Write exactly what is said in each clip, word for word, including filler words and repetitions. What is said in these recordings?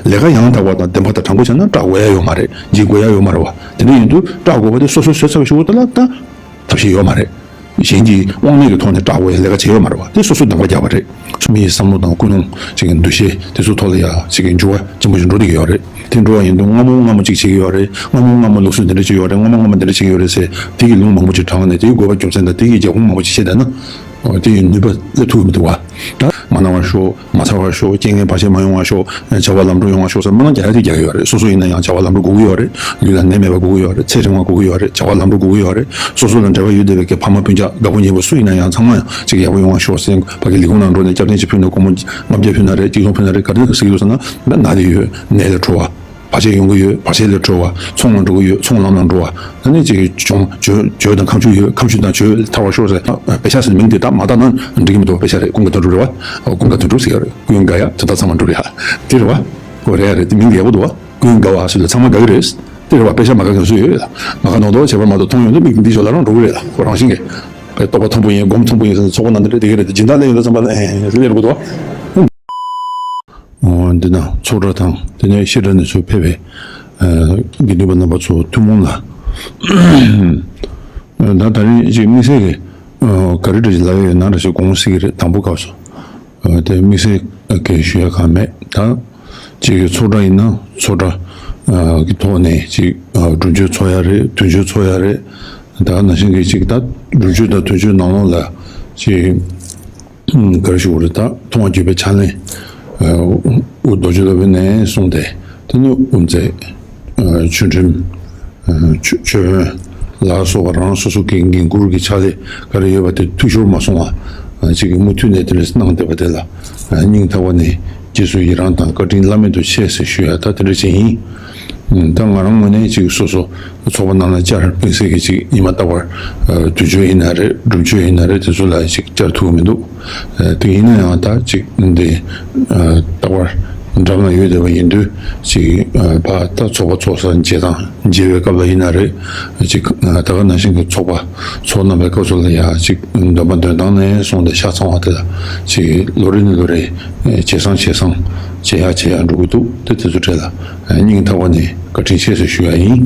ལས་ཀ་ཡང་དག་པ་དང་བདེན་པ་དང་དྲང་པོ་བྱས་ན་སྐྲག་དགོས་ཡ་ཡོད་མ་རེད། འཇིགས་དགོས་ཡ་ཡོད་མ་རེད་བ། དེ་འདྲ་ཡིན་དུས་སྐྲག་དགོས་པ་དེ་སོ་སོས་བཟོས་ཚར་བའི་གཞུག་གུ་དེ་ལ་ད་ཐབས་ཤེས་ཡོད་མ་རེད། གཞན་གྱིས་དབང་མེད་ཀྱི་ཐོག་ནས་སྐྲག་དགོས་ཡ་ལས་ཀ་བྱེད་ཡོད་མ་རེད་བ། དེ་སོ་སོས་འདང་བ་རྒྱག་པ་རེད། མིའི་བསམ་བློ་དང་ཀུན་སློང་ཅིག་གི་འདུ་ཤེས་དེ་ཚོ་ཐོག་ལ་ཡ་ཅིག་གི་འགྱུར་བ་ཆེན་པོ་ཞིག་འགྲོ་བསྡད་ཀྱི་ཡོད་རེད། དེ་འགྲོ་བ་ཡིན་དུས་སྔ་མོ་སྔ་མོ་ཅིག་བྱེད་ཀྱི་ཡོད་རེད། སྔ་མོ་སྔ་མོ་ལུགས་སྲོལ་འདི་འདྲ་ཅིག་ཡོད་རེད། སྔ་མོ་སྔ་མོ་འདི་འདྲ་བྱེད་ཀྱི་ཡོད་རེད་ཟེར་དེ་གི་ལུང་མང་པོ་ཅིག་དྲངས་ནས་དེའི་དགོས་པ་རྒྱུ་མཚན་དང་དེ་གི་རྒྱབ་ཁུངས་མང་པོ་ཅིག་བཤད་བསྡད་ན། འོ་དེ་ཡི་ནུས་པ་སླེབས་ཐུབ་ཀྱི་མི་འདུག་བ། ད་མ་གནང་བར་ཤོག་མ་ཚར་བར་ཤོག་རྐྱེན་ངན་བར་ཆད་མ་ཡོང་བར་ཤོག་བྱ་བ་ལམ་འགྲོ་ཡོང་བར་ཤོག་ཟེར་མ་གནང་རྒྱག་ཡ་དེ་རྒྱག་གི་ཡོད་རེད། སོ་སོ་ཡིན་ན་ཡང་བྱ་བ་ལམ་འགྲོ་དགོས་ཀྱི་ཡོད་རེད། ལུས་ལ་ནད་མེད་པ་དགོས་ཀྱི་ཡོད་རེད། ཚེ་རིང་བ་དགོས་ཀྱི་ཡོད་རེད། བྱ་བ་ལམ་འགྲོ་དགོས་ཀྱི་ཡོད་རེད། སོ་སོ་དང་འབྲེལ་བ་ཡོད་བསྡད་པའི་གི་ཕ་མ་སྤུན་ཀྱག་དགའ་པོ་ཉེ་པོ་སུ་ཡིན་ན་ཡང་ཚང་མ་ཡང་ཅིག་ཡག་པོ་ཡོང་བར་ཤོག་ཟེར་ཕ་གི་ལས་ཁུངས་ནང་འགྲོ་ནས་སྐྱབས་ཐེངས་ཅིག་ཕུལ་ནས་སྒོར་མོ་ལྔ་བརྒྱ་ཕུལ་ན་རེད། གཅིག་སྟོང་ཕུལ་ན་རེད། ག་རེ་ཟེར་གྱི་འདུག་ཟེར་ན་ན་དེ་ཡོད། ནད་ལས་གྲོལ་བ། བར་ཆད་ཡོང་གི་ཡོད། བར་ཆད་ལས་གྲོལ་བ། ཚོང་ལ་འགྲོ་གི་ཡོད། ཚོང་ལམ་ལ་འགྲོ་བ། ད་ནི་ཅིག་གི་གྱོང་། གྱོད། གྱོད་དང་ཁ་མཆུ་ཡོད། ཁ་མཆུ་དང་གྱོད་ཐར་བར་ཤོག་ཟེར། ཨ། པེ་ཤ་ཟེར་མིང་དེ་ད་མ་བཏགས་ན་འགྲིག་གི་མི་འདུག་པེ་ཤ་རེད། ཀུན་དགའ་དོན་གྲུབ་རེད་བ། ཨ། ཀུན་དགའ་དོན་གྲུབ་ཟེར་ཡ་རེད། ཀུན་དགའ་ཡ་ཇི་ལྟར་ཚང་མ་འགྲུབ་རེད་ཧ། དེ་རེད་བ། ཨོ་རེད་ཡ་རེད། དེ་མིང་དེ་ཡག་པོ་འདུག་བ། ཀུན་དགའ་བ་ཟེར་ལ་ཚང་མ་དགའ་གི་རེད། དེ་རེད་བ། པེ་ཤ་མ་དགའ་མཁན་སུ་ཡོད་ལ། མ་དགའ་མདོག་མདོག་བྱས་པར་མ་གཏོགས་མཐོང་ཡོང་དུས་མིག་འདི་ཞོར་ལ་རང་འགྲོ་གི་རེད་ལ། ཁོ་རང་བཞིན་གྱིས། པའི་རྟོགས་པ་མཐོན་པོ་ཡིན། སྒོམ་མཐོན་པོ་ཡིན་ཟེར་ནས་ཚོགས་པ་ནང་དེ་འདྲ་དེ་ག་རེད། དེ་སྦྱིན་བདག་སླེབས་ཡོང་དུས་ཙམ་པ་ལ་ཨེ་སླེབས་རོགས་འདུག་བ། འོ། འདི་ན་ཚོགས་གྲྭ་དང་དེ་ནས་བཤད་གྲྭ་ནས་ཚུར་ཕེབས་པའི་ཨ་དགེ་འདུན་པ་རྣམ་པ་ཚོ་ཐུན་མོང་ལ། ད་ད་རིང་ཅིག་དམིགས་བསལ་གྱི་ཨ་ག་རེ་འདྲ་ཞིག་ལབ་ཡ་ཡོད་ན་འདྲ་ཞིག་དགོངས་སྲིད་ཀྱི་རེད། དང་པོ་སྐབས་སུ་ཨ་དེ་དམིགས་བསལ་གྱི་ཞུ་ཡ་གང་མེད། ད་ཅིག་གི་ཚོགས་གྲྭ་ཡིན་ན་ཚོགས་གྲྭ་ཨ་གི་ཐོག་ནས་ཅིག་ཨ་སྒྲུབ་མཆོད་ཚོགས་ཡ་རེད། དུས་མཆོད་ཚོགས་ཡ་རེད། ད་ནང་བཞིན་གྱི་ཅིག་ད་སྒྲུབ་མཆོད་དང་དུས་མཆོད་ནང་ལོགས་ལ་ཅིག་ག་རེ་ཞུ་དགོས་རེད། ད་མཐོང་བ་བརྒྱུད་པའི་ཕྱག་ལེན། ཨ་དབུ་རྡོ་རྗེ་སློབ་དཔོན་ནས་གསུངས་ཏེ། དེ་ནས་དབུ་མཛད། ཨ་ཆོས་ཁྲིམས། ཨ་ཆོས་ཆོས་དཔོན་ལ་སོགས་པ་རང་སོ་སོ་གི་འགན་འཁུར་གྱི་ཕྱག་ལས་ག་རེ་ཡོད་པ་དེ་འཐུས་ཤོར་མ་སོང་བ། ཨ་ཅིག་གི་མུ་མཐུད་ནས་དེ་འདྲ་གནང་བསྡད་པ་དེ་ལ་ཨ་སྙིང་ཐག་པ་ནས་རྗེས་སུ་ཡི་རང་དང་བཀའ་དྲིན་བླ་མེད་དུ་ཆེ་ཟེར་ཞུ་ཡ་ད་དེ་འདྲ་ཅིག་ཡིན། ད་ང་རང་ངོས་ནས་ཅིག་སོ་སོ་ཚོགས་པ་ནང་ལ་བཅར། དམིགས་བསལ་གྱི་ཅིག་ཉི་མ་རྟག་པར་ཨ་དུས་མཆོད་ཡིན་ན་རེད། སྒྲུབ་མཆོད་ཡིན་ན་རེད། དེ་ཚོ་ལ་ཅིག་བཅར་ཐུབ་ཀྱི་མི་འདུག་ཨ་དེ་ཡིན་ན་ཡང་ད་ཅིག་འདི་ཨ་རྟག་པར་འགྲམ་ལ་ཡོད་བསྡད་པ་ཡིན་དུས་ཅིག་ཨ་ཕར་ད་ཚོགས་པ་ཚོགས་ས་མཇལ་དང་མཇལ་བའི་སྐབས་ལ་ཡིན་ན་རེད། ཅིག་ཨ་ད་ག་ནང་བཞིན་གྱི་ཚོགས་པ་ཚོགས་གནང་བའི་སྐབས་སུ་ལ་ཡང་ཅིག་འདོན་པ་འདོན་སྟངས་ནས་བཟུང་སྟེ་ཆ་ཚང་བ་དེ་ལ་ཅིག་ལོ་རེ་ནས་ལོ་རེ་ཇེ་བཟང་ཇེ་བཟང་བྱེད་ཡག་བྱེད་ཡག་འགྲོ་གི་འདུག་དེ་དེ་ཚོ་གྲས་ལ་སྙིང་ཐག་པ་ནས་བཀའ་དྲིན་ཆེ་ཟེར་ཞུ་ཡ་ཡིན།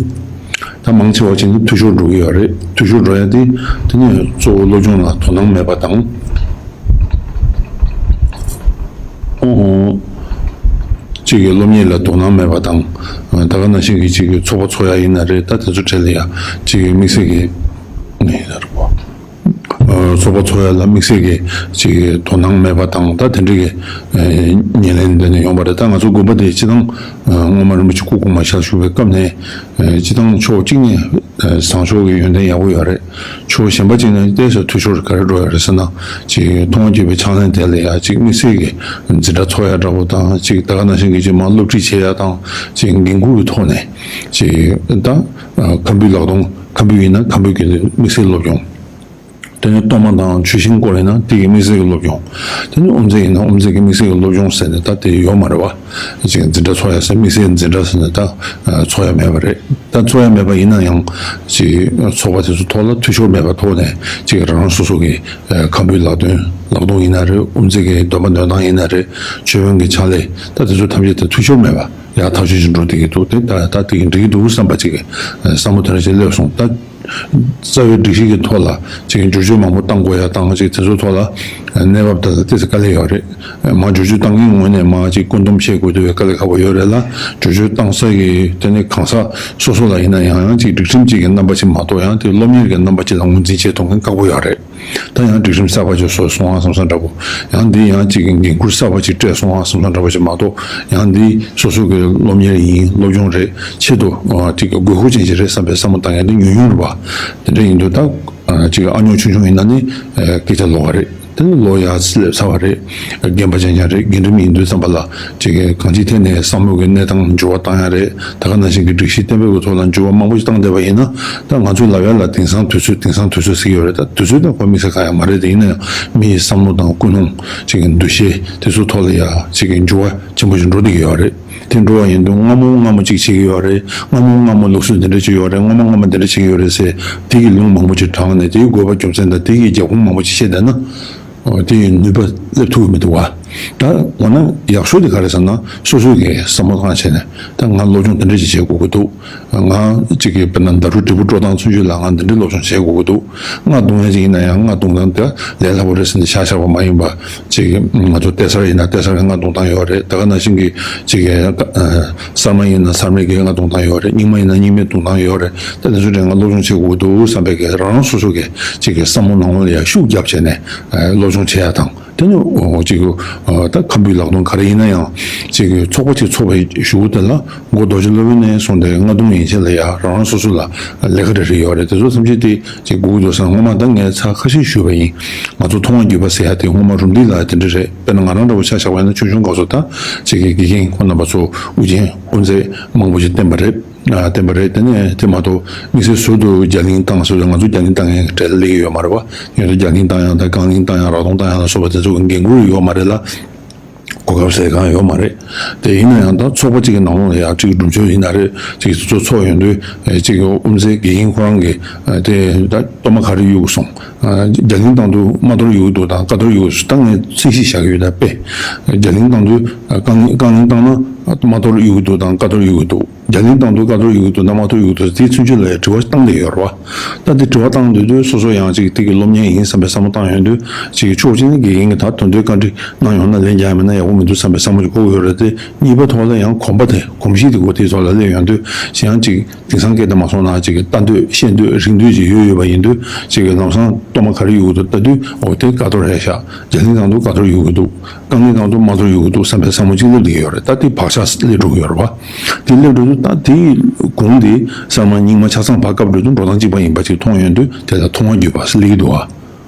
ད་མང་ཆེ་བ་ཅིག་ནི་འཐུས་ཤོར་འགྲོ་གི་ཡོད་རེད། འཐུས་ཤོར་འགྲོ་ཡ་དེ་དེ་ནས་གཙོ་བོ་སློབ་སྦྱོང་ལ་དོ་སྣང་མེད་པ་དང་། ཨོ་ཨོ། གཅིག་གི་སློབ་གཉེར་ལ་དོ་སྣང་མེད་པ་དང་། ད་ག་ནང་བཞིན་གྱི་གཅིག་གི་ཚོགས་པ་ཚོགས་ཡ་ཡིན་ན་རེད། ད་དེ་ཚོ་གྲས་ལ་ཡ་གཅིག་གི་དམིགས་བསལ་གྱི་ཚོགས་པ་ཚོགས་ཡ་ལ་དམིགས་བསལ་གྱི་ཅིག་དོ་སྣང་མེད་པ་དང་། ད་དེ་འདྲ་གི་ཨ་ཉེར་ལེན་འདི་ནས་ཡོང་བ་རེད། ད་ང་ཚོ་དགོན་པ་དེ་སྤྱི་བཏང་ཨ་སྔོན་མ་རིན་པོ་ཆེ་སྐུ་གོང་མ་ཞལ་བཞུགས་པའི་སྐབས་ནས་ཨ་སྤྱི་བཏང་ཕྱོགས་གཅིག་ནས་ཨ་བཟང་ཕྱོགས་ཀྱི་ཡོན་ཏན་ཡག་པོ་ཡོད་རེད། ཕྱོགས་གཞན་པ་གཅིག་ནས་ཏོག་ཙམ་འཐུས་ཤོར་ག་རེ་འགྲོ་ཡོད་རེད་ཟེར་ན། ཅིག་མཐོང་བ་བརྒྱུད་པའི་ཕྱག་ལེན་དེ་ལ་ཡ་ཅིག་དམིགས་བསལ་གྱི་འཛིན་གྲྭ་ཚོགས་ཡ་འདྲ་པོ་དང་། ཅིག་ད་ག་ནང་བཞིན་གྱི་ཅིག་མར་སློབ་ཁྲིད་བྱེད་ཡ་དང་། ཅིག་འགན་ཁུར་གྱི་ཐོག་ནས་ཅིག་ད་ཨ་ཁམ་བུའི་ལག་སྟོང་། ཁམ་བུ་ཡིན་ན་ཁམ་བུའི་གི་དམིགས་བསལ་སློབ་སྦྱོང་། དེ་ནས་གཏོར་མ་དང་ཆུ་ཤིང་སྐོར་ཡིན་ན་དེ་གི་དམིགས་བསལ་གྱི་སློབ་སྦྱོང་། དེ་ནས་དབུ་མཛད་ཡིན་ན་དབུ་མཛད་ཀྱི་དམིགས་བསལ་གྱི་སློབ་སྦྱོང་ཟེར་ནས་ད་དེ་ཡོད་མ་རེད་བ། ཅིག་འཛིན་གྲྭ་ཚོགས་ཡ་ཟེར། དམིགས་བསལ་འཛིན་གྲྭ་ཟེར་ནས་ད་ཚོགས་ཡ་མེད་པ་རེད། ད་ཚོགས་ཡ་མེད་པ་ཡིན་ན་ཡང་ཅིག་ཚོགས་པ་དེ་ཚོ་ཐོག་ལ་འཐུས་ཤོར་མེད་པ་ཐོག་ནས་ཅིག་རང་རང་སོ་སོ་གི་ཁམ་བུའི་ལག་སྟོང་། ལག་སྟོང་ཡིན་ན་རེད། དབུ་མཛད་ཀྱི་འདོན་པ་འདོན་སྟངས་ཡིན་ན་རེད། ཆོས་དཔོན་གྱི་ཕྱག་ལས། ད་དེ་ཚོ་ཐམས་ཅད་དེ་འཐུས་ཤོར་མེད་པ་ཡག་ཐག་ཆོད་ཅིག་འགྲོ་བསྡད་ཀྱི་འདུག་དེ་ད་ད་དེ་གི་འགྲིག་གི་འདུག་བསམ་པ་ཅིག་གི་བསམ་བློ་དེ་འདྲ་ཞིག་སླེབས་སོང་ད། རྩ་བའི་སྒྲིག་གཞི་གི་ཐོག་ལ་ཅིག་བསྒྱུར་བཅོས་མང་པོ་བཏང་དགོས་ཡ་དང་། ཅིག་དེ་ཚོའི་ཐོག་ལ་གནས་བབ་དེ་ལ་ཏོག་ཙམ་དཀའ་ལས་ཡོད་རེད། མར་བསྒྱུར་བཅོས་བཏང་མཁན་ངོས་ནས་མར་ཅིག་བཀོད་འདོམས་བྱེད་དགོས་དུས་དཀའ་ལས་ཁག་པོ་ཡོད་རེད་ལ། བསྒྱུར་བཅོས་བཏང་ས་གི་དེ་ནི་གང་ཟག་སོ་སོ་ལ་ཡིན་ན་ཡང་ཡང་ཅིག་སྒྲིག་ཁྲིམས་གཅིག་གི་རྣམ་པ་ཅིག་མ་གཏོགས་ཡང་དེ་སློབ་གཉེར་གྱི་རྣམ་པ་ཅིག་ལ་ངོས་འཛིན་བྱེད་ཐུབ་མཁན་ཁག་པོ་ཡོད་རེད། ད་ཡང་སྒྲིག་ཁྲིམས་གསར་པ་ཅིག་བཟོས་སོང་ཨ་བསམ་བསམ་འདྲ་པོ། ཡང་འདི་ཡང་ཅིག་གི་འགན་ཁུར་གསར་པ་ཅིག་སྤྲད་སོང་ཨ་བསམ་བསམ་འདྲ་པོ་ཅིག་མ་གཏོགས། ཡང་འདི་སོ་སོ་གི་སློབ་གཉེར་ཡིན། སློབ་སྦྱོང་རེད། ཆེད་དུ་ཨ་ཅིག་གི་དགོས་མཁོ་ཅན་ཅིག་རེད་བསམ་པའི་བསམ་བློ་བཏང་ཡ་འདི་ཉུང་ཉུང་རེད་བ། དེ་འདྲ་ཡིན་དུས་ད་ཨ་ཅིག་གི་ཨ་ཉོག་ཆུང་ཆུང་ཡིན་ན་ནི་ཨ་སྐད་ཆ་ལོགས་ཀ་རེད། དེ་ནི་ལོ་ཡར་སླེབས་ཚར་བ་རེད། རྒན་པ་རྐྱང་རྐྱང་རེད། རྒན་འབྲིང་ཡིན་དུས་ཙམ་པ་ལ་ཅིག་གི་གང་ཅིའི་ཐད་ནས་བསམ་བློ་གི་གནས་སྟངས་འགྱུར་བ་བཏང་ཡ་རེད། ད་ག་ནང་བཞིན་གྱི་སྒྲིག་གཞི་གཏན་འབེབས་ཀྱི་ཐོག་ལ་འགྱུར་བ་མང་པོ་ཞིག་བཏང་བསྡད་པ་ཡིན་ན། ད་ང་ཚོས་ལབ་ཡ་ལ་དེང་སང་དུས་ཚོད། དེང་སང་དུས་ཚོད་ཟེར་གྱི་ཡོད་རེད། ད་དུས་ཚོད་དང་ཁོ་དམིགས་བསལ་གང་ཡང་མ་རེད། དེ་ཡིན་ན་ཡང་མི་ཡི་བསམ་བློ་དང་ཀུན་སློང་། ཅིག་གི་འདུ་ཤེས་དེ་ཚོའི་ཐོག་ལ་ཡ་ཅིག་གི་འགྱུར་བ་ཆེན་པོ་ཞིག་འགྲོ་བསྡད་ཀྱི་ཡོད་རེད། དེ་འགྲོ་བ་ཡིན་དུས་སྔ་མོ་སྔ་མོ་ཅིག་བྱེད་ཀྱི་ཡོད་རེད། སྔ་མོ་སྔ་མོ་ལུགས་སྲོལ་འདི་འདྲ་ཅིག་ཡོད་རེད། སྔ་མོ་སྔ་མོ་འདི་འདྲ་བྱེད་ཀྱི་ཡོད་རེད་ཟེར་དེ་གི་ལུང་མང་པོ་ཅིག་དྲངས་ནས་དེའི་དགོས་པ་རྒྱུ་མཚན་དང་དེ་གི་རྒྱབ་ཁུངས་མང་པོ་ཅིག་བཤད་བསྡད་ན། ཨོ། དེ་ཡི་ནུས་པ་ སླེབས་ཐུབ་ཀྱི་མི་འདུག་བ། ད་འོ་ན་ཡག་ཤོས་དེ་ག་རེ་ཟེར་ན། སོ་སོས་ཀྱི་བསམ་བློ་བཏང་བྱས་ནས། ད་ང་སློབ་སྦྱོང་དེ་འདྲ་ཞིག་བྱེད་དགོས་ཀྱི་འདུག་ང་གཅིག་གི་དཔེར་ན་ཟླ་དྲུག་འབྲས་བུ་དཀྲོལ་སྟངས་ཚུན་ཆད་ལ་ང་འདི་འདྲའི་སློབ་སྦྱོང་བྱེད་དགོས་ཀྱི་འདུག་རྔ་བརྡུང་ཡ་ཅིག་ཡིན་ན་ཡང་རྔ་བརྡུང་སྟངས་དེ་ལས་སླ་པོ་རེད་ཟེར་ནས་བཞག་བཞག་པ་མ་ཡིན་པ། ཅིག་ང་ཚོ་ལྟེ་གསར་ཡིན་ན་ལྟེ་གསར་རྔ་བརྡུང་སྟངས་ཡོད་རེད། ད་ག་ནང་བཞིན་གྱི་ཅིག་གསར་མ་ཡིན་ན་གསར་མའི་གི་རྔ་བརྡུང་སྟངས་ཡོད་རེད། རྙིང་མ་ཡིན་ན་རྙིང་མའི་བརྡུང་སྟངས་ཡོད་རེད། ད་དེ་ཚོ་དེ་ང་སློབ་སྦྱོང་བྱེད་དགོས་ཀྱི་འདུག་བསམ་པའི་གི་རང་རང་སོ་སོ་གི་ཅིག་གི་བསམ་བློ་ནང་ལོགས་ལ་ཡང་ཤུགས་བརྒྱབ་བྱས་ནས་སློབ་སྦྱོང་བྱེད་ཡ་དང་། དེ་ནི་འོ་ཅིག་ཨ་ད་ཁམ་བུའི་ལག་རྡུང་ག་རེ་ཡིན་ན་ཡང་ཅིག་ཚོགས་པ་ཅིག་ཚོགས་པའི་གཞུག་གུ་དེ་ལ་མགོ་རྡོ་རྗེ་སློབ་དཔོན་ནས་བཟུང་སྟེ་རྔ་རྡུང་ཡན་ཆད་ལ་ཡ་རང་རང་སོ་སོ་ལ་ལས་ཀ་རེ་རེ་ཡོད་རེད། དེ་ཚོ་ཐམས་ཅད་དེ་ཅིག་དགོས་ཀྱི་འདུག་ཟེར་ན། སྔོན་མ་ད་ངས་ཚར་ཁ་ཤས་ཞུས་པ་ཡིན། ང་ཚོ་མཐོང་བ་བརྒྱུད་པ་ཟེར་ཡ་དེ་སྔོན་མ་རུམ་བཏེག་ལ་དེ་འདྲ་རེད། དཔེར་ན་ང་རང་འདྲ་བོ་ཆ་བཞག་པ་ཡིན་ན་ཆུང་ཆུང་སྐབས་སུ་ད་ཅིག་གི་དགེ་རྒན་ཁོང་རྣམ་པ་ཚོ་དབུ་ཅན་དབུ་མཛད་མང་པོ་ཞིག་བསྟེན་པ་རེད། ཨ་བསྟེན་པ་རེད། དེ་ནས་དེ་མ་གཏོགས་དམིགས་བསལ་ཟུར་དུ་རྒྱ་གླིང་བཏང་ཟེར་དུས་ང་ཚོ་རྒྱ་གླིང་བཏང་མཁན་གྱི་གྲས་ལ་སླེབས་ཀྱི་ཡོད་མ་རེད་བ། ཡོད་དུས་རྒྱ་གླིང་བཏང་ཡག་དང་རྐང་གླིང་བཏང་ཡག་རག་རྡུང་བཏང་ཡག་ལ་སོགས་པ་དེ་ཚོ་གི་འགན་ཁུར་ཡོད་མ་རེད་ལ། གོ་སྐབས་ཟེར་གང་ཡོད་མ་རེད། དེ་ཡིན་ན་ཡང་ད་ཚོགས་པ་གཅིག་གི་ནང་ལོགས་ལ་ཡང་གཅིག་གི་སྒྲུབ་མཆོད་ཡིན་ན་རེད། གཅིག་གི་ཚོགས་ཚོགས་ཡོང་དུས་གཅིག་གི་དབུ་མཛད་དགེ་རྒན་ཁོ་རང་གིས་དེ་ད་གཏོར་མ་ག་རེ་གཡུག་སོང་། རྒྱ་གླིང་བཏང་དུས་རྨ་གཏོར་གཡུག་འདུག་དང་ཀ་གཏོར་གཡུག་སོང་། ད་ངས་ཚད་གཞི་བཞག་གི་ཡོད། ད་དཔེ་རྒྱ་གླིང་བཏང་དུས་རྐང་རྐང་གླིང་བཏང་ན་རྨ་གཏོར་གཡུག་འདུག་དང་ཀ་གཏོར་གཡུག་འདུག་རྒྱ་གླིང་བཏང་དུས་ཀ་གཏོར་གཡུག་འདུག་ན་རྨ་གཏོར་གཡུག་འདུག་དེའི་ཚུན་ཆད་ལ་དྲི་བ་བཏང་བསྡད་ཡོད་རེད་བ། ད་དེ་དྲི་བ་བཏང་སྡོད་དུས་སོ་སོ་ཡང་ཅིག་དེ་གི་སློབ་གཉེར་ཡིན་བསམ་པའི་བསམ་བློ་བཏང་ཡོང་དུས་ཅིག་ཕྱོགས་གཅིག་ནས་དགེ་རྒན་གྱིས་ད་དོན་དུ་བཀའ་འདྲི་གནང་ཡོང་ན་ལན་རྒྱག་ཡ་མེད་ན་ཡག་པོ་མི་འདུག་བསམ་པའི་བསམ་བློ་ཅིག་འཁོར་གྱི་ཡོད་རེད་དེ། གཉིས་པ་ཐོག་ལ་ཡང་གོམས་པ་དེ་གོམས་གཤིས་དེ་གོ་དེའི་ཐོག་ལ་སླེབས་ཡོང་དུས་ཅིག་ཡང་ཅིག་དེང་སང་སྐད་དུ་མ་སོང་ན་ཅིག་ལྟ་འདོད་ཤེས་འདོད་རིག་འདོད་ཅིག་ཡོད་ཡོད་པ་ཡིན་དུས་ཅིག་ལམ་སང་གཏོར་མ་ག་རེ་གཡུག་འདུག་ལྟ་དུས་འོ་དེ་ཀ་གཏོར་རེད་ཤག་རྒྱ་གླིང་བཏང་དུས་ཀ་གཏོར་གཡུག་གི་འདུག་རྐང་གླིང་བཏང་དུས་རྨ་གཏོར་གཡུག་གི་འདུག་བསམ་པའི་བསམ་བློ་གཅིག་སླེབས་བསྡད་ཀྱི་ཡོད་རེད། ད་དེ་བག་ཆགས་སླེབས་འགྲོ་གི་ཡོད་རེད་བ། དེ་སླེབས་འགྲོ་དུས་ད་དེའི་གོང་དེ་གསར་མ་རྙིང་མ་ཆ་ཚང་བར་སྐབས་འགྲོ་དུས་འགྲོ་སྟངས་གཅིག་པ་ཡིན་པ་ཅིག་མཐོང་ཡོང་དུས་དེ་ལ་མཐོང་བ་བརྒྱུད་པ་སླེབས་ཀྱི་འདུག་བ།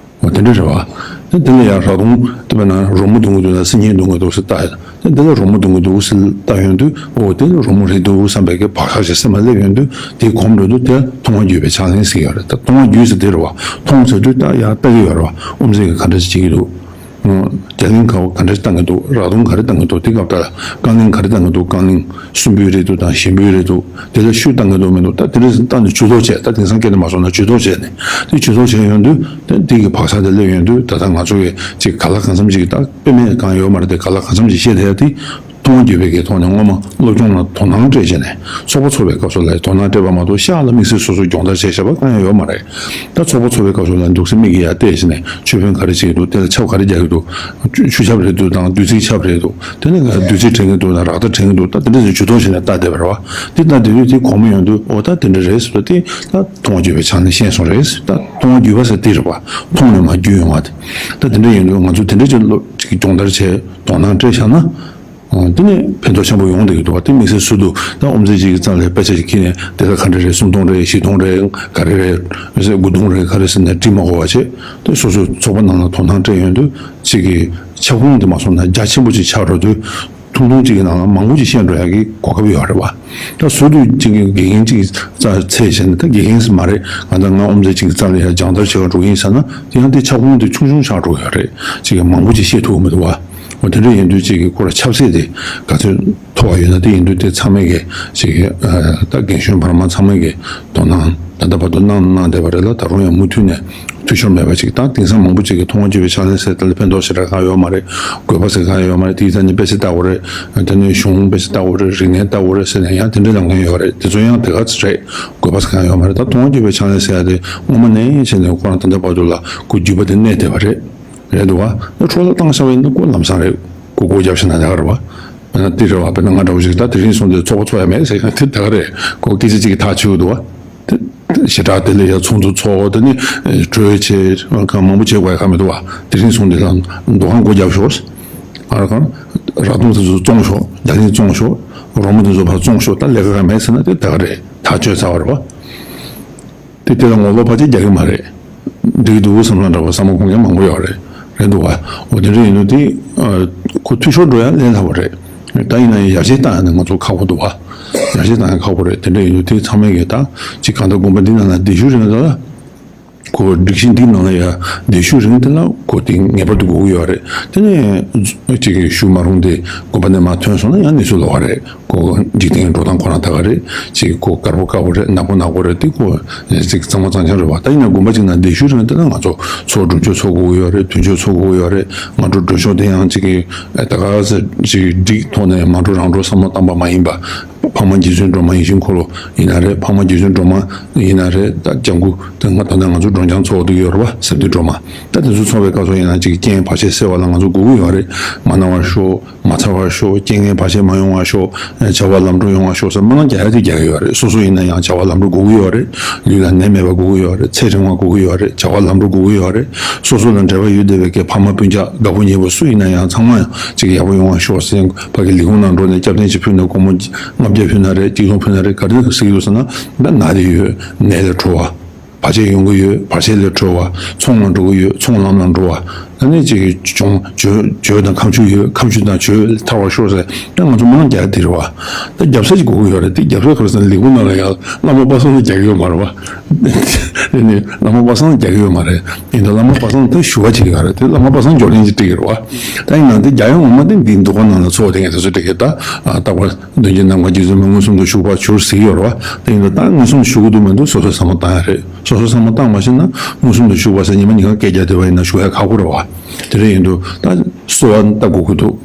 འོ་དེ་འདྲ་རེད་བ། དེ་དེ་ལ་ཡང་རག་རྡུང་དེ་བས་ན་རོལ་མོ་རྡུང་གི་འདུག་ན་སིལ་སྙན་རྡུང་གི་འདུག་ཟེར་ལྟ་ཡ། དེ་འདི་ལ་རོལ་མོ་རྡུང་གི་འདུག་ཟེར་ལྟ་ཡོང་དུས་འོ་དེ་ལ་རོལ་མོ་རེད་འདུག་བསམ་པའི་གི་བག་ཆགས་ཤིག་སེམས་ལ་སླེབས་ཡོང་དུས་དེའི་གོམས་འགྲོ་དུས་དེ་མཐོང་བ་བརྒྱུད་པའི་ཕྱག་ལེན་ཟེར་གྱི་ཡོད་རེད། ད་མཐོང་བ་བརྒྱུད་ཟེར་དེ་རེད་བ། མཐོང་ཟེར་དུས་ད་ཡང་ལྟ་གི་ཡོད་རེད་བ། དབུ་མཛད་ཀྱིས་ག་འདྲ་ཞིག་བྱེད་ཀྱི་འདུག་རྒྱ་གླིང་ག་བ་ག་འདྲ་ཞིག་བཏང་གི་འདུག་རག་རྡུང་ག་རེ་བཏང་གི་འདུག་དེ་སྐབས་ད་ལ་རྐང་གླིང་ག་རེ་བཏང་གི་འདུག་རྐང་གླིང་གསུམ་པོའི་རེད་འདུག་དང་གཞན་པོའི་རེད་འདུག་དེ་ལ་ཤུགས་བཏང་གི་འདུག་མི་འདུག་ད་དེ་འདྲ་ཞིག་བཏང་ནས་ཇུས་གཏོགས་བྱས། ད་དེང་སང་སྐད་དུ་མ་སོང་ན་ཇུས་གཏོགས་བྱས་ནས་དེ་ཇུས་གཏོགས་བྱས་ཡོང་དུས་དེ་དེ་གི་བག་ཆགས་དེ་སླེབས་ཡོང་དུས་ད་ལྟ་ང་ཚོ་གི་ཅིག་ག་ལ་གང་འཚམ་ཅིག་ད་དཔེ་མེད་གང་ཡོད་མ་རེད་དེ། ག་ལ་གང་འཚམ་ཅིག་བཤད་བསྡད་ཡ་དེ་མཐོང་བ་བརྒྱུད་པའི་གི་ཐོག་ནས་སྔོན་མ་སློབ་སྦྱོང་ལ་དོ་སྣང་སྤྲད་བྱས་ནས་ཚོགས་པ་ཚོགས་པའི་སྐབས་སུ་ལ་དོ་སྣང་སྤྲད་པ་མ་གཏོགས་ཤག་ལ་དམིགས་བསལ་སོ་སོས་སྦྱོང་བརྡར་བྱས་བཞག་པ་གང་ཡང་ཡོད་མ་རེད། ད་ཚོགས་པ་ཚོགས་པའི་སྐབས་སུ་ལ་འདུག་སེ་མིག་གིས་ཡར་བལྟས་བྱས་ནས་མཆོད་དཔོན་ག་རེ་བྱེད་ཀྱི་འདུག་དེ་ལ་ཆབ་ག་རེ་རྒྱག་གི་འདུག་ཆུ་ཆུ་ཆབ་རེད་འདུག་དང་བདུད་རྩི་ཆབ་རེད་འདུག་དེ་ནས་བདུད་རྩི་དྲན་གྱི་འདུག་དང་རཀྟ་དྲན་གྱི་འདུག་ད་དེ་འདྲ་ཞིག་ཇུས་གཏོགས་བྱས་ནས་ལྟ་བསྡད་པ་རེད་བ། དེ་ལྟ་བསྡད་དུས་དེ་གོ་མི་ཡོང་དུས་འོ་ད་དེ་འདྲ་རེད་ཟེར་དུས་དེ་ད་མཐོང་བ་བརྒྱུད་པའི་ཆ་ནས་ཤེས་སོང་རེད། ད་མཐོང་བ་བརྒྱུད་པ་ཟེར་དེ་རེད་བ། མཐོང་ནས་མར་བརྒྱུད་ཡོང་བ་དེ། ད་དེ་འདྲ་ཡིན་དུས་ང་ཚོ་དེ་འདྲ་ཅིག་སློབ་ཅིག་སྦྱོང་བརྡར་བྱས་དོ་སྣང་སྤྲད་བཞག་ན། འོ་དེ་ནས་ཕན་ཐོགས་ཆེན་པོ་ཡོང་བསྡད་ཀྱི་འདུག་བ། དེ་དམིགས་བསལ་ཟུར་དུ་ད་དབུ་མཛད་ཅིག་གི་རྩ་ལ་དཔེ་ཆ་ཞིག་ཁྱེར་ནས་དེ་ལ་ག་འདྲ་རེད། སུམ་སྟོང་རེད། བཞི་སྟོང་རེད། ག་རེ་རེད། དགུ་སྟོང་རེད། ག་རེ་ཟེར་ནས་འབྲི་མ་དགོས་པ་བྱས། དེ་སོ་སོའི་ཚོགས་པ་ནང་ལ་དོ་སྣང་སྤྲད་ཡོང་དུས་ཅིག་གི་ཁྱབ་ཁོངས་དེ་མ་སོང་ན་རྒྱ་ཆེན་པོ་ཅིག་ཆགས་འགྲོ་དུས་ཐུང་ཐུང་ཅིག་གི་ནང་ལ་མང་པོ་ཅིག་བཤད་འགྲོ་ཡག་གི་གོ་སྐབས་ཡོད་རེད་བ། ད་ཟུར་དུ་ཅིག་གི་དགེ་རྒན་ཅིག་རྩ་ཚད་བྱས་ནས་ད་དགེ་རྒན་ཟེར་མ་རེད། ང་ད་ང་དབུ་མཛད་ཅིག་གི་རྩ་ལ་ཡ་སྦྱོང་བརྡར་བྱེད་ག་འགྲོ་གི་ཡིན་ཟེར་ན་དེ་ཡང་དེ་ཁྱབ་ཁོངས་དེ་ཆུང་ཆུང་ཆགས་འགྲོ་ཡོད་རེད། ཅིག་གི་མང་པོ་ཅིག་བཤད་ཐུབ་ཀྱི་མི་འདུག་བ། འོ་དེ་འདྲ་ཡིན་དུས་ཅིག་གི་ཁོ་ར་ཁྱབ་ཚད་དེ་ག་ཚོད་མཐོ་བ་ཡོད་ན་དེ་ཡིན་དུས་དེ་ཚང་མས་གི་ཅིག་གི་ཨ་ད་རྒན་གཞོན་བར་མ་ཚང་མས་གི་དོ་སྣང་ད་ལྟ་བར་དུ་གནང་གནང་བསྡད་པ་རེད་ལ། ད་རུང་ཡང་མུ་མཐུད་ནས་འཐུས་ཤོར་མེད་པ་ཅིག་དང་། དེང་སང་མང་པོ་ཅིག་གི་མཐོང་བ་བརྒྱུད་པའི་ཕྱག་ལེན་ཟེར་ད་ལ་ཕན་ཐོགས་ཞེ་དྲག་གང་ཡོད་མ་རེད། དགོས་པ་ཟེར་གང་ཡོད་མ་རེད། དེའི་རྩ་ནས་དཔེ་ཆ་ལྟ་དགོས་རེད། དེ་ནས་གཞུང་དཔེ་ཆ་ལྟ་དགོས་རེད། རིག་གནས་ལྟ་དགོས་རེད་ཟེར་ནས་ཡང་དེ་འདྲ་ལབ་མཁན་ཡོད་རེད། དེ་ཚོ་ཡང་དེ་ག་ཚོད་རེད། དགོས་པ་ཟེར་གང་ཡོད་མ་རེད། ད་མཐོང་བ་བརྒྱུད་པའི་ཕྱག་ལེན་ཟེར་ཡ་དེ་སྔོན་མ་ནས་བྱས་ནས་ཁོ་རང་ད་ལྟ་བར་དུ་ལ་ཁོ་བརྒྱུད་པ་དེ་གནས་བསྡད་པ་རེད། རེད་འདུག་བ། འཕྲོ་བརླག་བཏང་བཞག་པ་ཡིན་ན་ཁོ་ལམ་སང་རེད། ཁོ་སྒོ་བརྒྱབ་ཤི་ན་དེ་ག་རེད་བ། དཔེར་ན་འདི་རེད་བ། དཔེར་ན་ང་འདྲ་བོ་ཞིག་ད་དེ་རིང་སོང་དུས་ཚོགས་པ་ཚོགས་ཡ་མེད་ཟེར་ན་དེ་དེ་ག་རེད། ཁོ་སྐད་ཆ་གཅིག་གིས་ཐག་ཆོད་འདུག་བ། དེ་ཞེ་དྲག་དེ་ལས་ཡ་ཚོགས་འདུ་ཚོགས། དེ་ནི་གྲོས་བྱེད་གང་མང་པོ་བྱེད་དགོས་ཡ་གང་མི་འདུག་བ། དེ་རིང་སོང་དུས་ལ་འདུ་ཁང་སྒོ་བརྒྱབ་ཤོག་ཨ་ར་གང་རག་དུང་དེ་ཚོ་བཙོང་ཤོག་རྒྱ་གླིང་བཙོང་ཤོག་རོལ་མོ་དེ་ཚོ་ཕར་བཙོང་ཤོག་ད་ལས་ཀ་གང་མེད་ཟེར་ན་དེ་དེ་ག་རེད། ཐག་ཆོད་ཚར་བ་རེད་བ། དེ་དེ་ལ་ངོ་ལོག་ཕལ་ཆེར་རྒྱག་གི་མ་རེད། འགྲིག་འདུག་བསམ་ན་འདྲ་བ་བསམ་བློ་འཁོར་མཁན་མང་པོ་ཡོད་རེད། རེད་འདུག་བ། འོ་དེ་འདྲ་ཡིན་དུས་དེ་ཁོ་འཐུས་ཤོར་འགྲོ་ཡ་ལས་སླ་བོ་རེད། ད་ཡིན་ན་ཡང་ཡར་རྒྱས་བཏང་ཡ་ནི་ང་ཚོ་ཁག་པོ་འདུག་བ། ཡར་རྒྱས་བཏང་ཡ་ཁག་པོ་རེད། དེ་འདྲ་ཡིན་དུས་དེ་ཚང་མས་གི་ད་ཅིག་གང་ལྟར་དགོན་པ་འདི་ནང་ལ་སྡེ་བཞི་རེད་འདུག་ལ། ཁོ་སྒྲིག་གཞི་འདི་ནང་ལ་ཡ་བསྡད་ཤུགས་རིང་དེ་ལ་ཁོ་དེ་ངེས་པར་དུ་དགོས་ཀྱི་ཡོད་རེད། དེ་ནས་ཅིག་བཞུགས་མ་རུང་སྟེ་དགོན་པ་ནས་མར་ཐོན་སོང་ན་ཡང་གནས་ཚུལ་ལོག་པ་རེད། ཁོ་འཇིག་རྟེན་འགྲོ་སྟངས་ཁོ་རང་ད་ག་རེད། ཅིག་ཁོ་དཀར་པོ་དཀར་པོ་རེད། ནག་པོ་ནག་པོ་རེད། དེ་ཁོ་ཅིག་གཙང་མ་གཙང་རྐྱང་རེད་བ། ད་ཡིན་ན་དགོན་པ་ཅིག་ནང་བསྡད་ཤུགས་རིང་དེ་ལ་ང་ཚོ་ཚོགས་སྒྲུབ་མཆོད་ཚོགས་དགོས་ཀྱི་ཡོད་རེད། དུས་མཆོད་ཚོགས་དགོས་ཀྱི་ཡོད་རེད། སྔ་དྲོ་སྒྲུབ་མཆོད་དེ་ཡང་ཅིག་ད་ག་ས་ཅིག་སྒྲིག་ཐོག་ནས་མ་འགྲོ་རང་འགྲོ་བསམ་བློ་བཏང་པ་མ་ཡིན་པ། ཕ་མ་རྗེ་བཙུན་སྒྲོལ་མ་ཡིད་བཞིན་འཁོར་ལོ་ཡིན་ན་རེད། ཕ་མ་རྗེ་བཙུན་སྒྲོལ་མ་ཡིན་ན་རེད། ད་ལྕམ་སྐུ་དེ་སྔ་ད་ལྟ་ང་ཚོ་སྒྲོལ་ལྗང་ཚོགས་འདུ་ཡོད་རེད་བ། ཟབ་དོན་སྒྲོལ་མ། ད་དེ་ཚོ་ཚོགས་པའི་སྐབས་སུ་ཡིན་ན་ཅིག་རྐྱེན་བར་ཆད་སེལ་བ་ལ་ང་ཚོ་དགོས་ཀྱི་ཡོད་རེད། མ་ན་བར་ཤོག་མ་ཚ་བར་ཤོག་རྐྱེན་ངན་བར་ཆད་མ་ཡོང་བར་ཤོག་བྱ་བ་ལམ་འགྲོ་ཡོང་བར་ཤོག་ཟེར་སྨོན་ལམ་རྒྱག་ཡ་དེ་རྒྱག་གི་ཡོད་རེད། སོ་སོ་ཡིན་ན་ཡང་བྱ་བ་ལམ་འགྲོ་དགོས་ཀྱི་ཡོད་རེད། ལུས་ལ་ནད་མེད་པ་དགོས་ཀྱི་ཡོད་རེད། ཚེ་རིང་བ་དགོས་ཀྱི་ཡོད་རེད། བྱ་བ་ལམ་འགྲོ་དགོས་ཀྱི་ཡོད་རེད། སོ་སོ་ལ་འབྲེལ་བ་ཡོད་བསྡད་པའི་གི་ཕ་མ་སྤུན་ཀྱག་དགའ་པོ་ཉེ་པོ་སུ་ཡིན་ན་ཡང་ཚང་མ་ཡང་ཅིག་ཡག་པོ་ཡོང་བ་ཤོག་ཟེར། ཕ་གི་ལས་ཁུངས་ནང་འགྲོ་ནས་སྐྱབས་རྟེན་ཅིག་ཕུལ་ནས་སྒོར་མོ་ལྔ་བརྒྱ་ཕུལ་ན་རེད། གཅིག་སྟོང་ཕུལ་ན་རེད། ག་རེ་ཟེར་གྱི་འདུག་ཟེར་ན། ད་ན་དེ་ཡོད། ནད་ལས་གྲོལ་བ། བར་ཆད་ཡོང་གི་ཡོད། བར་ཆད་ལས་གྲོལ་བ། ཚོང་ལ་འགྲོ་གི་ཡོད། ཚོང་ལམ་ལ་འགྲོ་བ། ད་ནི་ཅིག་གྱོང་། བྱོས། བྱོས་དང་ཁ་མཆུ་ཡོད། ཁ་མཆུ་དང་བྱོས་ཐར་བར་ཤོག་ཟེར། ད་ང་ཚོ་སྨོན་ལམ་རྒྱག་དེ་རེད་བ། ད་རྒྱབ་ས་ཅིག་དགོས་ཀྱི་ཡོད་རེད། དེ་རྒྱབ་ས་ག་རེ་ཟེར་ན་ལས་ཁུངས་ནང་ལ་ཡང་བླ་མ་པ་སངས་ལ་རྒྱག་གི་ཡོད་མ་རེད་བ། དེ་ནི་བླ་མ་པ་སངས་ལ་རྒྱག་གི་ཡོད་མ་རེད། ཡིན་ད་བླ་མ་པ་སངས་ད་ཞུ་བ་བྱེད་ཀྱི་ཡོད་རེད། དེ་བླ་མ་པ་སངས་འབྱོར་ལྡན་གྱིས་སྤྲད་ཀྱི་རེད་བ། ད་ཡིན་ན་དེ་རྒྱག་ཡ་ངོ་མ་དེ་འདི་འདུ་ཁང་ནང་ལ་ཚོགས་དེ་ངས་དེ་ཚོ་སྤྲད་ཀྱི། ད་རྟག་པར་མདུན་གྱི་ནམ་མཁའ་རྗེ་བཙུན་མ་མངོན་སུམ་དུ་བཞུགས་པར་གྱུར་ཟེར་གྱི་ཡོད་རེད་བ། དེ་ཡིན་ད་ད་མངོན་སུམ་བཞུགས་ཀྱི་འདུག་མི་འདུག་སོ་སོས་བསམ་བློ་བཏང་ཡ་རེད། སོ་སོས་བསམ་བློ་བཏང་མ་ཤེས་ན་མངོན་སུམ་དུ་བཞུགས་པ་ཟེར་ཉི་མ་ཉི་མ་སྐད་རྒྱག་བསྡད་པ་ཡིན་ན་བཞུགས་ཡ་ཁག་པོ་རེད་བ། དེ་འདྲ་ཡིན་དུས་ད་གསོལ་བ་བཏབ་དགོས་ཀྱི་འདུག་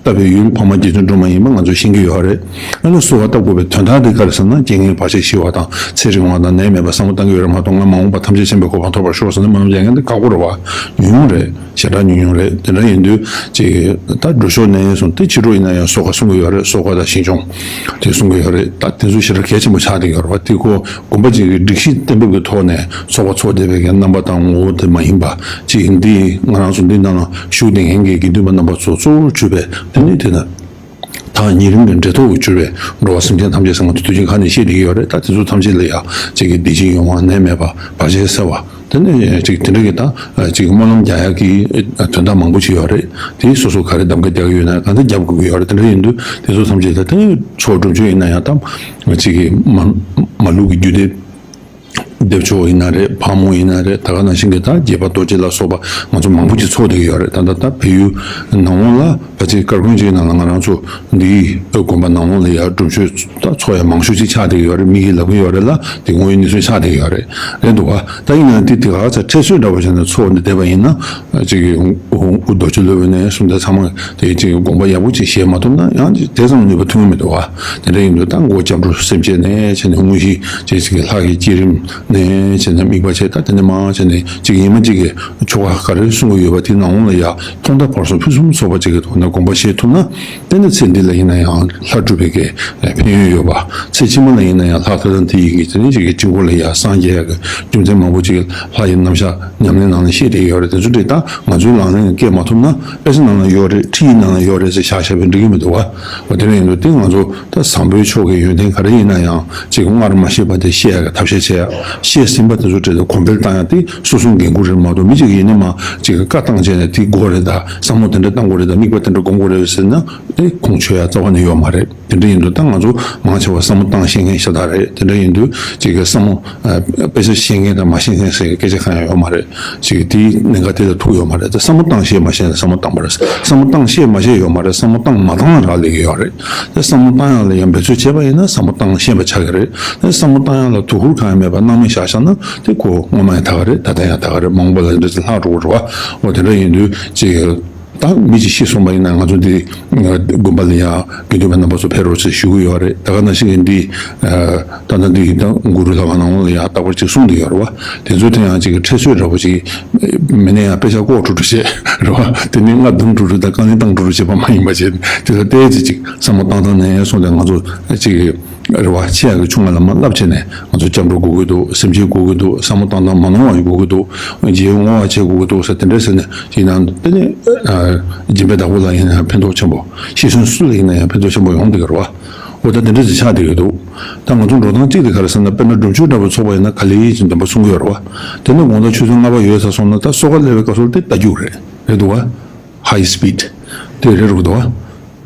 བཏབ་པའི་ཡུལ་ཕ་མ་རྗེ་བཙུན་སྒྲོལ་མ་ཡིན་པ་ང་ཚོས་ཤེས་ཀྱི་ཡོད་རེད། ཨ་ནི་གསོལ་བ་བཏབ་དགོས་པའི་དོན་དག་དེ་ག་རེ་ཟེར་ན། རྐྱེན་ངན་བར་ཆད་ཞི་བ་དང་། ཚེ་རིང་བ་དང་། ནད་མེད་པ། བསམ་བློ་བཏང་གི་ཡོད་རེད་མ་གཏོགས། ང་མ་འོངས་པ་ཐམས་ཅད་མཁྱེན་པའི་གོ་འཕང་ཐོབ་པར་ཤོག་ཟེར་ནས་སྨོན་ལམ་རྒྱག་མཁན་དེ་ཁག་པོ་རེད་བ། ཉུང་ཉུང་རེད། ཞེ་དྲག་ཉུང་ཉུང་རེད། དེ་འདྲ་ཡིན་དུས་ཅིག་ད་སྒྲུབ་མཆོད་ནས་སོང་སྟེ་ཕྱི་དྲོ་ཡིན་ན་ཡང་གསོལ་ཁ་གསུང་གི་ཡོད་རེད། གསོལ་ཁ་དང་ཞིང་སྐྱོང་དེ་གསུང་གི་ཡོད་རེད། ད་དེ་ཚོ་ཞེ་དྲག་གལ་ཆེན་པོ་ཆགས་བསྡད་ཡོད་རེད་བ། དེ་ཁོ་དགོན་པ་ཅིག་གི་སྒྲིག་གཞི་གཏན་འབེབས་ཀྱི་ཐོག་ནས་ཚོགས་པ་ཚོགས་བསྡད་པའི་གི་རྣམ་པ་དང་ངོ་བོ་དེ་མ་ཡིན་པ་ཅིག་ཡིན་དུས། ང་རང་ཚོ་འདི་ནང་ལ་བཞུགས་བསྡད་མཁན་གྱི་དགེ་འདུན་པ་རྣམ་པ་ཚོ་གཙོ་བོར་གྱུར་པའི་དེ་ནི་དེ་ན། ཐག་ཉེ་རིང་གི་འབྲེལ་ཐོག་ཏུ་གྱུར་བའི་འགྲོ་བ་སེམས་ཅན་ཐམས་ཅད་ཟེར་ང་ཚོ་དུས་རྒྱུན་ཁ་ནས་བཤད་བསྡད་ཀྱི་ཡོད་རེད། ད་དེ་ཚོ་ཐམས་ཅད་ལ་ཡང་ཅིག་གི་བདེ་སྐྱིད་ཡོང་བ། ནད་མེད་པ། བར་ཆད་སེལ་བ། དེ་ནས་ཅིག་དེ་འདྲ་གི་ད་ཅིག་སྨོན་ལམ་རྒྱག་ཡག་གི་དོན་དག་མང་པོ་ཅིག་ཡོད་རེད། དེ་སོ་སོ་ག་རེ་གདམ་ག་རྒྱག་གི་ཡོད་ན་གང་ལྟར་རྒྱབ་དགོས་ཀྱི་ཡོད་རེད། དེ་འདྲ་ཡིན་དུས་དེ་ཚོ་ཐམས་ཅད་ད་དེ་ཚོགས་སྒྲུབ་མཆོད་ཡིན་ན་ཡང་ད་ཅིག་གི་མ་མ་ལུག་གི་རྒྱུད་སྡེ། བདེ་མཆོག་ཡིན་ན་རེད། ཕག་མོ་ཡིན་ན་རེད། ད་ག་ནང་བཞིན་གྱི་ད་དགྱེས་པ་རྡོ་རྗེ་ལ་སོགས་པ་ང་ཚོ་མང་པོ་ཅིག་ཚོགས་བསྡད་ཀྱི་ཡོད་རེད། ད་ད་ད་བལ་ཡུལ་ནང་ལོགས་ལ་ཕལ་ཆེར་སྐར་ཁུང་གཅིག་ནང་ལ་ང་རང་ཚོ་འདིའི་དགོན་པ་ནང་ལོགས་ལ་ཡ་སྒྲུབ་མཆོད་ད་ཚོགས་ཡ་མང་ཤོས་ཅིག་ཆགས་བསྡད་ཀྱི་ཡོད་རེད། མི་གིས་ལབ་ཀྱི་ཡོད་རེད་ལ། དེ་དངོས་ཡོད་གནས་ཚུལ་ཆགས་བསྡད་ཀྱི་ཡོད་རེད། རེད་འདུག་ག་ད་ཡིན་ན་དེ་དེ་ག་ཚ་ཁྲེལ་ཚོད་འདྲ་བོ་བྱས་ནས་ཚོགས་ནས་བསྡད་པ་ཡིན་ན། ཅིག་གི་དབུ་དབུ་རྡོ་རྗེ་སློབ་དཔོན་ནས་གསུམ་དེ་ཚང་མ་དེ་ཅིག་དགོངས་པ་ཡག་པོ་ཅིག་བཞེས་མ་ཐུབ་ན་ཡང་དེ་ཙམ་ནུས་པ་ཐོན་གྱི་མི་འདུག་བ། དེ་འདྲ་ཡིན་དུས་ད་མགོ་སྐྱབས་འགྲོ་སེམས་བསྐྱེད་ནས་བྱས་ནས་དངོས་གཞི་ཅིག་ཅིག་གི་ལྷ་གི་བསྐྱེད་རིམ་ནས་བྱས་ནས་དམིགས་པ་བྱས། ད་དེ་ནས་མར་བྱས་ནས་ཅིག་ཉི་མ་གཅིག་གི་ཆོ་ག་ག་རེ་གསུང་གི་ཡོད་པ་དེ་ནང་ལ་ཡ་ཐོག་མཐའ་བར་གསུམ་ཕུན་སུམ་ཚོགས་པ་ཅིག་གི་ཐོག་ནས་དགོངས་པ་བཞེས་ཐུབ་ན། དེ་ནས་ཚེ་འདི་ལ་ཡིན་ན་ཡང་ལྷ་སྒྲུབ་པའི་གི་ཕན་ཡོན་ཡོད་པ། ཚེ་ཕྱི་མ་ལ་ཡིན་ན་ཡང་ལྷ་ཐ་དང་དེ་ཡི་གི་དེ་ནས་ཅིག་གི་དཀྱིལ་འཁོར་ལ་ཡ་སངས་རྒྱས་ཡ་གི་རྒྱུ་མཚན་མང་པོ་ཅིག་ལྷ་ཡི་རྣམ་གཞག་ཉམས་ལེན་ནང་ལ་བཤད་བསྡད་ཡོད་རེད། དེ་ཚོ་འདྲ་ད་ང་ཚོའི་ལག་ལེན་ལ་བཀལ་མ་ཐུབ་ན། ཨེ་ཙི་ནང་ལ་ཡོད་རེད། ཁྲིད་ཡིག་ནང་ལ་ཡོད་རེད་ཟེར་བཞག་བཞག་པས་འགྲིག་གི་མི་འདུག་བ། འོ་དེ་འདྲ་ཡིན་དུས་དེ་ང་ཚོ་ད་བཟང་པོའི་ཕྱོགས་ཀྱི་ཡོན་ཏན་ག་རེ་ཡིན་ན་ཡང་ཅིག་སྔར་མ་ཤེས་པ་དེ་ཤེས་ཡ་གི་ཐབས་ཤེས་བྱེད་ཡ། ཤེས་ཟིན་པ་དེ་ཚོ་འདྲ་ལ་གོང་འཕེལ་བཏང་ཡ་དེ་སོ་སོའི་འགན་ཁུར་རེད་མ་གཏོགས། མི་གཅིག་གིས་ཡིན་ན་མ་ཅིག་གི་བཀའ་བཏང་བྱས་ནས་དེ་དགོས་རེད། ད་བསམ་བློ་དེ་འདྲ་བཏང་དགོས་རེད། ད་དམིགས་པ་དེ་འདྲ་སྒོམ་དགོས་རེད་ཟེར་ན་དེ་ཁུངས་འཁྱོལ་ཡ་རྩ་བ་ནས་ཡོད་མ་རེད། དེ་འདྲ་ཡིན་དུས་ད་ང་ཚོ་མང་ཆེ་བ་བསམ་བློ་བཏང་ཤེས་མཁན་ཤ་སྟག་རེད། དེ་འདྲ་ཡིན་དུས་ཅིག་གི་བསམ་བློ་ཨ། དཔེ་ཆ་ཤེས་མཁན་དང་མ་ཤེས་མཁན་ཟེར་སྐད་ཆ་གང་ཡང་ཡོད་མ་རེད། ཅིག་དེའི་གནད་འགག་དེ་ལ་ཐུག་ཡོད་མ་རེད། ད་བསམ་བློ་བཏང་ཤེས་མ་ཤེས་ན་བསམ་བློ་བཏང་པ་རེད། བསམ་བློ་བཏང་ཤེས་མ་ཤེས་ཡོད་མ་རེད། བསམ་བློ་བཏང་མ་བཏང་ལ་རག་ལས་ཀྱི་ཡོད་རེད། ད་བསམ་བློ་བཏང་ཡག་ལ་ཡང་འབད་རྩོལ་བྱས་པ་ཡིན་ན་བསམ་བློ་བཏང་ཤེས་པ་ཆགས་ཀྱི་རེད། ད་བསམ་བློ་བཏང་ཡག་ལ་དོ་ཁུར་གང་ཡང་མེད་པར་སྣང་མེད་བཞག་བཞག་ན་དེ་ཁོ་སྔོན་མ་ཡང་ད་ག་རེད། ད་ལྟ་ཡང་ད་ག་རེད། མ་འོངས་པ་ལ་འདྲ་ཚེ་ལྷག་འགྲོ་གི་རེད་བ། འོ་དེ་འདྲ་ཡིན་དུས་ཅིག་ད་མི་གཅིག་ཤི་སོང་བ་ཡིན་ན་ང་ཚོ་འདི་དགོན་པ་ལ་ཡང་དགེ་འདུན་པ་རྣམ་པ་ཚོ་ཕེབས་རོགས་ཟེར་ཞུ་གི་ཡོད་རེད། ད་ག་ནང་བཞིན་གྱི་འདི་ད་ལྟ་འདི་ད་གུ་རུ་ལྷ་ཁང་ནང་ལ་ཡང་རྟག་པར་ཅིག་གསུང་གི་ཡོད་རེད་བ། དེ་ཚོའི་ཐད་ཡང་ཅིག་ཁྲེལ་ཚོད་འདྲ་པོ་ཅིག་མི་ནས་ཡང་དཔེ་ཆ་ལྐོག་འགྲོ་འགྲོ་བྱས་རེད་བ། དེ་ནས་རྔ་བརྡུངས་འགྲོ་འགྲོ་དང་རྐང་ལེན་བཏང་འགྲོ་འགྲོ་བྱས་པ་མ་ཡིན་པ་བྱས། དེ་ལ་བལྟས་ཚེ་ཅིག་བསམ་བློ་བཏང་སྟངས་ནས་སོང་སྟེ་ང་ཚོ་ཅིག་རེ་བ་ཆེ་ཡག་གི་ཆུང་བ་ལ་མ་བསླབ་བྱས་ནས་ང་ཚོ་སྐྱབས་འགྲོ་དགོས་ཀྱི་འདུག་སེམས་ཅན་དགོས་ཀྱི་འདུག་བསམ་བློ་བཏང་སྟངས་མ་ནོར་བ་ཡོང་དགོས་ཀྱི་འདུག་རྗེས་བསྔོ་བ་བྱེད་དགོས་ཀྱི་འདུག་ཟེར་དེ་འདྲ་ཟེར་ནས་ཡིན་ནའང་དེ་ནི་སྦྱིན་པའི་བདག་པོ་ལ་ཡིན་ན་ཡང་ཕན་ཐོགས་ཆེན་པོ། ཤི་གསོན་སུ་ལ་ཡིན་ན་ཡང་ཕན་ཐོགས་ཆེན་པོ་ཡོང་བསྡད་ཀྱི་རེད་བ། འོ་ད་དེ་འདྲ་ཟེར་ཆགས་བསྡད་ཀྱི་འདུག་ད་ང་ཚོ་འགྲོ་སྟངས་གཅིག་དེ་ག་རེ་ཟེར་ན། དཔེར་ན་སྒྲུབ་མཆོད་འདྲ་པོ་ཚོགས་པ་ཡིན་ན་ག་ལེ་ཡིན་ཅིག་འདོན་པ་གསུང་གི་ཡོད་རེད་བ། དེ་ནས་དགོང་དག་ཆུ་ཚོད་ལྔ་པ་ཡོལ་ཚར་སོང་ན་ད་གསོལ་ཁ་སླེབས་པའི་སྐབས་སུ་དེ་རྟ་རྒྱུག་རེད། རེད་འདུག་བ། ཧའི་སི་པིཌ་དེ་རེད་རུ་འདུག་བ།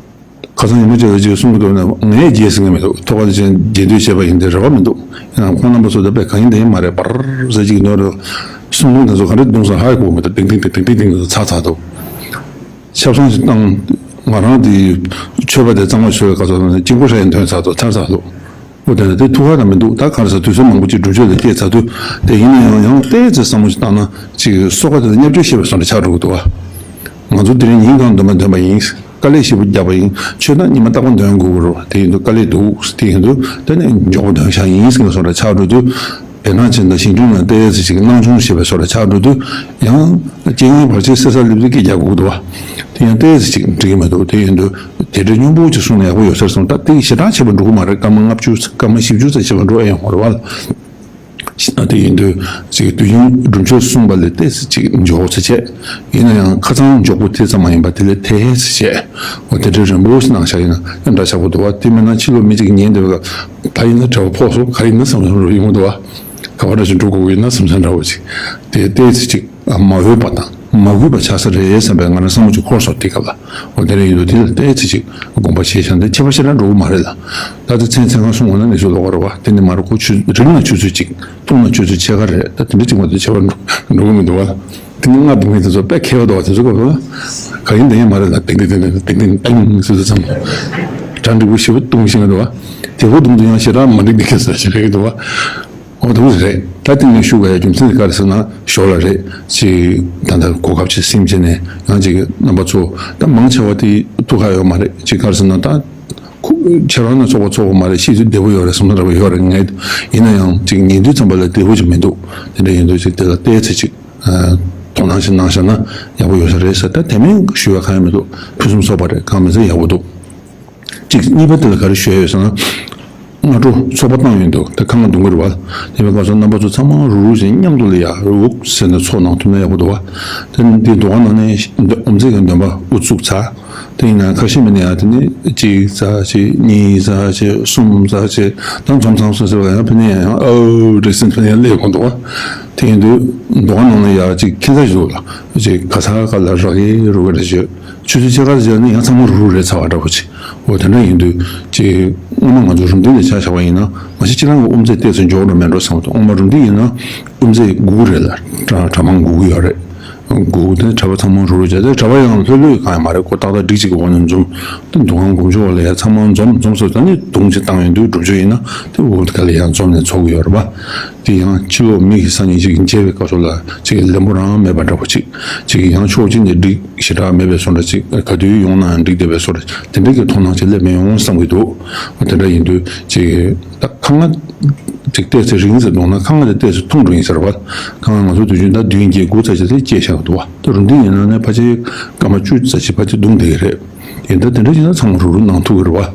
ཁ་སང་ཉི་མ་བཅར་བའི་ཅིག་གསུང་གི་འདུག་ན་ངས་བརྗེད་ཟིན་གི་མི་འདུག་ཐོག་ཁ་ཅན་བརྗེད་འདོད་བྱས་པ་ཡིན་ཏེ་རེ་བ་མི་འདུག་ཡིན་ནའང་ཁོང་རྣམ་པ་ཚོ་ད་དཔེ་གང་ཡིན་དེ་ཡིན་མ་རེད། པར་ཟེར་ཅིག་ནོར་རེད། སུམ་སྟོང་དེ་ཚོ་ག་རེ་བརྡུངས་སོང་ཧ་གོ་མི་འདུག་ཏིང་ཏིང་ཏིང་ཏིང་ཏིང་ཏིང་ཚར་ཚར་འདུག་ཆབ་གསང་ཞིག་བཏང་། ང་རང་དེ་མཆོད་པ་དེ་གཙང་མ་མཆོད་པའི་སྐབས་སུ་དཀྱིལ་འཁོར་ཧྲལ་ཡང་ཐོན་ཚར་འདུག་ཚར་ཚར་འདུག་འོ་དེ་ནས་དེ་ཐུགས་ཁག་དང་མི་འདུག་ད་ག་རེ་ཟེར་དུས་ཚོད་མང་པོ་ཅིག་སྒྲུབ་མཆོད་དེ་སྐྱེལ་ཚར་དུས། དེ་ཡིན་ན་ཡང་ཡང་ཏོག་ཙམ་བསམ་བློ་ཞིག་བཏང་ན་ཅིག་གསོལ་ཁ་དེ་ལ་བརྙས་བཅོས་བྱས་པའི་བཟོ་འདྲ་ཆགས་འགྲོ་གི་འདུག་བ། ང་ཚོ་དེ་རིང་ཉིན་གང་འདོན་པ་འདོན་པ་ཡིན། དཀའ་ལས་ཞེ་པོ་བརྒྱབ་པ་ཡིན། མཆོད་གྲྭ་ཉི་མ་རྟག་པར་འདོན་དགོས་ཀྱི་རེད། དེ་ཡིན་དུས་དཀའ་ལས་འདུག་དེ་ཡིན་དུས་དེ་ནས་མགྱོགས་པོ་འདོན་བཞག་ཡིན་ཟེར་བའི་བཟོ་འདྲ་ཆགས་འགྲོ་དུས། དེ་ནང་བཞིན་དང་ཞིང་སྐྱོང་ནང་ཏོག་ཙམ་ཅིག་སྣང་ཆུང་བྱེད་པའི་བཟོ་འདྲ་ཆགས་འགྲོ་དུས། ཡང་རྐྱེན་ངན་བར་ཆད་སེལ་ས་སླེབས་དུས་སྐད་རྒྱག་དགོས་ཀྱི་འདུག་བ། དེ་ཡང་ཏོག་ཙམ་ཅིག་འགྲིག་གི་མི་འདུག་དེ་ཡིན་དུས་དེ་འདྲའི་སྙོམས་པོ་ཅིག་གསུངས་ན་ཡག་པོ་ཡོད་ས་རེད་བསམ། ད་དེ་ཞེ་དྲག་བྱེད་པ་འགྲོ་གི་མ་རེད། སྐར་མ་ལྔ་བཅུ་སྐར་མ་བཞི་བཅུ་ཙམ་བྱེད་པ་འགྲོ་ཨེ་ཡོང་བ་རེད་བ། ད་དེ་ཡིན་དུས་ཅིག་དུས་ཡུན་སྒྲུབ་མཆོད་གསུངས་པ་ལས་ཏོག་ཙམ་ཅིག་མགྱོགས་ཙམ་བྱས། ཡིན་ན་ཡང་ཁ་ཚང་མགྱོགས་པོ་དེ་ཙམ་མ་ཡིན་པ་དེ་ལས་ཏོག་ཙམ་བྱས། འོ་དེ་འདྲའི་རིང་པོ་ཞིག་གནང་བཞག་ཡིན་ན་ཡང་འདྲ་ཆགས་པོ་འདུག་བ། དེ་མིན་ན་ཕྱི་ལོགས་མི་གཅིག་ཉན་བསྡད་པ་ད་ཡིན་ན་གྲྭ་པ་ཕོག་སོང་ག་ཡིན་ན་བསམ་བསམ་རུ་ཡོང་གི་འདུག་བ། ག་བ་འདྲ་ཞིག་འགྲོ་དགོས་ཀྱི་ཡིན་ན་བསམ་བསམ་འདྲ་བོ་ཅིག་དེ་ཏོག་ཙམ་ཅིག་མ་འོས་པ་དང་མ་གུས་པ་ཆགས་ས་རེད་བསམ་པའི་ང་རང་བསམ་བློ་ཅིག་འཁོར་སོང་དེ་སྐབས་ལ། འོ་དེ་འདྲ་ཡིན་དུས་དེ་ལ་ཏོག་ཙམ་ཅིག་དགོངས་པ་བཞེས་བཞག་འདི་ཁྱད་པར་ཞེ་དྲག་འགྲོ་གི་མ་རེད་ལ། ད་ལྟ་མཚན་མཚན་གང་གསུང་བ་ན་གནས་ཚུལ་ལོགས་ཀ་རེད་བ། དེ་ནི་མ་རེད། ཁོ་ཆུ་རིག་ན་ཆུ་ཚོད་གཅིག་བཏུང་ན་ཆུ་ཚོད་ཕྱེད་ཀ་རེད། ད་དེ་འདྲ་གཅིག་མ་གཏོགས་ཁྱད་པར་འགྲོ་འགྲོ་གི་མི་འདུག་བ། དེ་ནི་ལྔ་བརྡུངས་མཁན་དེ་ཚོ་དཔེ་མཁས་པ་འདུག་བ། དེ་ཚོ་སྐབས་ལ་ག་ཡིན་འདི་ཡིན་མ་རེད་ལ། ཏིང་ཏིང་ཏིང་ཏིང་ཏིང་ཟེར་དུས་ཙམ་གྲ་འགྲིག་པོ་ཞེ་པོ་བཏུང་ཤེས་ཀྱི་འདུག་བ། དེ་པོ་བརྡུངས་དུས་ཡང་ཞེ་དྲག་མ་འགྲིག་འདི་ག་ཟེར་ཞེ་རེད་འདུག་བ། འོ་དེ་པོ་རེད། ད་དེ་ནས་ཞུ་དགོས་ཡ་རྒྱུ་མཚན་དེ་ག་རེ་ཟེར་ན་ཞོར་ལ་རེད། ཅིག་ད་ལྟ་གོ་སྐབས་ཅིག་ཟིན་བྱས་ནས་ཡང་ཅིག་རྣམ་པ་ཚོ་ད་མང་ཆེ་བ་དེ་ཐུགས་ཁག་ཡོད་མ་རེད། ཅིག་ག་རེ་ཟེར་ན་ད། ཁོ་ཁྱེད་རང་ན་ཚོགས་པ་ཚོགས་པ་མ་རེད། ཤེས་ཚུལ་བདེ་པོ་ཡོད་རེད་བསམ་ས་འདྲ་པོ་ཡོད་རེད། ངས་ཡིན་ན་ཡང་ཅིག་ཉན་དུས་ཙམ་པ་ལ་བདེ་པོ་ཅིག་མི་འདུག་དེ་འདྲ་ཡིན་དུས་ཅིག་དེ་ལ་ཏོག་ཙམ་ཅིག་དོ་སྣང་ཞིག་གནང་བཞག་ན་ཡག་པོ་ཡོད་ས་རེད་ཟེར། ད་དེ་མིན་ཞུ་བ་གང་ཡང་མི་འདུག་ཕུན་སུམ་ཚོགས་པ་རེད། གང་མིན་ཚེ་ཡག་པོ་འདུག་ཅིག་གཉིས་པ་དེ་ལ་ག་རེ་ཞུ་ཡ་ཡོད་ཟེར་ན། སྔ་དྲོ་ཚོགས་པ་བཏང་ཡོད་འདུག་ད་ཁ་ང་རྡུང་གི་རེད་བ། དེ་བས་ཁ་སང་རྣམ་པ་ཚོ་ཚང་མ་རུག་རུག་བྱས་མཉམ་དུ་ལ་ཡ་རུག་ཟེར་ནས་ཚོགས་གནང་ཐུབ་ན་ཡག་པོ་འདུག་བ། དེ་འདི་འདུ་ཁང་ནང་ནས་ཨོམ་རྩེ་གི་འདོན་པ་དབུ་བཙུགས་ཚར། དེ་ཡིན་ན་ཁ་ཤས་མི་ནི་ཡང་དེ་ནི་གཅིག་ཙམ་བྱས། གཉིས་ཙམ་བྱས། གསུམ་ཙམ་བྱས། ད་འཛོམས་ཚང་སོ་སོ་ལ་ཡང་ཕ་ནི་ཡང་ཨོ་རེ་སིན་ཕ་ནི་ཡང་སླེབས་ཡོང་འདུག་བ། དེ་ཡིན་དུས་འདུ་ཁང་ནང་ལ་ཡང་གཅིག་ཁྱད་མཚར་ཞིག་འདུག་ལ། གཅིག་ག་ས་ག་ལ་རག་གི་རུ་ག་རེ་བྱས། ཆུ་ཚོད་ཕྱེད་ཀ་ཙམ་བྱས་ན་ཡང་ཚང་མ་རུ་རུ་རེད་ཚར་བ་འདྲ་པོ་ཅིག་འོ་དེ་འདྲ་ཡིན་དུས་ཅིག་སྔོན་མ་ང་ཚོ་རུམ་བཏེག་ལ་ཆ་བཞག་པ་ཡིན་ན་མ་གཞི་ཁྱེད་རང་གི་དབུ་མཛད་ཏོག་ཙམ་མགྱོགས་འགྲོ་མེད་འགྲོ་བསམ་འདུག་སྔོན་མ་རུམ་བཏེག་ཡིན་ན་དབུ་མཛད་དགུ་རེད་ལ། གྲྭ་གྲྭ་མང་དགུ་ཡོད་རེད། དགུ་དེ་གྲྭ་པ་ཚང་མ་རུ་རུ་བྱས། དེ་གྲྭ་པ་ཡང་ལྷོད་ལྷོད་གང་ཡང་མ་རེད། ཁོ་ཏག་ཏག་སྒྲིག་གཅིག་གི་འོག་ནས་འཛོམས། དེ་འདུ་ཁང་སྒོ་མཆོག་ལ་ཡ་ཚང་མ་འཛོམས་འཛོམས་སོ། ད་ནི་དུང་ཅིག་བཏང་ཡོང་དུས་སྒྲུབ་མཆོད་ཡིན་ན་དེ་འོག་ག་ལ་ཡང་འཛོམས་ནས་ཚོགས་ཀྱི་ཡོད་རེད་པ། དེ་ཡང་ཕྱི་ལོགས་མི་གི་སང་ཉིན་ཅིག་མཇལ་བའི་སྐབས་སུ་ལ་ཅིག་ལེན་པོ་རང་མེད་པ་འདྲ་པོ་ཅིག་ཅིག་ཡང་ཕྱོགས་གཅིག་ནས་སྒྲིག་ཞེ་དྲག་མེད་པའི་བཟོ་འདྲ་ཅིག་ག་དུས་ཡོང་ན་ཡང་འགྲིག་བསྡད་པའི་བཟོ་འདྲ་དེ་འདྲ་གི་མཐོང་སྣང་ཅིག་སླེབས་མི་ཡོང་བསམ་གྱི་འདུག་དེ་འདྲ་ཡིན་དུས་ཅིག་ད་ཁ་ང་ཅིག་ཏོག་ཙམ་རིང་ཙམ་འདུག་ན་ཁ་ང་དེ་ཏོག་ཙམ་ཐུང་འགྲོ་ཡིན་ཟེར་བ། ཁ་ང་ང་ཚོ་དུས་རྒྱུན་ད་བདུན་བརྒྱད་དགུ་ཙམ་ཅིག་དེ་སྐྱེལ་བཞག་འདུག་བ། ད་རུམ་བཏེག་ཡིན་ན་ནས་ཕལ་ཆེར་སྐར་མ་བཅུ་ཙམ་ཅིག་ཕལ་ཆེར་བརྡུངས་བསྡད་ཀྱི་རེད། ཡིན་ད་དེ་འདྲ་ཡིན་ན་ཚང་མ་རུ་རུ་གནང་ཐུབ་ཀྱི་རེད་བ།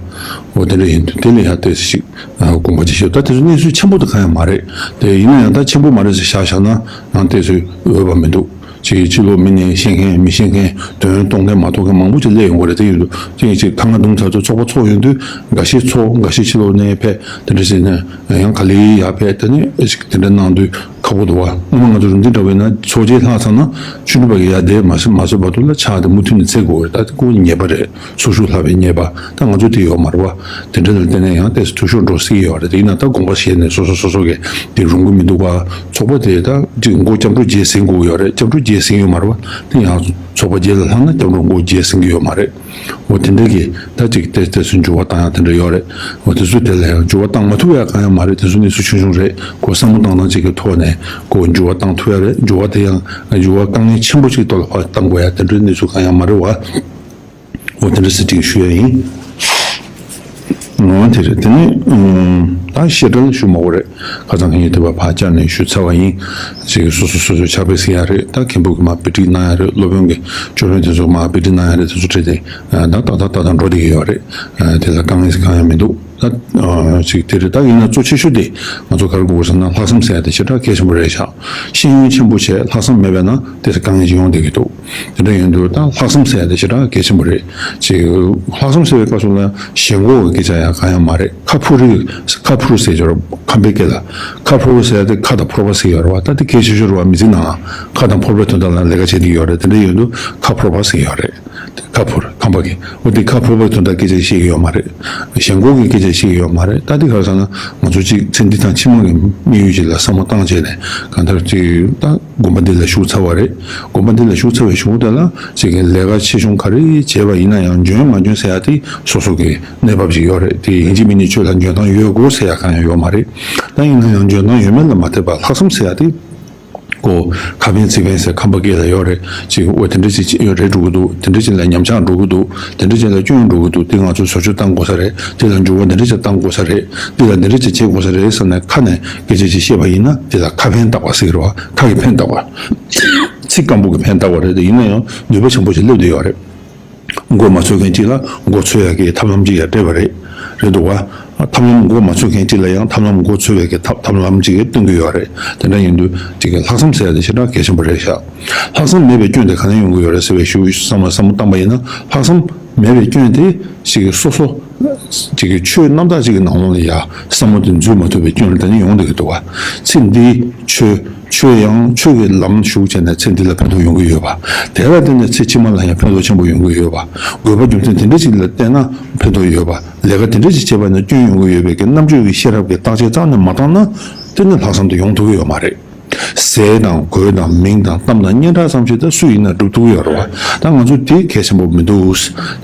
འོ་དེ་འདྲ་ཡིན་དུས་དེ་ལས་ཡང་ཏོག་ཙམ་ཞིག་དགོངས་པ་ཅིག་བཞེས། ད་དེ་ཚོ་གནས་ཚུལ་ཆེན་པོ་དེ་གང་ཡང་མ་རེད། དེ་ཡིན་ན་ཡང་ད་ཆེན་པོ་མ་རེད་ཟེར་བཞག་བཞག་ན་ཡང་ཏོག་ཙམ་འོས་པ་མི་འདུག་ཅིག་ཕྱི་ལོགས་མི་ནས་ཤེས་མཁན་མི་ཤེས་མཁན་དོན་གཏོང་མཁན་མ་གཏོང་མཁན་མང་པོ་ཅིག་སླེབས་ཡོང་གི་རེད། དེ་ཡིན་དུས་དེ་ཡིན་ཅིག་ཁ་ང་བརྡུངས་ཚར་དུས་ཚོགས་པ་ཚོགས་ཡོང་དུས་འགའ་ཤས་ཚོགས་འགའ་ཤས་ཕྱི་ལོགས་ནས་ཕེབས། དེ་འདྲ་བྱས་ནས་ཡང་ག་ལེ་ཡར་ཕེབས། དེ་ནས་ཅིག་དེ་འདྲ་གནང་དུས་ཁག་པོ་འདུག་བ། སྔོན་མ་ང་ཚོ་རུམ་བཏེག་འདྲ་བོ་ཡིན་ན་ཚོགས་ཆེན་ལྷག་ཚར་ན་ཆུ་འབྲུག་པ་གི་ཡར་བསྡད་མ་བཟོད་མ་བཟོད་བར་དུ་ལ་ཕྱག་དེ་མུ་མཐུད་ནས་འཚལ་དགོས་རེད། ད་དེ་ཁོ་ཉེས་པ་རེད། ཚོགས་ཞུགས་ལྷག་པའི་ཉེས་པ། ད་ང་ཚོ་དེ་ཡོད་མ་རེད་བ། དེ་འདྲ་ལ་བརྟེན་ནས་ཡང་ཏོག་ཙམ་འཐུས་ཤོར་འགྲོ་སྲིད་ཀྱི་ཡོད་རེད། དེ་ཡིན་ན་ད་དགོངས་པ་བཞེས་ནས་སོ་སོ་སོ་སོ་གི་དེ་རུང་གི་མི་འདུག་བ། ཚོགས་པ་དེ་ད་ཅིག་མགོ་སྐྱབས་འགྲོ་རྗེས་ཟིན་དགོས་ཡོད་རེད། སྐྱབས་འགྲོ་རྗེས་ཟིན་ཡོད་མ་རེད་བ། དེ་ཡང་ཚོགས་པ་རྗེས་ལ་ལྷག་ན་སྐྱབས་འགྲོ་མགོ་རྗེས་ཟིན་གྱི་ཡོད་མ་རེད། འོ་དེ་འདྲ་གི་ད་ཅིག་ཏོག་ཙམ་འགྱུར་བ་བཏང་ཡག་དེ་འདྲ་ཡོད་རེད། འོ་དེ་ཚོ་དེ་ལ་ཡང་འགྱུར་བ་བཏང་མ་ཐུབ་ཡག་གང་ཡང་མ་རེད། དེ་ཚོ་གནས་ཚུལ་ཆུང་ཆུང་རེད། ཁོ་བསམ་བློ་བཏང་སྟངས་ཅིག་གི་ཐོག་ནས་ཁོ་འགྱུར་བ་བཏང་ཐུབ་ཡག་རེད། འགྱུར་བ་དེ་ཡང་འགྱུར་བ་དཀའ་ངལ་ཆེན་པོ་ཅིག་ཐོག་ལ་ཕར་བཏང་དགོས་ཡག་དེ་འདྲའི་གནས་ཚུལ་གང་ཡང་མ་རེད་བ། འོ་དེ་འདྲ་ཟེར་ཅིག་ཞུ་ཡག་ཡིན། འོ་དེ་རེད། དེ་ནས་ཨུམ་ད་བཤད་གྲྭ་ལ་ཞུ་མ་དགོས་རེད། ཁ་སང་ཁ་ཉིན་དེ་བ་ཕར་བཅར་ནས་ཞུ་ཚར་བ་ཡིན། ཅིག་སོ་སོ་སོ་སོའི་ཕྱག་དཔེ་ཟིན་ཡག་རེད། ད་མཁན་པོ་གི་མར་དཔེ་ཁྲིད་གནང་ཡག་རེད། སློབ་དཔོན་གྱི་ཅོ་ལོན་དེ་ཚོ་མར་དཔེ་ཁྲིད་གནང་ཡག་རེད། དེ་ཚོ་ཁྲིད་དེ་ད་ཏག་ཏག་ཏག་ཏག་འགྲོ་བསྡད་ཀྱི་ཡོད་རེད། དེ་ལ་དཀའ་ངལ་གང་ཡང་མི་འདུག་ད་ཅིག་དེ་རེད། ད་ཡིན་ན་གཙོ་ཆེ་ཤོས་དེ་ང་ཚོ་ག་རེ་དགོས་ཟེར་ན་ལྷག་བསམ་ཟེར་ཡག་དེ་ཞེ་དྲག་གལ་ཆེན་པོ་རེད་ཤག་ཤེས་ཡོན་ཆེན་པོ་བྱས་ལྷག་བསམ་མེད་པས་ན་དེ་ཚོ་དཀའ་ངལ་ཅིག་ཡོང་བསྡད་ཀྱི་འདུག་དེ་འདྲ་ཡིན་དུས་ད་ལྷག་བསམ་ཟེར་ཡག་དེ་ཞེ་དྲག་གལ་ཆེན་པོ་རེད། ཅིག་ལྷག་བསམ་ཟེར་བའི་སྐབས་སུ་ལ་ཞེན་ཁོག་གི་སྐད་ཆ་ཡང་གང་ཡང་མ་རེད། ཁ་ཕོ་རི་ཁ་ཕོ་རི་ཟེར་ཡོད་རེད། ཁམས་པའི་སྐད་ལ་ཁ་ཕོ་རི་ཟེར་ཡག་དེ་ཁ་དང་ཕོར་པ་ཟེར་ཡོད་རེད་བ། ད་དེ་གལ་ཆེ་ཤོས་རེད་བ། མི་ཚེ་ནང་ལ་ཁ་དང་ཕོར་པའི་དོན་དག་ལ་ལས་ཀ་བྱེད་ཀྱི་ཡོད་རེད། དེ་འདྲ་ཡིན་དུས་ཁ་ཕོར་པ་ཟེར་ཡོད་རེད། ཁ་ཕོར་ཁམས་པ་གི་འོ་དེ་ཁ་ཕོར་པའི་དོན་དག་སྐད་ཆ་བཤད་ཀྱི་ཡོད་མ་རེད། ཞེན་ཁོག་གི་སྐད་ཆ་བཤད་ཀྱི་ཡོད་མ་རེད། ད་དེ་ག་རེ་ཟེར་ན་ང་ཚོ་གཅིག་ཚེ་འདི་དང་ཕྱི་མ་གི་དམིགས་ཡུལ་ཅིག་ལ་བསམ་བློ་བཏང་བྱས་ནས་གང་ལྟར་ཅིག་ད་དགོན་པ་འདི་ལ་ཞུགས་ཚར་བ་རེད། དགོན་པ་འདི་ལ་ཞུགས་ཚར་བའི་གཞུག་དེ་ལ་ཅིག་གི་ལས་ཀ་ཆེ་ཆུང་ག་རེ་བྱས་པ་ཡིན་ན་ཡང་འཇོན་མ་འཇོན་ཟེར་ཡ་དེ་སོ་སོ་གི་གནས་བབ་ཅིག་ཡོད་རེད། དེ་ཡིན་གཅིག་མིན་གཉིས་ཆོས་ལ་འཇོན་ཐང་ཡོད་དགོས་ཟེར་ཡ་གང་ཡང་ཡོད་མ་རེད། ད་ཡིན་ན་ཡང་འཇོན་ཐང་ཡོད་མེད་ལ་མ་ལྟོས་པར་ལྷག་བསམ་ཟེར་ཡ་དེ། ཀོ། ཁ་ཕན་ཚིག་ཕན་ཟེར་ཁམས་པ་སྐད་ལ་ཡོད་རེད། ཅིག་འོ་དེ་འདྲ་ཅིག་ཅིག་ཡོད་རེད་འགྲོ་གི་འདུག་དེ་འདྲ་ཅིག་ལ་ཉམས་ཆག་འགྲོ་གི་འདུག་དེ་འདྲ་ཅིག་ལ་སྐྱོན་འགྲོ་གི་འདུག་དེ་ང་ཚོས་བཟོ་བཅོས་བཏང་དགོས་ས་རེད། དེ་ལ་འགྱུར་བ་འདི་འདྲ་ཅིག་བཏང་དགོས་ས་རེད། འདི་ལ་འདི་འདྲ་ཅིག་བྱེད་དགོས་ས་རེད་ཟེར་ནས་ཁ་ནས་སྐད་ཆ་ཅིག་བཤད་པ་ཡིན་ན་དེ་ལ་ཁ་ཕན་བཏགས་པ་ཟེར་གི་རེད་བ། ཁ་གི་ཕན་བཏགས་པ། ཚིག་སྐམ་པོ་གི་ཕན་བཏགས་པ་རེད་དེ། ཡིན་ན་ཡང་ནུས་པ་ཆེན་པོ་ཞིག་སླེབས་བསྡད་ཡོད་རེད། མགོ་མ་ཚོས་མཁན་གཅིག་ལ་མགོ་ཚོས་ཡག་གི་ཐབས་ལམ་གཅིག་ཡང་སྤྲད་པ་རེད། རེད་འདུག་བ། ཐབས་ལམ་མགོ་མ་ཚོས་མཁན་གཅིག་ལ་ཡང་ཐབས་ལམ་མགོ་ཚོས་པའི་གི་ཐབས་ཐབས་ལམ་གཅིག་གིས་སྟོན་གྱི་ཡོད་རེད། དེ་འདྲ་ཡིན་དུས་གཅིག་གི་ལྷག་བསམ་ཟེར་ཡ་དེ་ཞེ་དྲག་གལ་ཆེན་པོ་རེད་ཤག་ལྷག་བསམ་མེད་པའི་སྐྱོན་དེ་ག་ནས་ཡོང་གི་ཡོད་རེད་ཟེར་བའི་ཞུ་བསམ་བློ་བསམ་བློ་བཏང་པ་ཡིན་ན་ལྷག་བསམ་མེད་པའི་སྐྱོན་དེ་གཅིག་གི་སོ་སོ་གཅིག་གི་ཆོས་རྣམ་དག་ཅིག་གི་ནང་ལོགས་ལ་ཡ་བསམ་བློ་དེ་འཛུལ་མ་ཐུབ་པའི་སྐྱོན་ལ་དེ་ནས་ཡོང་བསྡད་ཀྱི་འདུག་བ། ཚེ་འདིའི་ཆོས། ཆོས་ཡང་ཆོས་ཀྱི་ལམ་ཞུགས་བྱས་ནས་ཚེ་འདི་ལ་ཕན་ཐོགས་ཡོང་གི་ཡོད་པ། དེ་ལ་བརྟེན་ནས་ཚེ་ཕྱི་མ་ལ་ཡང་ཕན་ཐོགས་ཆེན་པོ་ཡོང་གི་ཡོད་པ། དགོས་པ་རྒྱུ་མཚན་དེ་འདྲ་ཞིག་ལ་བརྟེན་ན་ཕན་ཐོགས་ཡོད་པ། ལས་ཀ་དེ་འདྲ་ཞིག་བྱས་པ་ན་སྐྱོན་ཡོང་གི་ཡོད་པའི་གི་རྣམ་དཔྱོད་ཀྱི་ཤེས་རབ་ཀྱི་བརྟག་དཔྱད་རྩ་ནས་མ་བཏང་ན། དེ་ནི་ལྷག་བསམ་དེ་ཡོང་ཐུབ་ཀྱི་ཡོད་མ་རེད། ཟས་དང་གོས་དང་མིང་དང་གཏམ་དང་སྙན་གྲགས་ཙམ་ཞིག་ད་སུ་ཡིན་ན་སྒྲུབ་ཐུབ་ཀྱི་ཡོད་རེད་བ། ད་ང་ཚོ་དེ་གལ་ཆེན་པོ་མི་འདུག་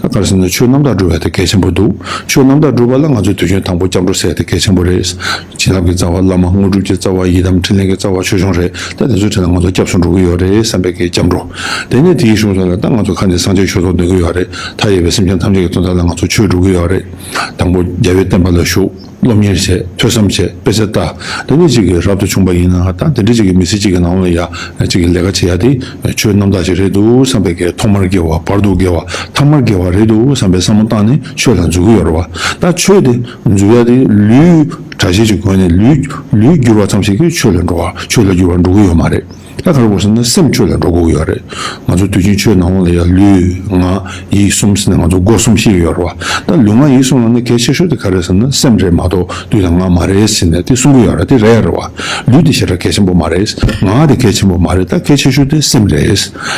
ད་ག་རེ་ཟེར་ན་ཆོས་རྣམ་དག་སྒྲུབ་ཡ་དེ་གལ་ཆེན་པོ་འདུག་ཆོས་རྣམ་དག་སྒྲུབ་པ་ལ་ང་ཚོས་དུས་རྒྱུན་དང་པོ་སྐྱབས་འགྲོ་ཟེར་ཡ་དེ་གལ་ཆེན་པོ་རེད། བྱིན་རླབས་ཀྱི་རྩ་བ་བླ་མ། དངོས་གྲུབ་ཀྱི་རྩ་བ་ཡི་དམ་འཕྲིན་ལས་ཀྱི་རྩ་བ་ཆོས་སྐྱོང་རེད། ད་དེ་ཚོའི་གྲས་ལ་ང་ཚོ་སྐྱབས་སུ་འགྲོ་གི་ཡོད་རེད་བསམ་པའི་གི་སྐྱབས་འགྲོ། དེ་ནས་དེའི་གཞུག་ལ་ད་ང་ཚོ་ཁ་འདི་སངས་རྒྱས་ཆོས་ཚོགས་འདོན་གི་ཡོད་རེད། མཐའ་ཡས་པའི་སེམས་ཅན་ཐམས་ཅད་ཀྱི་དོན་དག་ལ་ང་ཚོ་ཆོས་སྒྲུབ་གི་ཡོད་རེད། དང་པོ་རྒྱལ་བའི་བསྟན་པ་ལ་ཞུགས། སློབ་གཉེར་བྱས། ཐོས་བསམ་བྱས། དཔེ་ཆ་ལྟ། དེ་ནས་ཅིག་གི་རབ་ཏུ་བྱུང་པ་ཡིན་ན་ད་དེ་འདྲ་ཅིག་གི་མི་ཚེ་ཅིག་གི་ནང་ལ་ཡ་ཅིག་གི་ལས་ཀ་བྱེད་ཡ་དེ་ཆོས་རྣམ་དག་ཅིག་རེད་འདུག་བསམ་པའི་གི་ཐོག་མར་དགེ་བ། བར་དུ་དགེ་བ། ཐ་མར་དགེ་བ་རེད་འདུག་བསམ་པའི་བསམ་བློ་བཏང་ནས་ཆོས་ལ་འཇུག་གི་ཡོད་རེད་བ། ད་ཆོས་དེ་འཇུག་ཡ་དེ་ལུས་གྲྭ་ཤག་ཅིག་གོན་ནས་ལུས་ལུས་བསྒྱུར་བ་ཙམ་ཞིག་གིས་ཆོས་ལ་འགྲོ་བ། ཆོས་ལ་འགྱུར་བ་འགྲོ་གི་ཡོད་མ་རེད། ད་ག་རེ་དགོས་ཟེར་ན་སེམས་ཆོས་ལ་འགྲོ་དགོས་ཀྱི་ཡོད་རེད། ང་ཚོ་དུས་རྒྱུན་ཆོས་ནང་ལོགས་ལ་ཡང་ལུས་ངག་ཡིད་གསུམ་ཟེར་ནས་ང་ཚོ་སྒོ་གསུམ་བཤད་ཀྱི་ཡོད་རེད་བ། ད་ལུས་ངག་ཡིད་གསུམ་ལ་ནི་གལ་ཆེ་ཤོས་དེ་ག་རེ་ཟེར་ན་སེམས་རེད་མ་གཏོགས་ལུས་དང་ངག་མ་རེད་ཟེར་ནས་དེ་གསུང་གི་ཡོད་རེད། དེ་རེད་རེད་བ། ལུས་དེ་ཞེ་དྲག་གལ་ཆེན་པོ་མ་རེད། ངག་དེ་གལ་ཆེན་པོ་མ་རེད། ད་གལ་ཆེ་ཤོས་དེ་སེམས་རེད།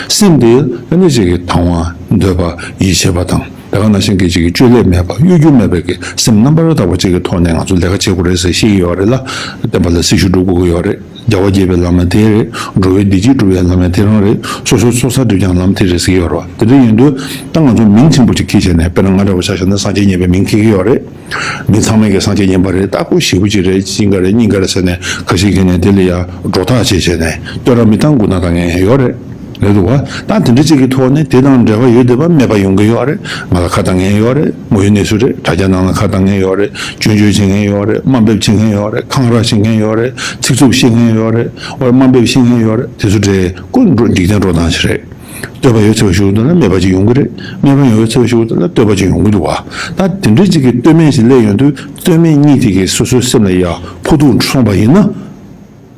སེམས་དེ་ད་ནི་ཅིག་གི་དང་བ་འདོད་པ་ཡིད་ཆེས་པ་དང་། ད་ག་ནང་བཞིན་གྱི་ཅིག་གི་བཅོས་བསླད་མེད་པ་གཡོ་སྒྱུ་མེད་པའི་གི་སེམས་རྣམ་པར་དག་པ་ཅིག་གི་ཐོག་ནས་ང་ཚོ་ལས་ཀ་བྱེད་དགོས་རེད་ཟེར་བཤད་ཀྱི་ཡོད་རེད་ལ། བསྟན་པ་ལ་སྲི་ཞུ་སྒྲུབ་དགོས་ཀྱི་ཡོད་རེད། རྒྱལ་བ་དགྱེས་པའི་བླ་མ་དེ་རེད། འགྲོ་བའི་བདེ་སྐྱིད་སྒྲུབ་པའི་བླ་མ་དེ་རང་རེད། སོ་སོའི་ཚོགས་བསགས་སྒྲིབ་སྦྱང་བླ་མ་དེ་རེད་ཟེར་གྱི་ཡོད་རེད་བ། དེ་འདྲ་ཡིན་དུས་ད་ང་ཚོ་མིང་ཆེན་པོ་ཅིག་ཁྱེར་བྱས་ནས། དཔེར་ན་ང་འདྲ་བོ་ཆ་བཞག་ན་སངས་རྒྱས་མཉེས་པའི་མིང་འཁྱེར་གྱི་ཡོད་རེད། མི་ཚང་མས་ཀྱི་སངས་རྒྱས་མཉེས་པ་རེད། ད་ཁོ་ཞེ་པོ་ཅིག་རེད། གཅིག་འགའ་རེད། གཉིས་འགའ་རེད་ཟེར་ནས་ཁ་ཤས་ཀྱིས་ནས་དེ་ལ་ཡ་སྒྲོ་བཏགས་བྱས་བྱས་ནས་བསྟོད་ར་མི་བཏང་དགོས་ན་ད་ངས་ཡོད་རེད། རེད་འདུག་བ། ད་དེ་འདྲ་ཅིག་གི་ཐོག་ནས་དེ་དང་འབྲེལ་བ་ཡོད་བསྡད་པ་མེད་པ་ཡོང་གི་ཡོད་རེད། ང་ལ་ཁ་བཏང་མཁན་ཡོད་རེད། དངོས་ཡོད་གནས་ཚུལ་རེད། དྲ་རྒྱ་ནང་ལ་ཁ་བཏང་མཁན་ཡོད་རེད། སྐྱོན་བརྗོད་བྱེད་མཁན་ཡོད་རེད། དམའ་འབེབས་བྱེད་མཁན་ཡོད་རེད། འཁང་ར་བྱེད་མཁན་ཡོད་རེད། ཚིག་རྩུབ་བཤད་མཁན་ཡོད་རེད། འོ་དམའ་འབེབས་བཤད་མཁན་ཡོད་རེད། དེ་ཚོ་འདྲ་ཀུན་འགྲོ་འཇིག་རྟེན་འགྲོ་སྟངས་ཤིག་རེད། བསྟོད་པ་ཡོད་ཚད་པ་ཞུ་དུས་ལ་སྨད་པ་ཅིག་ཡོང་གི་རེད། སྨད་པ་ཡོད་ཚད་པ་ཞུ་དུས་ལ་བསྟོད་པ་ཅིག་ཡོང་གི་འདུག་བ། ད་དེ་འདྲ་ཅིག་གི་བསྟོད་སྨད་ཅིག་སླེབས་ཡོང་དུས་བསྟོད་སྨད་གཉིས་དེ་གིས་སོ་སོའི་སེམས་ལ་ཡ་ཕོག་ཐུག་སོང་བ་ཡིན་ན།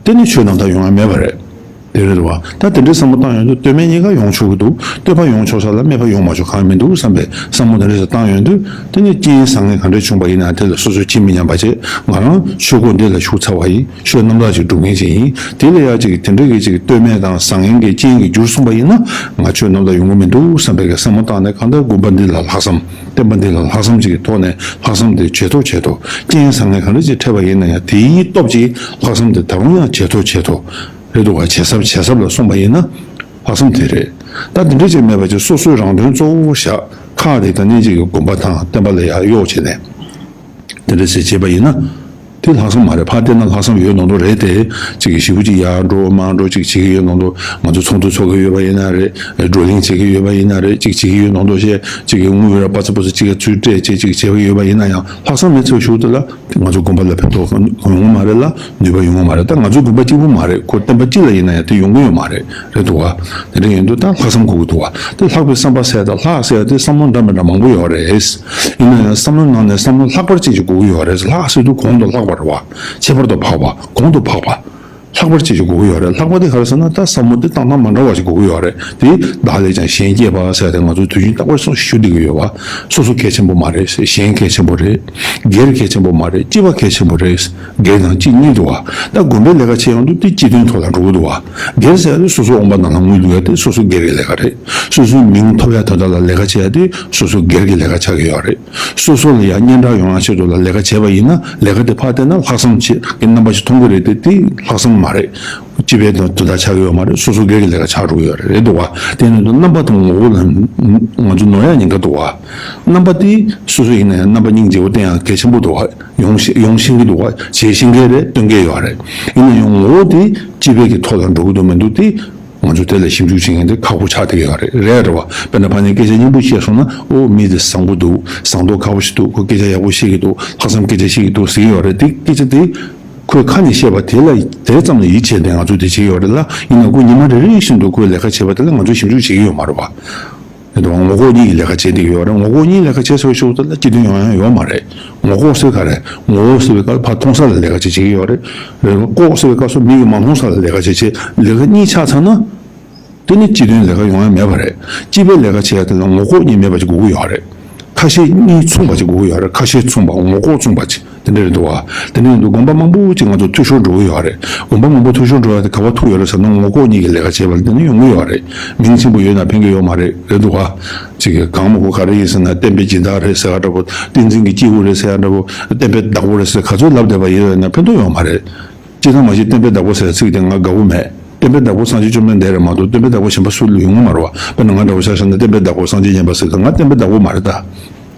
དེ་ནི་ཆོས་རྣམ་དག་ཡོང་ཡ་མེད་པ་རེད། དེ་རེད་བ། ད་དེ་འདྲའི་བསམ་བློ་བཏང་ཡོང་དུས་བསྟོད་སྨད་གཉིས་ཀ་ཡོང་ཆོག་གི་འདུག་བསྟོད་པ་ཡོང་ཆོག་ས་ལ་སྨད་པ་ཡོང་མ་ཆོག་གང་ཡང་མི་འདུག་བསམ་པའི་བསམ་བློ་དེ་འདྲ་ཞིག་བཏང་ཡོང་དུས། དེ་ནི་རྐྱེན་བཟང་ངན་ག་འདྲ་བྱུང་བ་ཡིན་ན་དེ་ལ་སོ་སོས་ཇི་མི་སྙམ་པ་བྱེད། ང་རང་ཆོས་སྒོ་འདི་ལ་ཞུགས་ཚར་བ་ཡིན། ཆོས་རྣམ་དག་ཅིག་སྒྲུབ་མཁན་ཅིག་ཡིན། དེ་ལ་ཡ་ཅིག་དེ་འདྲ་གི་ཅིག་བསྟོད་སྨད་དང་བཟང་ངན་གྱི་རྐྱེན་གྱིས་འགྱུར་སོང་བ་ཡིན་ན། ང་ཆོས་རྣམ་དག་ཡོང་གི་མི་འདུག་བསམ་པའི་བསམ་བློ་བཏང་ནས། གང་ལྟར་དགོན་པ་འདི་ལ་ལྷག་བསམ། བསྟན་པ་འདི་ལ་ལྷག་བསམ་ཅིག་གི་ཐོག་ནས་ལྷག་བསམ་དེ་ཇེ་མཐོ་ཇེ་མཐོ། རྐྱེན་བཟང་ངན་གང་འདྲ་ཅིག་འཕྲད་པ་ཡིན་ན་ཡང་དེའི་སྟོབས་ཀྱིས་ལྷག་བསམ་དེ་ད་རུང་ཡང་ཇེ་མཐོ་ཇེ་མཐོ། རེད་འདུག་ག་ཇེ་ཟབ་ཇེ་ཟབ་ལ་སོང་བ་ཡིན་ན་ལྷག་བསམ་དེ་རེད། ད་འདི་འདྲ་ཅིག་མེད་པ་ཅིག་སོ་སོའི་རང་དོན་གཙོ་བོ་བཞག་ཁག་དེ་ད་ནི་ཅིག་གི་དགོན་པ་དང་བསྟན་པ་ལ་ཡར་གཡོག་བྱས་ནས་དེ་འདྲ་ཟེར་བྱས་པ་ཡིན་ན། དེ་ལྷག་བསམ་མ་རེད། ཕར་བལྟས་ན་ལྷག་བསམ་ཡོད་མདོག་མདོག་རེད་དེ། ཅིག་གི་ཞེ་པོ་ཅིག་ཡར་འགྲོ་མར་འགྲོ་ཅིག་བྱེད་ཀྱི་ཡོད་མདོག་མདོག་ང་ཚོ་ཚོགས་འདུ་ཚོགས་ཀྱི་ཡོད་པ་ཡིན་ན་རེད། བགྲོ་གླེང་བྱེད་ཀྱི་ཡོད་པ་ཡིན་ན་རེད། ཅིག་བྱེད་ཀྱི་ཡོད་མདོག་མདོག་བཤད། ཅིག་གི་དངུལ་ར་པ་ཚ་པོ་ཚོ་ཅིག་གི་ཚུར་སྤྲད་བྱས་ཅིག་བྱེད་ཀྱི་ཡོད་པ་ཡིན་ན་ཡང་། ལྷག་བསམ་མེད་ཚུལ་ཞུ་དེ་ལ་ང་ཚོ་དགོན་པ་ལ་ཕན་ཐོགས་ཡོང་གི་མ་རེད་ལ། ནུས་པ་ཡོང་གི་མ་རེད། ད་ང་ཚོའི་དགོན་པ་གཅིག་པུ་མ་རེད། ཁོ་བསྟན་པ་སྤྱི་ལ་ཡིན་ན་ཡང་དེ་ཡོང་གི་ཡོད་མ་རེད། རེད་འདུག་བ། དེ་འདྲ་ཡིན་དུས་ད་ལྷག་བསམ་དགོས་ཀྱི་འདུག་བ། དེ་ལྷག་པའི་བསམ་པ་ཟེར་དང་ལྷག་ཟེར་དེ་བསམ་བློ་འདྲ་མི་འདྲ་མང་པོ་ཡོད་རེད། ཡིན་ན་ཡང་བསམ་བློ་ནང་ནས་བསམ་བློ་ལྷག་པར་ཅན་ཞིག་དགོས་ཀྱི་ཡོད་རེད། ལྷག་ཟེར་དུས་གོང་དུ་ལྷག་པ་རེད་བ། ཁྱད་པར་དུ་འཕགས་པ། གོང་དུ་འཕགས་པ། ལྷག་པར་ཅིག་ཅིག་དགོས་ཀྱི་ཡོད་རེད། ལྷག་པར་དེ་ག་རེ་ཟེར་ན། ད་བསམ་བློ་དེ་བཏང་སྟངས་མ་འདྲ་བ་ཞིག་དགོས་ཀྱི་ཡོད་རེད། དེ་བདག་ལས་ཀྱང་གཞན་གཅེས་པ་ཟེར་ཏེ་ང་ཚོ་དུས་རྒྱུན་རྟག་པར་སོ་ཞུ་བསྡད་ཀྱི་ཡོད་པ། སོ་སོ་གལ་ཆེན་པོ་མ་རེད། གཞན་གལ་ཆེན་པོ་རེད། སྒེར་གལ་ཆེན་པོ་མ་རེད། སྤྱི་པ་གལ་ཆེན་པོ་རེད། སྒེར་དང་སྤྱི་གཉིས་འདུག་བ། ད་དགོན་པའི་ལས་ཀ་བྱེད་ཡོང་དུས་དེ་སྤྱི་དོན་ཐོག་ལ་འགྲོ་གི་འདུག་བ། སྒེར་ཟེར་ཡ་དེ་སོ་སོ་དབང་པོ་ནང་ལ་ངུས་འདུག་ཡ་དེ་སོ་སོ་སྒེར་གྱི་ལས་ཀ་རེད། སོ་སོའི་མིང་ཐོབ་ཡ་དོན་དག་ལ་ལས་ཀ་བྱེད་ཡ་དེ་སོ་སོ་སྒེར་གྱི་ལས་ཀ་ཆགས་ཀྱི་ཡོད་རེད། སོ་སོ་ལ་ཡང་སྙན་གྲགས་ཡོང་ཡ་ཆེད་དུ་ལ་ལས་ཀ་བྱས་པ་ཡིན་ན། ལས་ཀ་དེ་ཕར་བལྟས་ན་ལྷག་བསམ་ཆེ་གི་རྣམ་པ་ཞིག་མཐོང་གི་རེད་དེ། དེ་ལྷག་བསམ་མ་རེད། སྤྱི་པའི་དོན་དོན་དག་ཆགས་ཀྱི་ཡོད་མ་རེད། སོ་སོ་སྒེར་གྱི་ལས་ཀ་ཆགས་འགྲོ་གི་ཡོད་རེད། རེད་འདུག་བ། དེ་ནི་རྣམ་པ་དང་ངོ་བོ་ལ་ང་ཚོ་ནོར་ཡ་ཉེན་ཁ་འདུག་བ། རྣམ་པ་དེ་སོ་སོ་ཡིན་ན་ཡང་རྣམ་པ་སྙིང་རྗེ་བོ་བསྟན་ཡ་གལ་ཆེན་པོ་འདུག་བ། ཡོང་ཤེས་ཡོང་ཤེས་ཀྱི་འདུག་བ། བྱེད་ཤེས་མཁན་རེད། སྟོན་མཁན་ཡོད་རེད། ཡིན་ན་ཡང་ངོ་བོ་དེ་སྤྱི་པའི་གི་ཐོག་ལ་འགྲོ་གི་འདུག་མི་འདུག་དེ། ང་ཚོ་དེ་ལ་ཞིབ་འཇུག་བྱེད་མཁན་དེ་ཁག་པོ་ཆགས་བསྡད་ཀྱི་ཡོད་རེད། རེད་རེད་བ། དཔེར་ན་ཕ་ནས་སྐད་ཆ་སྙན་པོ་བཤད་སོང་ན། ཨོ་མི་དེ་བཟང་པོ་འདུག་བཟང་མདོག་ཁ་པོ་ཞིག་འདུག་ཁོ་སྐད་ཆ་ཡག་པོ་བཤད་ཀྱི་འདུག་ལྷག་བསམ་སྐད་ཆ་བཤད་ཀྱི་འདུག་ཟེར་གྱི་ཡོད་རེད། དེ་སྐད་ཆ་དེ་ཁོས་ཁ་ནས་བཤད་པ་དེ་ལ་དེ་ཙམ་ལ་ཡིད་ཆེས་ཏེ་ང་ཚོས་དེ་བྱེད་ཀྱི་ཡོད་རེད་ལ། ཡིན་ན་ཁོ་ཉི་མ་རེ་རེ་བཞིན་དུ་ཁོས་ལས་ཀ་བྱེད་པ་དེ་ལ་ང་ཚོས་ཞིབ་འཇུག་བྱེད་ཀྱི་ཡོད་མ་རེད་བ། དེ་དང་ངོ་ལྐོག་གཉིས་ཀྱི་ལས་ཀ་བྱེད་བསྡད་ཀྱི་ཡོད་རེད། ངོ་ལྐོག་གཉིས་ལས་ཀ་བྱེད་ཚར་བའི་ཤུགས་དེ་ལ་སྤྱི་དོན་ཡོང་ཡ་ཡོད་མ་རེད། ངོ་ལྐོག་ཟེར་ག་རེ། ངོ་ལྐོག་ཟེར་བའི་སྐབས་ཕར་མཐོང་ས་ལ་ལས་ཀ་བྱེད་བྱེད་ཀྱི་ཡོད་རེད། རེད། ལྐོག་ཟེར་བའི་སྐབས་སུ་མིག་གིས་མ་མཐོང་ས་ལ་ལས་ཀ་བྱེད་བྱེད། ལས་ཀ་གཉིས་ཆགས་ཚར་ན། དེ་ནི་སྤྱི་དོན་ལས་ཀ་ཡོང་ཡ་མེད་པ་རེད། སྤྱི་པའི་ལས་ཀ་བྱེད་ཡ་དེ་ལ་ངོ་ལྐོག་གཉིས་མེད་པ་ཅིག་དགོས་ཀྱི་ཡོད་རེད། ཁ་ཞེ་གཉིས་མཚུངས་པ་ཅིག་དགོས་ཀྱི་ཡོད་རེད། ཁ་ཞེ་མཚུངས་པ། ངོ་ལྐོག་མཚུངས་པ་ཅིག་དེ་འདྲ་རེད་འདུག་བ། དེ་འདྲ་ཡིན་དུས་དགོན་པ་མང་པོ་ཅིག་ང་ཚོ་འཐུས་ཤོར་འགྲོ་གི་ཡོད་རེད། དགོན་པ་མང་པོ་འཐུས་ཤོར་འགྲོ་ཡ་དེ་ག་པར་ཐུག་ཡོད་རེད་ཟེར་ན། ངོ་ལྐོག་གཉིས་ཀྱི་ལས་ཀ་བྱས་པ་ལ་བརྟེན་ནས་ཡོང་གི་ཡོད་རེད། མིང་ཆེན་པོ་ཡོད་ན་ཕན་གྱི་ཡོད་མ་རེད། རེད་འདུག་བ། ཅིག་གི་གང་མང་པོ་ག་རེ་ཡིན་ཟེར་ན། བསྟན་པའི་སྦྱིན་བདག་རེད་ཟེར་ཡ་འདྲ་པོ། བསྟན་འཛིན་གྱི་སྐྱེས་བུ་རེད་ཟེར་ཡ་འདྲ་པོ། བསྟན་པའི་བདག་པོ་རེད་ཟེར་ག་ཚོད་ལབ་བསྡད་པ་ཡིན་ན་ཕན་ཐོགས་ཡོད་མ་རེད། སྤྱིར་བཏང་མ་གཞི་བསྟན་པའི་བདག་པོ་ཟེར་ཚིག་དེ་ང་དགའ་པོ་མེད། བསྟན་པའི་བདག་པོ་སངས་རྒྱས་བཅོམ་ལྡན་འདས་རེད་མ་གཏོགས། བསྟན་པའི་བདག་པོ་གཞན་པ་སུ་ཡོང་གི་མ་རེད་བ། དཔེར་ན་ང་འདྲ་པོ་ཆ་བཞག་ན་བསྟན་པའི་བདག་པོ་སངས་རྒྱས་མཉན་པ་ཟེར་དུས་ང་བསྟན་པའི་བདག་པོ་མ་རེད་ད།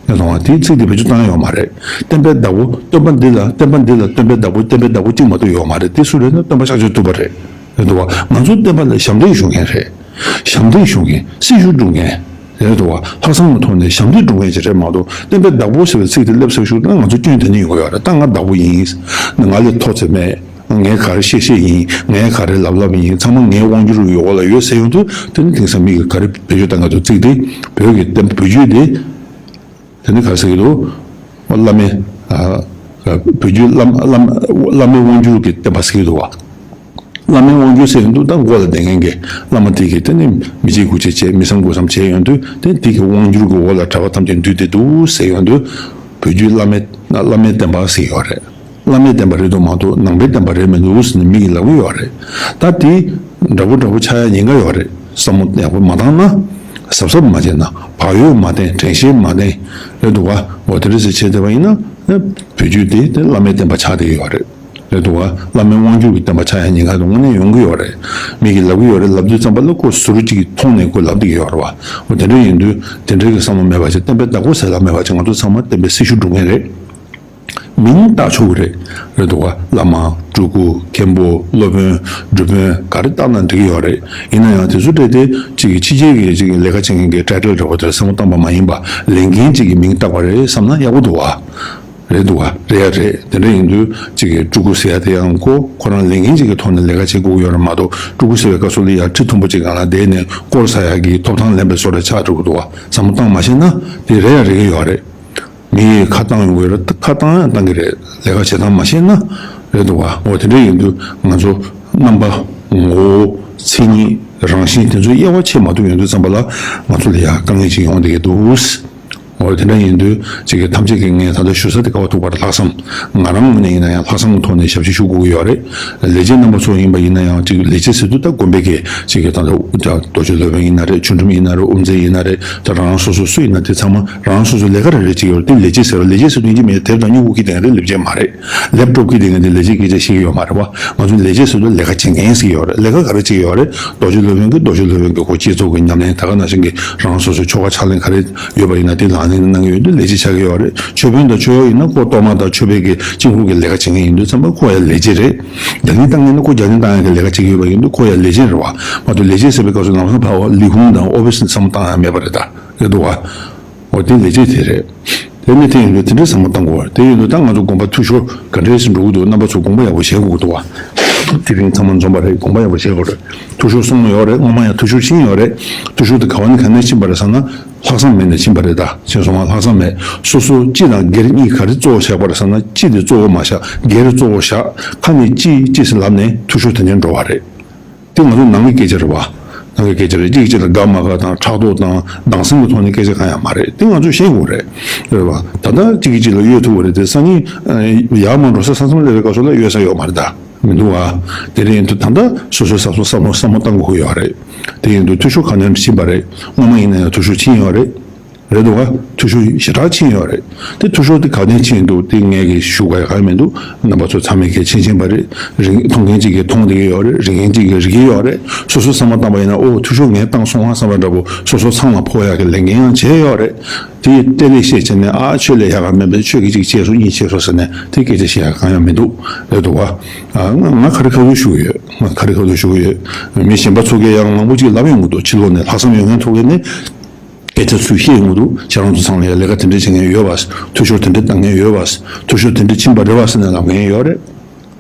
ཡང་དང་བ་དེའི་ཚིག་དེ་བེད་སྤྱོད་བཏང་ཡོད་མ་རེད། བསྟན་པའི་བདག་པོ། སྟོན་པ་འདི་ལ། བསྟན་པ་འདི་ལ་སྟོན་པའི་བདག་པོ། བསྟན་པའི་བདག་པོ་གཅིག་མ་གཏོགས་ཡོད་མ་རེད། དེ་སུ་རེད་ན་སྟོན་པ་ཤཱཀྱ་ཐུབ་པ་རེད། རེད་འདུག་བ། ང་ཚོ་བསྟན་པ་ལ་ཞབས་འདེགས་ཞུ་མཁན་རེད། ཞབས་འདེགས་ཞུ་མཁན། སྲི་ཞུ་སྒྲུབ་མཁན། རེད་འདུག་བ། ལྷག་བསམ་གྱི་ཐོག་ནས་ཞབས་འདེགས་སྒྲུབ་མཁན་ཅིག་རེད་མ་གཏོགས། བསྟན་པའི་བདག་པོ་ཟེར་བའི་ཚིག་དེ་སླེབས་ཚར་ཤུགས་ད་ང་ཚོ་སྐྱོན་དེ་ནས་ཡོང་གི་ཡོད་རེད། ད་ང་བདག་པོ་ཡིན། ང་ལས་མཐོ་ཚད་མེད། ངས་ག་རེ་བཤད་བཤད་ཡིན། ངས་ག་རེ་ལབ་ལབ་ཡིན། ཚང་མ་ངའི་དབང་སྒྱུར་གྱི་འོག་ལ་ཡོད་ཟེར་ཡོང་དུས། དེ་ནི་དེང་སང་མི་གིས་ག་རེ་བེད་སྤྱོད་བཏང་གི་འདུག་ཚིག་དེ། བོད་ཀྱི་བསྟན་པ་བོད་བརྒྱུད་དེ། དེ་ནི་ག་རེ་ཟེར་གྱི་འདུག་བླ་མའི། ཨ། བོད་བརྒྱུད་བླ་བླ་བླ་མའི་དབང་སྒྱུར་གྱི་བསྟན་པ་ཟེར་གྱི་འདུག་བ། བླ་མའི་དབང་སྒྱུར་ཟེར་ཡོང་དུས་ད་མགོ་ལ་བསྡད་མཁན་གྱི་བླ་མ་དེ་གིས་དེ་ནི་མི་བྱེད་དགུ་བྱེད་བྱས། མི་བསམ་དགུ་བསམ་བྱས་ཡོང་དུས། དེ་དེ་གི་དབང་སྒྱུར་གྱི་འོག་ལ་གྲྭ་པ་ཐམས་ཅད་འདུས་ཏེ་འདུག་ཟེར་ཡོང་དུས། བོད་བརྒྱུད་བླ་མའི་བླ་མའི་བསྟན་པ་ཟེར་ཡོད་རེད། བླ་མའི་བསྟན་པ་རེད་འདུག་མ་གཏོགས་ནང་པའི་བསྟན་པ་རེད་མི་འདུག་ཟེར་ནས་མི་གིས་ལབ་ཀྱི་ཡོད་རེད། ད་དེ་འདྲ་པོ་འདྲ་པོ་ཆགས་ཡ་ཉེན་ཁ་ཡོད་རེད། བསམ་བློ་ཡག་པོ་མ་བཏང་ན། གཟབ་གཟབ་མ་བྱས་ན། བག་ཡོད་མ་བསྟེན། དྲན་ཤེས་མ་བསྟེན། རེད་འདུག་བ། འོ་དེ་འདྲ་ཟེར་བྱས་བསྡད་པ་ཡིན་ན། བོད་བརྒྱུད་དེ་དེ་བླ་མའི་བསྟན་པ་ཆགས་བསྡད་ཀྱི་ཡོད་རེད། རེད་འདུག་བ། བླ་མའི་དབང་སྒྱུར་གྱི་བསྟན་པ་ཆགས་ཡ་ཉེན་ཁ་དེ་དངོས་གནས་ཡོང་གི་ཡོད་རེད། མི་གིས་ལབ་ཀྱི་ཡོད་རེད། ལབ་དུས་ཙམ་པ་ལ་ཁོ་ཟུར་གཅིག་གི་མཐོང་ནས་ཁོ་ལབ་བསྡད་ཀྱི་ཡོད་རེད་བ། འོ་དེ་འདྲ་ཡིན་དུས་དེ་འདྲའི་གི་བསམ་བློ་མེད་པ་བྱས། བསྟན་པའི་བདག་པོ་ཟེར་ལབ་མེད་པ་བྱས། ང་ཚོ་ཚང་མ་བསྟན་པའི་སྲི་ཞུ་སྒྲུབ་མཁན་རེད། མིང་བཏགས་ཆོག་གི་རེད། རེད་འདུག་བ། བླ་མ། སྤྲུལ་སྐུ། མཁན་པོ། སློབ་དཔོན། སྒྲུབ་དཔོན། ག་རེ་བཏགས་ན་འགྲིག་གི་ཡོད་རེད། ཡིན་ན་ཡང་དེ་ཚོ་སྤྲད་དེ་ཅིག་གི་ཕྱི་རྒྱལ་གྱི་ཅིག་གི་ལས་ཀ་བྱེད་མཁན་གྱི་ཊའི་ཊལ་འདྲ་པོ་དེར་བསམ་བློ་བཏང་པ་མ་ཡིན་པ། ལས་མཁན་ཅིག་གི་མིང་བཏགས་པ་རེད་བསམ་ན་ཡག་པོ་འདུག་བ། རེད་འདུག་བ། རེད་ཡ་རེད། དེ་འདྲ་ཡིན་དུས་ཅིག་གི་སྤྲུལ་སྐུ་ཟེར་ཡ་དེ་ཡང་ཁོ་ཁོ་རང་ལས་མཁན་ཅིག་གི་ཐོག་ནས་ལས་ཀ་བྱེད་དགོས་ཀྱི་ཡོད་རེད་མ་གཏོགས། སྤྲུལ་སྐུ་ཟེར་བའི་སྐབས་སུ་ལ་ཡ་ཁྲི་མཐོན་པོ་ཅིག་སྒང་ལ་བསྡད་ནས་སྐོར་ཟ་ཡ་གི་ཐོབ་ཐང་ལེན་པའི་བཟོ་འདྲ་ཆགས་འགྲོ་གི་འདུག་བ། བསམ་བློ་བཏང་མ་ཤེས་ན་དེ་རེད་ཡ་རེད་ཀྱི་ཡོད་རེད། མི་ཡིས་ཁ་བཏང་ཡོང་གི་རེད། ཁ་བཏང་ཡང་བཏང་གི་རེད། ལས་ཀ་བྱེད་སྟངས་མ་ཤེས་ན། རེད་འདུག་བ། འོ་དེ་འདྲ་ཡིན་དུས་ང་ཚོ་རྣམ་པ། ངོ་བོ། མཚན་ཉིད། རང་བཞིན་དེ་ཚོའི་དབྱེ་བ་ཕྱེ་མ་ཐུབ་ཡོང་དུས་ཙམ་པ་ལ་ང་ཚོ་ལ་ཡང་དཀའ་ངལ་ཅིག་ཡོང་བསྡད་ཀྱི་འདུག་འོ་དེ་འདྲ་ཡིན་དུས་ཅིག་གི་ཐམས་ཅད་ཀྱིས་ངས་ད་ལྟ་ཞུ་ས་དེ་ག་པར་ཐུག་པ་རེད། ལྷག་བསམ། ང་རང་ངོས་ནས་ཡིན་ན་ཡང་ལྷག་བསམ་གྱི་ཐོག་ནས་ཞབས་ཕྱི་ཞུ་དགོས་ཀྱི་ཡོད་རེད། ལས་བྱེད་རྣམ་པ་ཚོ་ཡིན་པ་ཡིན་ན་ཡང་ཅིག་ལས་བྱེད་ཟེར་དུས་ད་དགོན་པའི་གི་ཅིག་གི་ད་ལྟ་རྡོ་རྗེ་སློབ་དཔོན་ཡིན་ན་རེད། ཆོས་འབྲུམ་ཡིན་ན་རེད། དབུ་མཛད་ཡིན་ན་རེད། ད་རང་རང་སོ་སོ་སུ་ཡིན་ན་དེ་ཚང་མ་རང་རང་སོ་སོའི་ལས་ཀ་རེ་རེ་ཅིག་ཡོད་རེད། དེ་ལས་བྱེད་ཟེར་བ། ལས་བྱེད་ཟེར་དུས་ཡིན་གཅིག་མིན་གཅིག་དེབ་དང་སྨྱུ་གུ་འཁྱེར་བསྡད་མཁན་དེ་ལས་བྱེད་མ་རེད། ལེབ་ཊོབ་འཁྱེར་བསྡད་མཁན་དེ་ལས་བྱེད་སྐད་ཆ་བཤད་ཀྱི་ཡོད་མ་རེད་བ། ང་ཚོ་ལས་བྱེད་ཟེར་དུས་ལས་ཀ་བྱེད་མཁན་ཟེར་གྱི་ཡོད་རེད། ལས་ཀ་ག་རེ་བྱེད་ཀྱི་ཡོད་རེད། རྡོ་རྗེ་སློབ་དཔོན་གྱིས་རྡོ་རྗེ་སློབ་དཔོན་གྱི་ཁོ་བསྐྱེད་རྫོགས་ཀྱི་ཉམས་ལེན་ད་ག་ནང་བཞིན་གྱི་རང་སོ་སོའི་ཆོ་ག་ཕྱག་ལེན་ག་རེ་ཡོད་པ་ཡིན་ན་དེ་ལག་ལེན་གནང་གི་ཡོད་དུས་ལས་བྱེད་ཆགས་ཀྱི་ཡོད་རེད། ཆོས་དཔོན་དང་ཆོས་གཡོག་ཡིན་ན་ཁོ་གཏོར་མ་དང་མཆོད་པའི་གི་དཀྱིལ་འཁོར་གྱི་ལས་ཀ་བྱེད་མཁན་ཡིན་དུས་ཙམ་པ་ཁོ་ཡང་ལས་བྱེད་རེད། རྒྱ་གཉིས་བཏང་མཁན་ནི་ཁོ་རྒྱ་གཉིས་བཏང་ཡ་གི་ལས་ཀ་བྱེད་ཀྱི་ཡོད་པ་ཡིན་དུས་ཁོ་ཡང་ལས་བྱེད་རེད་བ། མ་གཏོགས་ལས་བྱེད་ཟེར་བའི་སྐབས་སུ་ལམ་སང་ཕར་ལས་ཁུངས་དང་ཨོ་ཕི་སི་ནི་བསམ་བློ་བཏང་ཡ་མེད་པ་རེད་ད། རེད་འདུག་བ། འོ་དེ་ལས་བྱེད་དེ་རེད། དེ་ནི་དེ་ཡིན་དུས་དེ་འདྲའི་བསམ་བློ་བཏང་དགོས་པ་རེད། དེ་ཡིན་དུས་ད་ང་ཚོ་དགོན་པ་འཐུས་ཤོར་ག་འདྲས་སེ་འགྲོ་གི་འདུག་རྣམ་པ་ཚོ་དགོངས་པ་ཡག་པོ་བཞེས་དགོས་ཀྱི་འདུག་བ། དེ་རིང་ཚང་མ་འཛོམས་པ་རེད། དགོངས་པ་ཡག་པོ་བཞེས་དགོས་རེད། འཐུས་ཤོར་སོང་ཡོད་རེད། སྔོན་མ་ཡང་འཐུས་ཤོར་ཕྱིན་ཡོད་རེད། འཐུས་ཤོར་དེ་ག་བ་ནས་ག་ནས་ཕྱིན་པ་རེད་ཟེར་ན། ལྷག་བསམ་མེད་ནས་ཕྱིན་པ་རེད། ད་ཅེས་སོང་བ། ལྷག་བསམ་མེད། སོ་སོ་སྤྱི་དང་སྒེར་གཉིས་ག་རེ་གཙོ་བོ་བཞག་པ་རེད་ཟེར་ན། སྤྱི་དེ་གཙོ་བོ་མ་བཞག་སྒེར་གཙོ་བོ་བཞག་ཁ་ནས་ཅི་ཅི་ཟེར་ལབ་ནས་འཐུས་ཤོར་དེ་ནས་འགྲོ་བ་རེད། དེ་ང་ཚོ་ནང་གི་སྐད་ཆ་རེད་བ། ནང་གི་སྐད་ཆ་རེད། གཅིག་གཅིག་ལ་དགའ་མ་དགའ་དང་ཕྲག་དོག་དང་སྡང་སེམས་ཀྱི་ཐོག་ནས་སྐད་ཆ་གང་ཡང་མ་རེད། དེ་ང་ཚོས་ཤེས་དགོས་རེད། རེད་བ། ད་ལྟ་གཅིག་གིས་གཅིག་ལ་གཡོལ་ཐུབ་པ་རེད་དེ། སང་ཉིན་ཡར་མར་འགྲོ་ས་ས་མཚམས་སླེབས་པའི་སྐབས་སུ་ལ་གཡོལ་ས་ཡོད་མ་རེད། ད་མི་འདུག་བ། དེ་རེད། ཡིན་དུས་ད་ལྟ་སོ་སོའི་བསམ་བློ་བསམ་བློ་བསམ་བློ་བཏང་དགོས་ཀྱི་ཡོད་རེད། དེ་ཡིན་དུས་འཐུས་ཤོར་ག་ནས་ཕྱིན་པ་རེད། སྔོན་མ་ཡིན་ན་ཡང་འཐུས་ཤོར་ཕྱིན་ཡོད་རེད། རེད་འདུག་བ། འཐུས་ཤོར་ཞེ་དྲག་ཕྱིན་ཡོད་རེད། དེ་འཐུས་ཤོར་དེ་ག་ནས་ཕྱིན་འདུག་དེ་ངས་གི་ཞུ་ག་ཡ་ག་ཡ་མི་འདུག་རྣམ་པ་ཚོ་ཚང་མས་གི་མཁྱེན་མཁྱེན་པ་རེད། རིག་མཐོང་མཁན་གཅིག་གིས་མཐོང་བསྡད་ཀྱི་ཡོད་རེད། རིག་མཁན་གཅིག་གིས་རིག་གི་ཡོད་རེད། སོ་སོ་བསམ་བློ་བཏང་པ་ཡིན་ན། ཨོ། འཐུས་ཤོར་ངས་བཏང་སོང་ཨ་བསམ་པ་འདྲ་པོ་སོ་སོ་ཚང་ལ་ཕོག་ཡ་གི་ལས་འགན་ཡང་བྱས་ཡོད་རེད། དེ་ཡི་ལྟེ་ལེ་བཤད་བྱས་ནས། ཨ། ཁྱོད་ལས་ཡག་ག་མེད་པས། ཁྱོད་ཀྱིས་གཅིག་བྱས་སོང་། གཉིས་བྱས་སོང་ཟེར་ནས་དེ་སྐད་ཆ་བཤད་ཡ་གང་ཡང་མི་འདུག་རེད་འདུག་བ། ཨ། ང་ང་ག་རེ་ཁ་ཐུག་ཞུ་གི་ཡོད། ང་ག་རེ་ཁ་ཐུག་ཞུ་གི་ཡོད། མི་གཞན་པ་ཚོ་གིས་ཡང་མང་པོ་ཅིག་ལབ་ཡོང་གི་འདུག་ཕྱི་ལོགས་ནས། ལྷག་བསམ་ཡོད་མཁན་ཚོ་གིས་ནི། སྐད་ཆ་ཚུར་བཤད་ཡོང་གི་འདུག་ཁྱེད་རང་ཚོ་ཚང་ལ་ཡ་ལས་ཀ་དེ་འདྲ་བྱེད་མཁན་ཡོད་པ། འཐུས་ཤོར་དེ་འདྲ་བཏང་མཁན་ཡོད་པ། འཐུས་ཤོར་དེ་འདྲ་ཕྱིན་པ་རེད་བ་ཟེར་ནས་ལབ་མཁན་ཡོད་རེད།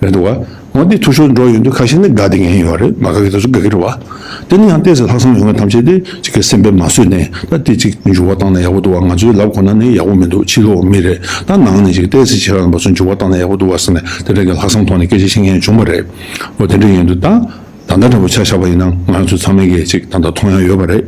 རེད་འདུག་བ། འོ། འདི་འཐུས་ཤོར་འགྲོ་ཡོང་དུས་ཁ་ཤས་ནི་དགའ་བསྡད་མཁན་ཡོད་རེད། མ་དགའ་མཁན་དེ་ཚོ་དགའ་གི་རེད་བ། དེ་ནི་ཡང་ཏོག་ཙམ་ལྷག་བསམ་ཡོད་མཁན་ཐམས་ཅད་དེ་ཅིག་གི་སེམས་པས་མ་བཟོད་ནས། ད་དེ་ཅིག་འགྱུར་བ་བཏང་ན་ཡག་པོ་འདུག་བ། ང་ཚོས་ལབ་དགོས་ན་ནི་ཡག་པོ་མི་འདུག་ཕྱི་ལོགས་མི་རེད། ད་ནང་ནས་ཅིག་ཏོག་ཙམ་ཁྱེད་རང་ཚོ་འགྱུར་བ་བཏང་ན་ཡག་པོ་འདུག་བ་ཟེར་ནས་དེ་འདྲ་གི་ལྷག་བསམ་ཐོག་ནས་སྐད་ཆ་བཤད་མཁན་བྱུང་བ་རེད། འོ། དེ་འདྲ་ཡིན་དུས་ད། ད་ལྟ་འདྲ་པོ་ཆ་བཞག་པ་ཡིན་ན། ང་ཚོ་ཚང་མས་གི་ཅིག་ད་ལྟ་མཐོང་ཡ་ཡོད་པ་རེད།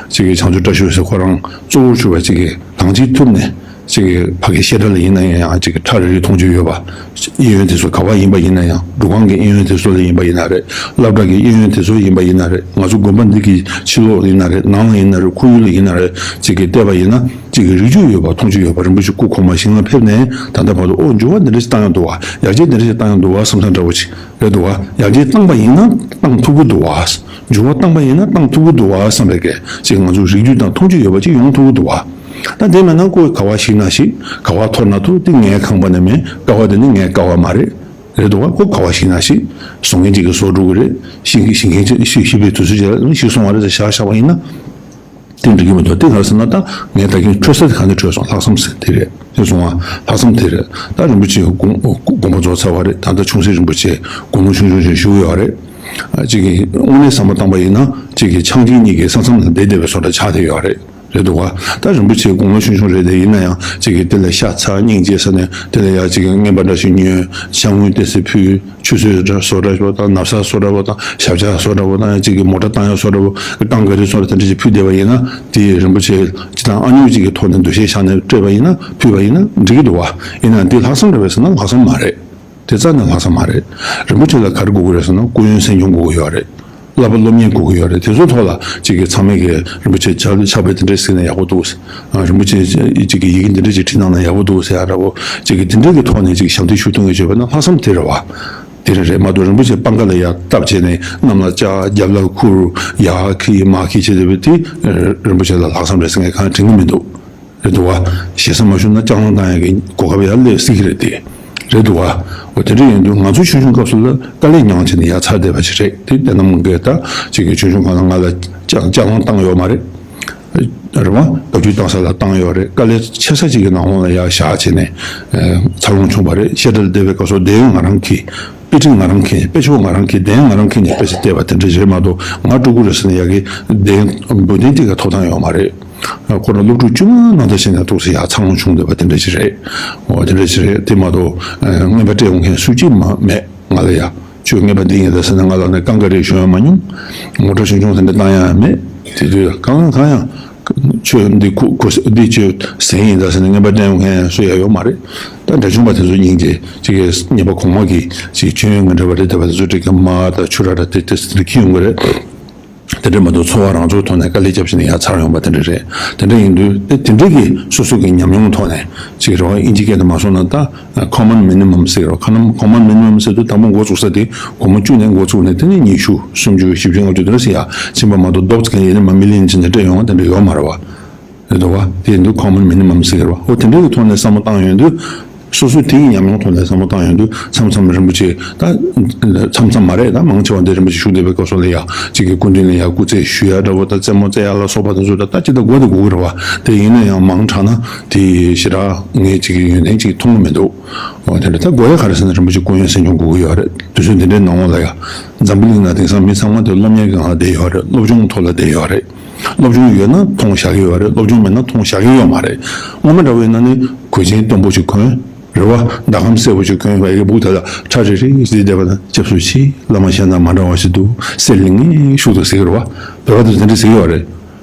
ཅིག་གི་བྱང་ཆུབ་བཀྲ་ཤིས་ཟེར་ཁོ་རང་གཙོ་བོར་གྱུར་པ་ཅིག་གི་གང་ཅིག་ཐུབ་ནས། ཅིག་གི་ཕ་གི་བཤད་གྲྭ་ལ་ཡིན་ན་ཡང་ཅིག་གི་ཁྲ་རིལ་རིལ་མཐོང་རྒྱུ་ཡོད་པ། གཡས་གཡོན་དེ་ཚོ་ག་པར་ཡིན་པ་ཡིན་ན་ཡང་། འབྲུག་སྒང་གི་གཡས་གཡོན་དེ་ཚོ་ལ་ཡིན་པ་ཡིན་ན་རེད། སློབ་གྲྭ་གི་གཡས་གཡོན་དེ་ཚོ་ལ་ཡིན་པ་ཡིན་ན་རེད། ང་ཚོ་དགོན་པ་འདི་གི་ཕྱི་ལོགས་ཡིན་ན་རེད། ནང་ལ་ཡིན་ན་རེད། ཁོར་ཡུག་ལ་ཡིན་ན་རེད། ཅིག་གི་བལྟས་པ་ཡིན་ན། ཅིག་གི་རིག་རྒྱུ་ཡོད་པ། མཐོང་རྒྱུ་ཡོད་པ། རིན་པོ་ཆེ་སྐུ་གོང་མ་ཞིང་ལ་ཕེབས་ནས་ད་ལྟ་བར་དུ། ཨོ། འགྱུར་བ་འདི་འདྲ་ཞིག་བཏང་ཡོང་འདུག་བ། ཡར་རྒྱས་འདི་འདྲ་ཞིག་བཏང་ཡོང་འདུག་བ་བསམ་བསམ་འདྲ་པོ་ཅིག་རེད་འདུག་བ། ཡར་རྒྱས་བཏང་པ་ཡིན་ན་བཏང་ཐུབ་ཀྱི་འདུག་བ། འགྱུར་བ་བཏང་པ་ཡིན་ན་བཏང་ཐུབ་ཀྱི་འདུག་བ་བསམ་པའི་གི་ཅིག་ང་ཚོ་རིག་རྒྱུ་དང་མཐོང་རྒྱུ་ཡོད་པ་ཅིག་ཡོང་ཐུབ་ཀྱི་འདུག་བ། ད་དེ་མེད་ན་ཁོ་ག་པར་ཞིག་ན་ཞིག་ག་པར་འཐོར་ན་འཐོར། དེ་ངའི་ཁང་པ་ནས་མེད། ཀ་བ་དེ་ནི་ངའི་ཀ་བ་མ་རེད། རེད་འདུག་བ། ཁོ་ག་པར་ཞིག་ན་ཞིག་བཟོ་མཁན་ཅིག་གིས་བཟོ་འགྲོ་གི་རེད། ཤེས་མཁན་ཤེས་མཁན་ཅིག་ཤེས་ཤེས་པའི་དུས་ཚོད་ཅིག་ལ་ཞིག་སོང་བ་རེད་ཟེར་བཞག་བཞག་པ་ཡིན་ན། དེ་འགྲིག་གི་མི་འདུག་དེ་ག་རེ་ཟེར་ན། ད་ངས་ད་གིན་འཕྲོད་ས་དེ་ག་ནས་འཕྲོད་སོང་། ལྷག་བསམ་ཟེར་དེ་རེད། དེ་སོང་བ། ལྷག་བསམ་དེ་རེད། ད་རིན་པོ་ཆེ་དགོངས་དགོངས་པ་རྫོགས་ཚར་བ་རེད། ད་ལྟ་ཆུང་སྲིད་རིན་པོ་ཆེ་དགུང་ལོ་ཆུང་ཆུང་ཞིག་བཞུགས་ཡོད་རེད། ཨ། གཅིག་གིས་དངོས་གནས་བསམ་བློ་བཏང་པ་ཡིན་ན། གཅིག་གིས་ཆང་སྐྱིན་གཉིས་ཀྱི་ས་མཚམས་ལ་བསྡད་བསྡད་པའི་བཟོ་འདྲ་ཆགས་བསྡད་ཡོད་རེད། རེད་འདུག་བ། ད་རིན་པོ་ཆེ་དགུང་ལོ་ཆུང་ཆུང་རེད་དེ། ཡིན་ན་ཡང་གཅིག་གིས་དེ་ལ་ཤ་ཚ་སྙིང་རྗེ་ཟེར་ནས། དེ་ལ་ཡང་གཅིག་གིས་རྔན་པ་འདྲ་ཞིག་ཉོས། ཤ་དངོས་ཏོག་ཙམ་ཕུལ། ཆུ་ཚོད་འདྲ་བཟོ་འདྲ་པོ་དང་། ན་བཟའ་བཟོ་འདྲ་པོ་དང་། ཞབས་བཅགས་བཟོ་འདྲ་པོ་དང་། གཅིག་གིས་མོ་ཊ་བཏང་ཡག་བཟོ་འདྲ་པོ། ཊང་ག་རི་བཟོ་འདྲ་དེ་འདྲ་ཞིག་ཕུལ་བསྡད་པ་ཡིན་ན། དེ་རིན་པོ་ཆེ་སྤྱིར་བཏང་ཨ་ཉུག་ཅིག་གི་ཐོག་ནས་འདུ་ཤེས་བཞག་ནས་སྤྲད་པ་ཡིན་ན། ཕུལ་བ་ཡིན་ན་འགྲིག་གི་འདུག་བ། ཡིན་ན་འདི་ལྷག་བསམ་རེད་པས་ཟེར་ན་ལྷག་བསམ་མ་རེད། དེ་རྩ་ནས་ལྷག་བསམ་མ་རེད། རིན་པོ་ཆེ་ལ་ག་རེ་དགོས་ཀྱི་རེད་ཟེར་ན། སྐུ་ཡོན་སེམས་ཆུང་དགོས་ཀྱི་ཡོད་རེད། བསླབ་པ་སློབ་གཉེར་དགོས་ཀྱི་ཡོད་རེད། དེ་ཚོའི་ཐོག་ལ་གཅིག་གིས་ཚང་མས་གི་རིན་པོ་ཆེ་ཕྱག་ཕྱག་དཔེ་དེ་འདྲ་གཟིགས་ན་ཡག་པོ་འདུག་ཨ། རིན་པོ་ཆེ་གཅིག་གིས་ཡི་གེ་འདི་འདྲ་ཅིག་བྲིས་གནང་ན་ཡག་པོ་འདུག་ཟེར་ཡག་འདྲ་པོ། གཅིག་གིས་དེ་འདྲ་གི་ཐོག་ནས་ཅིག་ཞབས་འདེགས་ཞུ་གཏོང་གི་བྱས་པ་ན་ལྷག་བསམ་དེ་རེད་བ། དེ་རེད་རེད་མ་གཏོགས། རིན་པོ་ཆེ་པང་ཁ་ལ་ཡར་བཏབ་བྱས་ནས་གནམ་ལ་བཅག་རྒྱབ་ལ་ཁུར། ཡར་ཁྱེར་མར་ཁྱེར་བྱས་བསྡད་པ་དེ། རིན་པོ་ཆེ་ལ་ལྷག་བསམ་རེད་ཟེར་མཁན་གང་དྲན་གི་མི་འདུག་རེད་འདུག་བ། ཞེ་ས་མ་ཞུ་ན་ལྕགས་ལམ་བཏང་ཡག་གི་གོ་སྐབས་ཡར་སླེབས་སྲིད་ཀྱི་རེད་དེ། རེད་འདུག་བ། འོ། དེ་འདྲ་ཡིན་དུས་ང་ཚོ་ཆུང་ཆུང་སྐབས་སུ་ལ་དཀའ་ལས་མྱངས་བྱས་ནས་ཡར་ཚར་བསྡད་པ་ཞིག་རེད་དེ། དེ་རྣམས་ཀྱིས་ད་ཅིག་གི་ཆུང་ཆུང་སྒང་ལ་ང་ལ་ལྕགས་ལྕགས་ལམ་བཏང་ཡོད་མ་རེད། རེད་བ། བཀའ་བཀྱོན་བཏང་ས་ལ་བཏང་ཡོད་རེད། དཀའ་ལས་ཆེ་ས་ཅིག་གི་ནང་ལོགས་ལ་ཡར་བཞག་བྱས་ནས། ཨ། འཚར་ལོངས་བྱུང་བ་རེད། བཤད་གྲྭ་ལ་བསྡད་པའི་སྐབས་སུ་འདོན་ཡོན་ང་རང་གིས། དཔེ་ཁྲིད་ང་རང་གིས། དཔེ་ཆ་ང་རང་གིས། འདོན་ཡོན་ང་རང་གིས་ནས་དཔེ་ཆ་བལྟས་པ་དེ་འདྲ་རེད་མ་གཏོགས། ང་སྤྲུལ་སྐུ་རེད་ཟེར་ནས་ཡར་གི་འདོན་ཡོན་འབུལ་འདོན་དེ་ག་ཐོབ་ཐང་ཡོད་མ་རེད། ཁོ་རང་སློབ་ཕྲུག་དཀྱུས་མ་ནང་ལྟར་བྱས་ནས་ཏོག་ཙམ་ཡར་འཚར་ལོངས་བྱུང་བསྡད་པ་དེ་འདྲ་ཞིག་རེད། འོ། དེ་འདྲ་ཞིག་རེད། དེ་མ་གཏོགས། ཨ། རྔན་པ་སྤྲད་ཡོང་མཁན་སུ་གཅིག་མ་མེད་ང་ལ་ཡ། ཁྱོད་རྔན་པ་འདི་ཡིན་ད་ཟེར་ནས་ང་ལ་ནས་རྐང་ཀ་རེ་ཞུ་ཡང་མ་མྱོང་། མོ་ཊ་ཆུང་ཆུང་དེ་འདྲ་བཏང་ཡང་མེད། དེ་དུས་གང་གང་ཡང་། ཁྱོད་འདི་ཁུ་ཁུ་འདི་ཁྱོད་ཟས་ཡིན་ད་ཟེར་ནས་རྔན་པ་སྤྲད་ཡོང་མཁན་སུ་ཡང་ཡོད་མ་རེད། ད་འདྲ་བྱུང་པ་དེ་ཚོ་སྙིང་རྗེ། ཅིག་གིས་ཉེས་པ་གོང་མ་གིས་ཅིག་མཆོད་ཡོན་ངན་འདྲ་བ་རེད་དེ་བ་དེ་ཚོ་སྤྲད་མཁན། མར་དང་ཕྱུར་ར་ར་དེ་དེ་ཚོ་དེ་འཁྱེར་ཡོང་གི་རེད། དེ་འདྲ་མ་གཏོགས་འཚོ་བ་རང་ཚོའི་ཐོག་ནས་དཀའ་ལས་བརྒྱབ་བྱས་ནས་ཡར་འཚར་ཡོང་པ་དེ་འདྲ་རེད། དེ་འདྲ་ཡིན་དུས་དེ་དེ་འདྲ་གི་སོ་སོ་གི་ཉམས་མྱོང་ཐོག་ནས་ཅིག་རེད་བ། ཨིན་ཇི་སྐད་དུ་མ་སོང་ན་ད་ཁོ་མོན་མི་ནི་མམ་ཟེར་རོ། ཁ་ནམ་ཁོ་མོན་མི་ནི་མམ་ཟེར་དུས་དང་པོ་འགོ་བཙུགས་ས་དེ་སྒོར་མོ་བཅུ་ནས་འགོ་བཙུགས་ནས། དེ་ནས་ཉི་ཤུ། སུམ་ཅུ། བཞི་བཅུ། ལྔ་བཅུ། དེ་འདྲ་ཟེར་ཡ་ཕྱིན་པ་མ་གཏོགས། རྡོག་ཙམ་གང་ཡིན་ན་མ་མི་ལིན་ཅི་ནས་སྤྲད་ཡོང་བ་དེ་འདྲ་ཡོད་མ་རེད་བ། རེད་འདུག་བ། དེ་ཡིན་དུས་ཁོ་མོན་མི་ནི་མམ་ཟེར་རོ། འོ། དེ་འདྲ་གི་ཐོག་ནས་བསམ་བློ་བཏང་ཡོང་དུས། སོ་སོའི་དེ་ཡི་ཉམས་མྱོང་ཐོག་ནས་བསམ་བློ་བཏང་ཡོང་དུས་མཚམས་མཚམས་རིན་པོ་ཆེ་ད་མཚམས་མཚམས་མ་རེད། ད་མང་ཆེ་བ་འདི་རིན་པོ་ཆེ་བཞུགས་བསྡད་པའི་སྐབས་སུ་ལ་ཡ་གཅིག་གི་སྐུ་མདུན་ལ་ཡ་སྐུ་རྩེད་ཞུ་ཡ་འདྲ་བོ་ད་རྩེད་མོ་རྩེ་ཡ་ལ་སོགས་པ་དེ་ཚོ་ད་ད་ཅི་ད་དགོས་དེ་དགོས་ཀྱི་རེད་བ། དེ་ཡིན་ན་ཡང་མང་དྲགས་ན་དེ་ཞེ་དྲག་ངས་གཅིག་གི་ཡོན་ཏན་གཅིག་མཐོང་གི་མི་འདུག་འོ་དེ་འདྲ་ད་དགོས་ཡ་ག་རེ་ཟེར་ན་རིན་པོ་ཆེ་སྐུ་ཡོན་སེམས་ཆུང་དགོས་ཀྱི་ཡོད་རེད། དུས་ཚོད་འདི་འདྲའི་ནང་ལ་ཡ་འཛམ་བུ་གླིང་ན་དེང་སང་མི་ཚང་མ་དེ་སློབ་གཉེར་གྱི་ངང་ལ་བསྡད་ཡོད་རེད། སློབ་སྦྱོང་ཐོག་ལ་བསྡད་ཡོད་རེད། སློབ་སྦྱོང་ཡོད་ན་མཐོང་བཞག་གི་ཡོད་རེད། སློབ་སྦྱོང་མེད་ན་མཐོང་བཞག་གི་ཡོད་མ་རེད། སྔོན་མ་འདྲ་བོ་ཡིན་ན་ནི་གོས་ཆེན་སྟོན་པོ་ཅིག་གོན་རེད་བ། ཟླ་གམ་སེར་པོ་ཅིག་གོན་བ་ཡི་སྦུག་དེ་ལ་ཁྲ་རིག་རིག་ཟིག་བསྡད་པ་ན་སྐྱབས་སུ་མཆི། བླ་མ་གཞན་དང་མ་འདྲ་བ་ཞིག་འདུག་གསེར་གླིང་ངེ་ཤུགས་དང་ཟེར་གི་རེད་བ། བོད་པ་དེ་དེ་འདྲ་ཟེར་གི་ཡོད་རེད།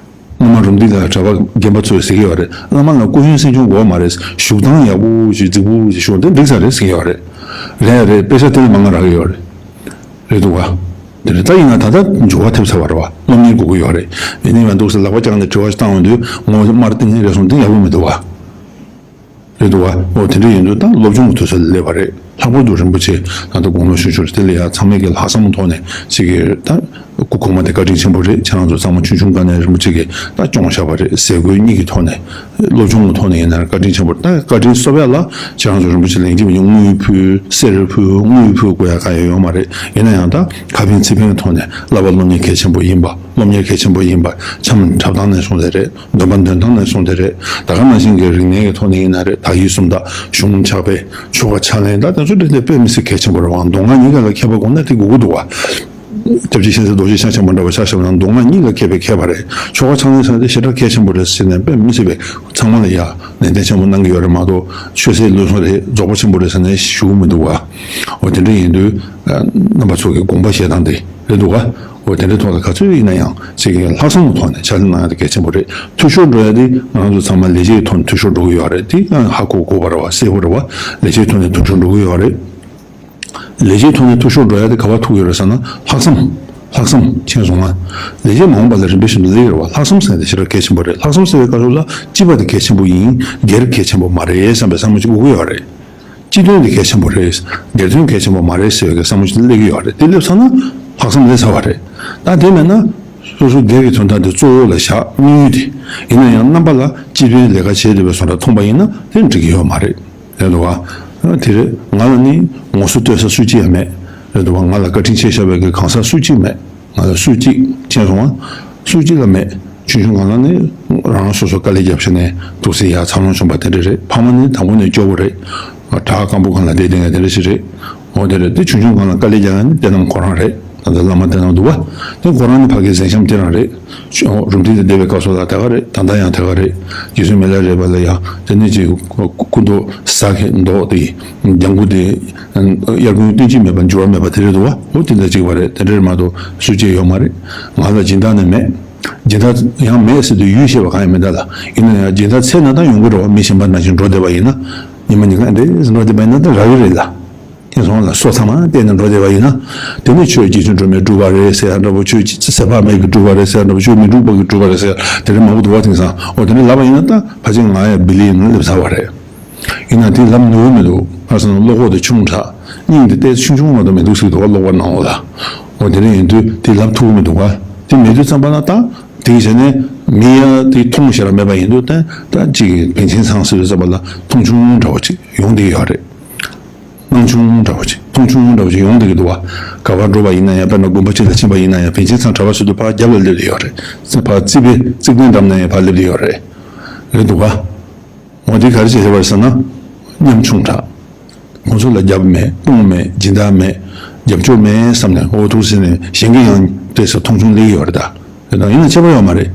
སྔོན་མ་རུམ་བཏེག་ལ་གྲྭ་པ་རྒན་པ་ཚོས་ཟེར་གི་ཡོད་རེད། བླ་མ་ལ་སྐུ་ཡོན་སེམས་ཆུང་དགོས་མ་རེད། བཞུགས་སྟངས་ཡག་པོ་ཞིག་རྫིག་པོ་ཞིག་བཞུགས་དེ་འགྲིག་ས་རེད་ཟེར་གི་ཡོད་རེད། རེད་རེད། དཔེ་ཆ་དེ་ལ་མང་ང་རག་གི་ཡོད་རེད། རེད་འདུག་བ། དེ་རེད། ད་ཡིན་ན་ད་ལྟ་འབྱོར་བ་ཐེབས་ཚར་བ་རེད་བ། སློབ་གཉེར་དགོས་ཀྱི་ཡོད་རེད། ཡིན་ནའི་མ་འདུག་ཟེར་ལག་པ་བརྐྱངས་ནས་དྲི་བ་ཞིག་བཏང་ཡོང་དུས་ངོ་དམར་ཏིང་ངེ་རེད་སོང་དེ་ཡག་པོ་མི་འདུག་བ། རེད་འདུག་བ། འོ་དེ་འདྲ་ཡིན་དུས་ད་སློབ་སྦྱོང་གི་དུས་ཚོད་ལ་སླེབས་པ་རེད། ལྷག་པར་དུ་རིན་པོ་ཆེ་ད་ལྟ་དགུང་ལོ་ཆུང་ཆུང་རེད། དེ་ལ་ཡང་ཚང་མས་ཀྱི་ལྷག་བསམ་ཐོག་ནས་ཅིག་གི་ད་སྐུ་གོང་མ་དེ་བཀའ་དྲིན་ཆེན་པོ་རེད། ཁྱེད་རང་ཚོ་ཚང་མ་ཆུང་ཆུང་སྒང་ནས་རིན་པོ་ཆེ་གིས་ད་སྐྱོང་བཞག་པ་རེད། ཟས་གོས་གཉིས་ཀྱི་ཐོག་ནས་སློབ་སྦྱོང་གི་ཐོག་ནས་ཡིན་ན་བཀའ་དྲིན་ཆེན་པོ་རེད། ད་བཀའ་དྲིན་གསོ་བ་ལ་ཁྱེད་རང་ཚོ་རིན་པོ་ཆེ་ལེན་གྱི་མི་ཉུང་། དངུལ་ཕུལ་གསེར་ཕུལ་དངུལ་ཕུལ་དགོས་ཡ་གང་ཡང་ཡོད་མ་རེད། ཡིན་ན་ཡང་ད་ཁ་ཕན་ཚིག་ཕན་གྱི་ཐོག་ནས་བསླབ་པ་སློབ་གཉེར་གལ་ཆེན་པོ་ཡིན་པ། སློབ་གཉེར་གལ་ཆེན་པོ་ཡིན་པ། འཆམ་འཁྲབ་སྟངས་ནས་བཟུང་སྟེ་རེད། འདོན་པ་འདོན་སྟངས་ནས་བཟུང་སྟེ་རེད། ད་ག་ནང་བཞིན་གྱི་རིག་གནས་ཀྱི་ཐོག་ནས་ཡིན་ན་རེད། དག་ཡིག་སུམ་རྟགས། གཞུང་ཕྱག་དཔེ། ཆོ་ག་ཕྱག་ལེན། ད་དེ་ཚོ་དེ་དཔེ་མི་སྲིད་གལ་ཆེན་པོ་རེད་བ། མདོ་སྔགས་གཉིས་ཀ་ལ་མཁས་པ་དགོས་ན་དེ་དགོས་ཀྱི་འདུག་བ། སྐྱབས་རྗེ་ཤིང་རྩེ་རྡོ་རྗེ་འཆང་ཆེན་པོ་འདྲ་བ་ཆ་བཞག་ན་མདོ་སྔགས་གཉིས་ལ་མཁས་པའི་མཁས་པ་རེད། ཆོ་ག་ཕྱག་ལེན་ཟེར་ན་དེ་ཞེ་དྲག་གལ་ཆེན་པོ་རེད་ཟེར་ནས་དཔེ་མི་སྲིད་པའི་ཚང་མ་ལ་ཡ་ནན་ཏན་ཆེན་པོ་གནང་གི་ཡོད་རེད་མ་གཏོགས། ཆོས་སྲིད་བློན་སྲོང་རེད། རྫོགས་པ་ཆེན་པོ་རེད་ཟེར་ནས་ཞུ་གི་མི་འདུག་བ། འོ་དེ་འདྲ་ཡིན་དུས་རྣམ་པ་ཚོ་གི་དགོངས་པ་བཞེས་སྟངས་དེ་རེད་འདུག་ག་འོ་དེ་འདྲའི་ཐོག་ལ་ག་ཚོད་ཡིན་ན་ཡང་ཅིག་གི་ལྷག་བསམ་གྱི་ཐོག་ནས་ཕྱག་ལས་གནང་ཡ་དེ་གལ་ཆེན་པོ་རེད། འཐུས་ཤོར་འགྲོ་ཡ་དེ་ང་རང་ཚོ་ཚང་མ་ལས་བྱེད་ཐོག་ནས་འཐུས་ཤོར་འགྲོ་གི་ཡོད་རེད། དེ་ཡང་ཧ་གོ་དགོས་པ་རེད་བ། གསལ་པོ་རེད་བ། ལས་བྱེད་ཐོག་ནས་འཐུས་ཤོར་འགྲོ་གི་ཡོད་རེད། ལས་བྱེད་ཐོག་ནས་འཐུས་ཤོར་འགྲོ་ཡ་དེ་ག་པར་ཐུག་ཡོད་རེད་ཟེར་ན། ལྷག་བསམ། ལྷག་བསམ་མཁྱེན་སོང་ང་། ལས་བྱེད་མ་འོངས་པ་ལ་རིམ་པས་བཞིན་དུ་སླེབས་ཡོད་རེད་བ། ལྷག་བསམ་ཟེར་ཡ་དེ་ཞེ་དྲག་གལ་ཆེན་པོ་རེད། ལྷག་བསམ་ཟེར་བའི་སྐབས་སུ་ལ་སྤྱི་པ་དེ་གལ་ཆེན་པོ་ཡིན། སྒེར་གལ་ཆེན་པོ་མ་རེད་བསམ་པའི་བསམ་བློ་ཅིག་དགོས་ཀྱི་ཡོད་རེད། སྤྱི་དོན་དེ་གལ་ཆེན་པོ་རེད། སྒེར་དོན་གལ་ཆེན་པོ་མ་རེད་ཟེར་བའི་བསམ་བློ་ཞིག་སླེབས་ཀྱི་ཡོད་རེད། དེ་སླེབས་ཚར་ན་ལྷག་བསམ་སླེབས་ཚར་བ་རེད། ད་དེ་མེད་ན་སོ་སོ་སྒེར་གྱི་དོན་དག་དེ་གཙོ་བོ་ལ་བཞག་དམིགས་ཡུལ་དེ། ཡིན་ན་ཡང་རྣམ་པ་ལ་སྤྱི་དོན་ལས་ཀ་བྱེད་བསྡད་པའི་བཟོ་འདྲ་མཐོང་པ་ཡིན་ན་དེ་འགྲིག་གི་ཡོད་མ་རེད། རེད་འདུག་བ། དེ་རེད། ང་ལ་ནི་ངོ་སོ་བསྟོད་ས་སུ་གཅིག་ཡང་མེད། རེད་འདུག་བ། ང་ལ་བཀའ་དྲིན་ཆེ་ཤོས་པའི་གི་གང་ཟག་སུ་གཅིག་མེད། ང་ལ་སུ་གཅིག་མཁྱེན་སོང་ང་། སུ་གཅིག་ལ་མེད། ཆུང་ཆུང་སྒང་ལ་ནི་རང་རང་སོ་སོ་དཀའ་ལས་བརྒྱབ་བྱས་ནས་འདུག་སེ་ཡར་འཚར་ལོངས་བྱུང་བ་དེ་འདྲ་རེད། ཕ་མ་ནི་དང་པོ་ནས་སྐྱོ་བོ་རེད། བྲག་སྐམ་པོ་སྒང་ལ་བསྡད་བསྡད་མཁན་དེ་འདྲ་ཞིག་རེད། འོ་དེ་རེད། དེ་ཆུང་ཆུང་སྒང་ལ་དཀའ་ལས་རྒྱག་མཁན་ནི་དེ་རྣམས་ཁོ་རང་རེད། ད་ལྟ་བླ་མ་དེ་རྣམས་འདུག་བ། དེ་ཁོ་རང་ནི་ཕ་གིའི་གཟན་ཤམ་དེ་རང་རེད། རུམ་བཏེག་ཏུ་བསྡད་པའི་སྐབས་སུ་ལ་དེ་ག་རེད། ད་ལྟ་ཡང་དེ་ག་རེད། རྗེ་བཙུན་མི་ལ་རས་པ་ལ་ཡང་དེ་ནས་ཅིག་སྐུ་མདོག་ཟ་གི་མདོག་དེ། ལྗང་གུ་དེ། དབྱར་དགུན་སྟོན་གྱི་མེད་པ་འགྱུར་བ་མེད་པ་དེ་རེད་འདུག་བ། འོ་དེ་འདྲ་ཅིག་བ་རེད། དེ་འདྲ་མ་གཏོགས་སུ་གཅིག་ཡོད་མ་རེད། ང་ལ་སྦྱིན་བདག་ནི་མེད། སྦྱིན་བདག་ཡང་མེད་ཟེར་དུས་ཡུལ་ཤེས་པ་གང་ཡང་མེད་ད་ལ། ཡིན་ན་ཡང་སྦྱིན་བདག་འཚོལ་ན་ད་ཡོང་གི་རེད་བ། མི་གཞན་པ་ནང་བཞིན་འགྲོ་བསྡད་པ་ཡིན་ན། ཉི་མ་ཉིན་གང་འདྲ་འགྲོ་བསྡད་པ་ཡིན་ན་ད་རག་གི་རེད་ལ། དེང་སང་ལ་སོ་ཚང་མ་བལྟས་ནས་འགྲོ་བསྡད་པ་ཡིན་ན། དེ་ནས་ཆོས་རྗེ་བཙུན་སྒྲོལ་མས་སྒྲུབ་པ་རེད་ཟེར་ཡ་འདྲ་པོ། ཆོས་ཟེར་བ་མེད་ཀྱི་སྒྲུབ་པ་རེད་ཟེར་ཡ་འདྲ་པོ། ཆོས་མི་འགྲུབ་པ་གི་སྒྲུབ་པ་རེད་ཟེར་ཡ་དེ་འདྲ་མང་པོ་འདུག་བ། དེང་སང་འོ་དེ་འདྲ་ལབ་པ་ཡིན་ན་ད་ཕལ་ཆེར་ང་ཡང་བི་ལི་ཡིན་ན་སླེབས་ཚར་བ་རེད། ཡིན་ན་དེ་ལབ་ནུས་མི་འདུག་ག་རེ་ཟེར་ན་བློ་ཁོག་དེ་ཆུང་དྲགས། སྙིང་དེ་ཏོག་ཙམ་ཆུང་ཆུང་མ་གཏོགས་མི་འདུག་ཟེར་གྱི་འདུག་བ། ཀློག་པ་ནང་ལོགས་ལ། འོ་དེ་འདྲ་ཡིན་དུས་དེ་ལབ་ཐུབ་ཀྱི་མི་འདུག་ག་དེ་མེད་དུས་ཙམ་པ་ལ་ད་དེ་བྱས་ནས་མི་ཡ་དེ་མཐོང་ཞེ་དྲག་མེད་པ་ཡིན་དུས། ད་ད་ཅིག་བན་ཆེན་ཚང་ཟེར་དུས་ཙམ་པ་ལ་མཐོང་ཆུང་འདྲ་བོ་ཅིག་ཡོང་བསྡད་ཀྱི་ཡོད་རེད། སྣང་ཆུང་འདྲ་བོ་ཅིག་མཐོང་ཆུང་འདྲ་བོ་ཅིག་ཡོང་བསྡད་ཀྱི་འདུག་བ། ག་པར་འགྲོ་བ་ཡིན་ན་ཡང་། དཔེར་ན་དགོན་པ་གཅིག་ལ་ཕྱིན་པ་ཡིན་ན་ཡང་། བན་ཆེན་ཚང་གྲྭ་པ་ཟེར་དུས་ཕར་རྒྱབ་ལ་སླེབས་བསྡད་ཡོད་རེད། ཕར་རྩིག་པའི་རྩིག་པའི་འགྲམ་ན་ཡང་ཕར་སླེབས་བསྡད་ཡོད་རེད། རེད་འདུག་ག་འོ་དེ་ག་རེ་བྱས་བྱས་པ་རེད་ཟེར་ན། ཉམ་ཆུང་དྲགས། ཁོང་ཚོ་ལ་རྒྱབ་མེད། དཔུང་མེད། སྦྱིན་བདག་མེད། རྒྱབ་སྐྱོར་མེད་བསམ་ནས། འོ་འདུག་ཟེར་ནས་གཞན་གྱིས་ཡང་ཏོག་ཙམ་མཐོང་ཆུང་སླེབས་ཀྱི་ཡོད་རེད་ད། རེད་དང་། ཡིན་ན་ཁྱད་པར་ཡོད་མ་རེད།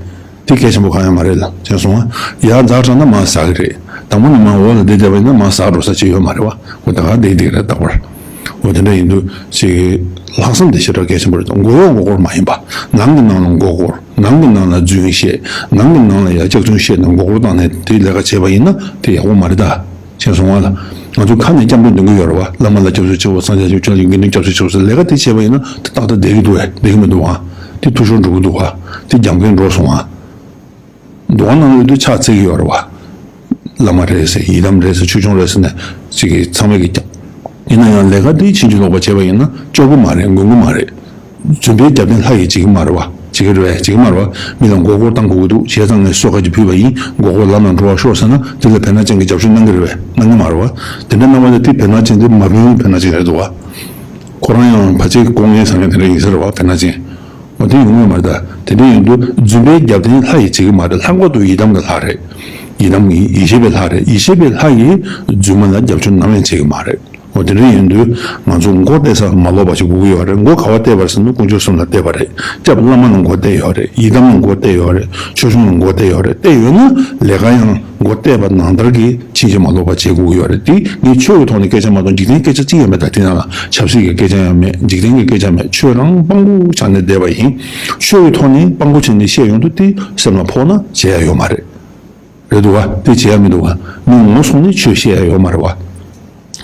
དེ་གལ་ཆེན་པོ་གང་ཡང་མ་རེད་ལ། མཁྱེན་སོང་ང་། ཡར་འཛེགས་དྲགས་ན་མར་ཟག་གི་རེད། དང་པོ་ནས་མར་འོག་ལ་བསྡད་བསྡད་པ་ཡིན་ན་མར་ཟག་འགྲོ་ས་ཅིག་ཡོད་མ་རེད་བ། འོ་ད་ག་བསྡད་བསྡད་རེད་རྟག་པར། འོ་དེ་འདྲ་ཡིན་དུས་ཅིག་ལྷག་བསམ་དེ་ཞེ་དྲག་གལ་ཆེན་པོ་རེད་ད། མགོ་སྐོར་མགོ་སྐོར་མ་ཡིན་པ། ནང་གི་ནང་ལ་མགོ་སྐོར། ནང་གི་ནང་ལ་རྫུན་བཤད། ནང་གི་ནང་ལ་ཡ་སྐྱག་རྫུན་བཤད་ནས་མགོ་སྐོར་བཏང་ནས་དེ་ལས་ཀ་བྱས་པ་ཡིན་ན་དེ་ཡག་པོ་མ་རེད་ད། མཁྱེན་སོང་ང་ལ། ང་ཚོ་ཁ་ནས་སྐྱབས་འགྲོ་འདོན་གྱི་ཡོད་རེད་བ། བླ་མ་ལ་སྐྱབས་སུ་མཆིའོ། སངས་རྒྱས་ཆོས་ཀྱི་དགེ་འདུན་སྐྱབས་སུ་མཆིའོ་ཟེར་ལས་ཀ་དེ་བྱས་པ་ཡིན་ན་དེ་ཏག་ཏག་བསྡད་ཀྱི་འདུག་བས། བསྡད་ཀྱི་མི་འདུག་ཨང་། དེ་འཐུས་ཤོར་འགྲོ་གི་འདུག་བ། དེ་རྒྱབ་འགལ་འགྲོ་སོང་ཨང་། འདུག་ཨང་ནང་ལོགས་དུ་ཕྱག་འཚལ་གྱི་ཡོད་རེད་བ། བླ་མ་རེད་ཟེར། ཡི་དམ་རེད་ཟེར། ཆོས་སྐྱོང་རེད་ཟེར་ནས་ཅིག་གིས་ཚང་མས་ཀྱི་ཀྱང་། ཡིན་ན་ཡང་ལས་ཀ་དེ་ཕྱིན་ཅི་ལོག་པ་བྱས་པ་ཡིན་ན་སྐྱོ་པོ་མ་རེད། དགོས་ཀྱི་མ་རེད། རྫུན་པའི་རྒྱབ་རྟེན་ལྷ་ཡིས་བྱེད་ཀྱི་མ་རེད་བ། བྱེད་ཀྱི་རེད་པས། བྱེད་ཀྱི་མ་རེད་པ། མི་ལ་མགོ་སྐོར་བཏང་དགོས་ཀྱི་འདུག་བྱས་ཙང་ངས་གསོལ་ཁ་ཅིག་ཕུལ་བ་ཡིན། མགོ་སྐོར་ལམ་ལ་འགྲོ་བར་ཤོག་ཟེར་ན་དེ་ལ་བེར་ནག་ཅན་གྱིས་རྒྱབ་སྐྱོར་གནང་གི་རེད་པས། གནང་གི་མ་རེད་པ། དེ་འདྲ་གནང་བ་ལ་དེ་བེར་ནག་ཅན་དེ་མ་ཕན་བེར་ནག་ཅན་རེད་འདུག་བ། ཁོ་རང་ཡང་ཕལ་ཆེར་ལྐོག་རྔན་ཟ་མཁན་དེ་འདྲ་ཡིན་ས་རེད་པ། བེར་ནག་ཅན། འོ་དེ་ཡོང་གི་མ་རེད་ད། དེ་འདྲ་ཡིན་དུས་རྫུན་པའི་རྒྱབ་རྟེན་ལྷ་ཡིས་བྱེད་ཀྱི་མ་རེད། ལྷ་མགོ་དང་ཡི་དམ་གྱི་ལྷ་རེད། ཡི་དམ་གྱི་ཡིད་ཆེས་པའི་ལྷ་རེད། ཡིད་ཆེས་པའི་ལྷ་ཡིས་རྫུན་མ་ལ་རྒྱབ་སྐྱོར་ནམ་ཡང་བྱེད་ཀྱི་མ་རེད། འོ་དེ་འདྲ་ཡིན་དུས་ང་ཚོ་མགོ་གཏད་ས་མ་ལོག་པ་ཞིག་དགོས་ཀྱི་ཡོད་རེད། མགོ་ག་པར་གཏད་པ་རེད་ཟེར་ན་དཀོན་མཆོག་གསུམ་ལ་གཏད་པ་རེད། སྐྱབས་བླ་མ་ལ་མགོ་གཏད་ཡོད་རེད། ཡི་དམ་ལ་མགོ་གཏད་ཡོད་རེད། ཆོས་སྐྱོང་ལ་མགོ་གཏད་ཡོད་རེད། གཏད་ཡོད་ན་ལས་ཀ་ཡང་མགོ་གཏད་པ་ནང་ལྟར་གྱི་ཕྱིན་ཅི་མ་ལོག་པ་བྱེད་དགོས་ཀྱི་ཡོད་རེད། དེ་ངས་ཆོས་ཀྱི་ཐོག་ནས་སྐད་ཆ་མ་གཏོགས་འཇིག་རྟེན་སྐད་ཆ་གཅིག་ཡང་མེད། ད་དེ་ནང་ལ་ཆབ་སྲིད་ཀྱི་སྐད་ཆ་ཡང་མེད། འཇིག་རྟེན་གྱི་སྐད་ཆ་མེད། ཆོས་རང་དཔང་པོ་ཆགས་ནས་བསྡད་པ་ཡིན། ཆོས་ཀྱི་ཐོག་ནས་དཔང་པོ་བྱས་ནས་བཤད་ཡོང་དུས་དེ་སེམས་ལ་ཕོག་ན་བྱེད་ཡ་ཡོད་མ་རེད། རེད་འདུག་བ། དེ་བྱེད་ཡ་མི་འདུག་བ། མི་ངོ་སོང་ནས་ཆོས་བཤད་ཡ་ཡོད་མ་རེད་བ།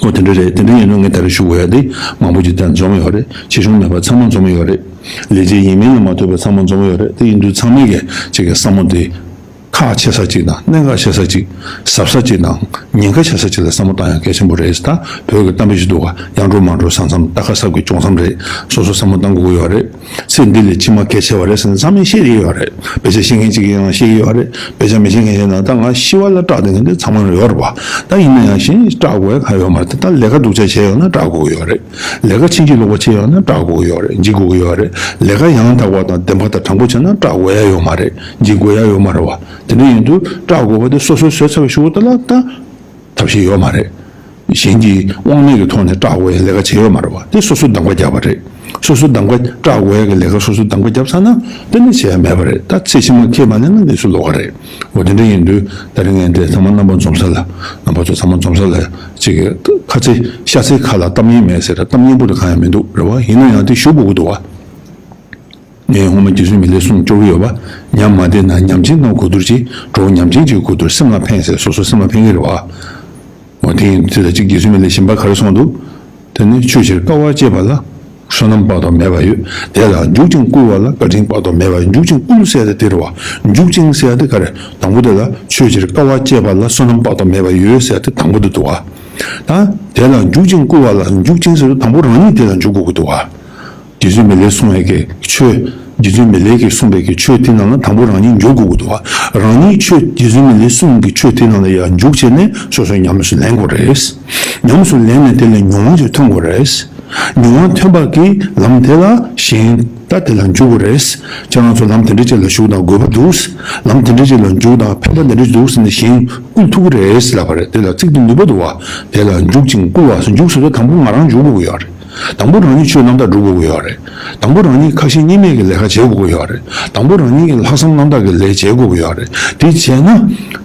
འོ་དེ་འདྲ་རེད། དེ་འདྲ་ཡིན་ན་ངས་ད་རེས་ཞུ་དགོས་ཡ་དེ་མང་པོ་ཅིག་ད་འཛོམས་ཡོད་རེད། ཆེ་ཆུང་མེད་པར་ཚང་མ་འཛོམས་ཡོད་རེད། ལས་བྱེད་ཡིན་མིན་ལ་མ་ལྟོས་པར་ཚང་མ་འཛོམས་ཡོད་རེད། དེ་ཡིན་དུས་ཚང་མས་ཀྱི་ཅིག་གི་བསམ་བློ་དེ་ཁག་ཆེ་ས་ཅིག་དང་གནད་འགག་ཆེ་ས་ཅིག་ཟབ་ས་ཅིག་དང་ཉེན་ཁ་ཆེ་ས་ཅིག་ལ་བསམ་བློ་བཏང་ཡ་གལ་ཆེན་པོ་རེད། ད་བོད་ཀྱི་གཏམ་དཔེ་ཞིག་འདུག་ག་གཡང་དྲུང་མ་འགྲོ་ས་མཚམས། རྟ་ཁ་སྲབ་ཀྱིས་སྐྱོང་མཚམས་རེད། སོ་སོ་བསམ་བློ་བཏང་དགོས་ཀྱི་ཡོད་རེད། ཚེ་འདི་ལས་ཕྱི་མ་གལ་ཆེ་བ་རེད་ཟེར་ནས་ཚང་མས་བཤད་ཀྱི་ཡོད་རེད། དཔེ་ཆ་ཤེས་མཁན་གཅིག་གིས་ཡང་བཤད་ཀྱི་ཡོད་རེད། དཔེ་ཆ་མི་ཤེས་མཁན་ཞིག་ན་ད་ང་ཤི་བ་ལ་སྐྲག་བསྡད་མཁན་དེ་ཚང་མ་ཡོད་རེད་པ། ད་ཡིན་ན་ཡང་གཞན་སྐྲག་དགོས་ཡ་གང་ཡོད་མ་རེད། ད་ལས་ཀ་སྡུག་ཅག་བྱས་ཡོང་ན་སྐྲག་དགོས་ཀྱི་ཡོད་རེད། ལས་ཀ་ཕྱིན་ཅི་ལོག་པ་བྱས་ཡོང་ན་སྐྲག་དགོས་ཀྱི་ཡོད་རེད། འཇིགས་དགོས་ཀྱི་ཡོད་རེད། ལས་ཀ་ཡང་དག་པ་དང་བདེན་པ་དང་དྲང་པོ་བྱས་ན་སྐྲག་དགོས་ཡ་ཡོད་མ་རེད། འཇིགས་དགོས་ཡ་ཡོད་མ་རེད་པ། དེ་འདྲ་ཡིན་དུས་སྐྲག་དགོས་པ་དེ་སོ་སོས་བཟོས་ཚར་བའི་གཞུག་གུ་དེ་ལ་ད་ཐབས་ཤེས་ཡོད་མ་རེད། གཞན་གྱི་དབང་མེད་ཀྱི་ཐོག་ནས་སྐྲག་དགོས་ཡ་ལས་ཀ་བྱས་ཡོད་མ་རེད་པ། དེ་སོ་སོས་གདམ་ག་བརྒྱབ་པ་རེད། སོ་སོས་གདམ་ག་སྐྲག་དགོས་ཡ་གི་ལས་ཀ་སོ་སོས་གདམ་ག་བརྒྱབ་ཚར་ན་དེ་ནི་བྱས་ཡ་མེད་པ་རེད། ད་ཚེ་ཕྱི་མ་ཁས་མ་ལེན་ན་གནས་ཚུལ་ལོགས་ཀ་རེད། འོ་དེ་འདྲ་ཡིན་དུས་ད་རིང་ངས་འདི་ཚང་མ་རྣམ་པ་འཛོམས་ས་ལ་རྣམ་པ་ཚོ་ཚང་མ་འཛོམས་ས་ལ་ཅིག་གི་ཁ་ཚེ་ཤ་ཚའི་ཁ་ལ་གཏམ་ངན་མེད་ཟེར། གཏམ་སྙན་པོ་དེ་གང་ཡང་མི་འདུག་རེད་པ། ཡིན་ན་ཡང་དེ་ཞུ་དགོས་ཀྱི་འདུག་པ། ངས་སྔོན་མ་རྗེ་བཙུན་མི་ལས་གསུངས་སྐྱོར་གྱི་ཡོད་པ། ཉམས་མ་བདེ་ན་ཉམས་ཅན་རྣམས་གོ་བསྡུར་གྱིས། གྲོགས་ཉམས་ཅན་གྱིས་གོ་བསྡུར་སེམས་ལ་ཕན་ཟེར། སོ་སོ་སེམས་ལ་ཕན་གྱི་རེད་པ། འོ་དེ་ཡིན་དུས་ད་ཅིག་རྗེ་བཙུན་མི་ལས་གཞན་པ་ག་རེ་གསུངས་འདུག་དེ་ནི་ཆོས་ཕྱིར་དཀའ་བ་སྤྱད་པ་ལ་བསོད་ནམས་དཔག་ཏུ་མེད་པ་ཡོད། དེ་ལ་འཇུག་ཅིང་བསྐུལ་བ་ལ་བཀའ་དྲིན་དཔག་ཏུ་མེད་པ་ཡོད། འཇུག་ཅིང་བསྐུལ་ཟེར་ཡ་དེ་དེ་རེད་པ། འཇུག་ཅིང་ཟེར་ཡ་དེ་ག་རེ། དང་པོ་དེ་ལ་ཆོས་ཕྱིར་དཀའ་བ་སྤྱད་པ་ལ་བསོད་ནམས་དཔག་ཏུ་མེད་པ་ཡོད་ཟེར་ཡ་དེ་དང་པོ་དེ་འདུག་པ། ད་དེ་ལ་འཇུག་ཅིང་བསྐུལ་བ་ལ། འཇུག་ཅིང་ཟེར་དུས་དང་པོ་རང་ཉིད་དེ་ལ་འཇུག་དགོས་ཀྱི་འདུག་པ། རྗེ་བཙུན་མི་ལས་གསུངས་ཡས་ཀྱི་ཆོས། རྗེ་བཙུན་མི་ལས་ཀྱིས་གསུངས་པའི་གི་ཆོས་དེ་ནང་ལ་དང་པོ་རང་ཉིད་འཇུག་དགོས་ཀྱི་འདུག་པ། རང་ཉིད་ཆོས་རྗེ་བཙུན་མི་ལས་གསུངས་ཀྱི་ཆོས་དེ་ནང་ལ་ཡར་འཇུག་བྱས་ནས་སོ་སོས་ཉམས་སུ་ལེན་དགོས་རེད། ཉམས་སུ་ལེན་ནས་དེ་ལས་མྱོང་བ་ཅིག་ཐོན་དགོས་རེད། མྱོང་བ་ཐོན་པ་གི་ལམ་དེ་ལ་གཞན་ད་དེ་ལ་འཇུག་དགོས་རེད། ཁྱེད་རང་ཚོ་ལམ་དེ་འདྲ་ཅིག་ལ་ཞུགས་དང་དགོས་པ་འདུག་ལམ་དེ་འདྲ་ཅིག་ལ་འཇུག་དང་ཕན་པ་འདི་འདྲ་ཅིག་འདུག་ཟེར་ནས་གཞན་བསྐུལ་ཐུབ་ཀྱི་རེད་ལབ་པ་རེད། དེ་ལ་ཚིག་དེ་ནུས་པ་འདུག་པ། དེ་ལ་འཇུག་ཅིང་བསྐུལ་བ་ཟེར། འཇུག་ཟེར་དུས་དང་པོ་ང་རང་འཇུག་དགོས་ཀྱི་ཡོད་རེད། དང་པོ་རང་ཉིད་ཆོས་རྣམ་དག་སྒྲུབ་དགོས་ཀྱི་ཡོད་རེད། དང་པོ་རང་ཉིད་ཁ་ཞེ་གཉིས་མེད་ཀྱི་ལས་ཀ་བྱེད་དགོས་ཀྱི་ཡོད་རེད། དང་པོ་རང་ཉིད་ཀྱི་ལྷག་བསམ་རྣམ་དག་གི་ལས་བྱེད་དགོས་ཀྱི་ཡོད་རེད། དེ་བྱས་ན་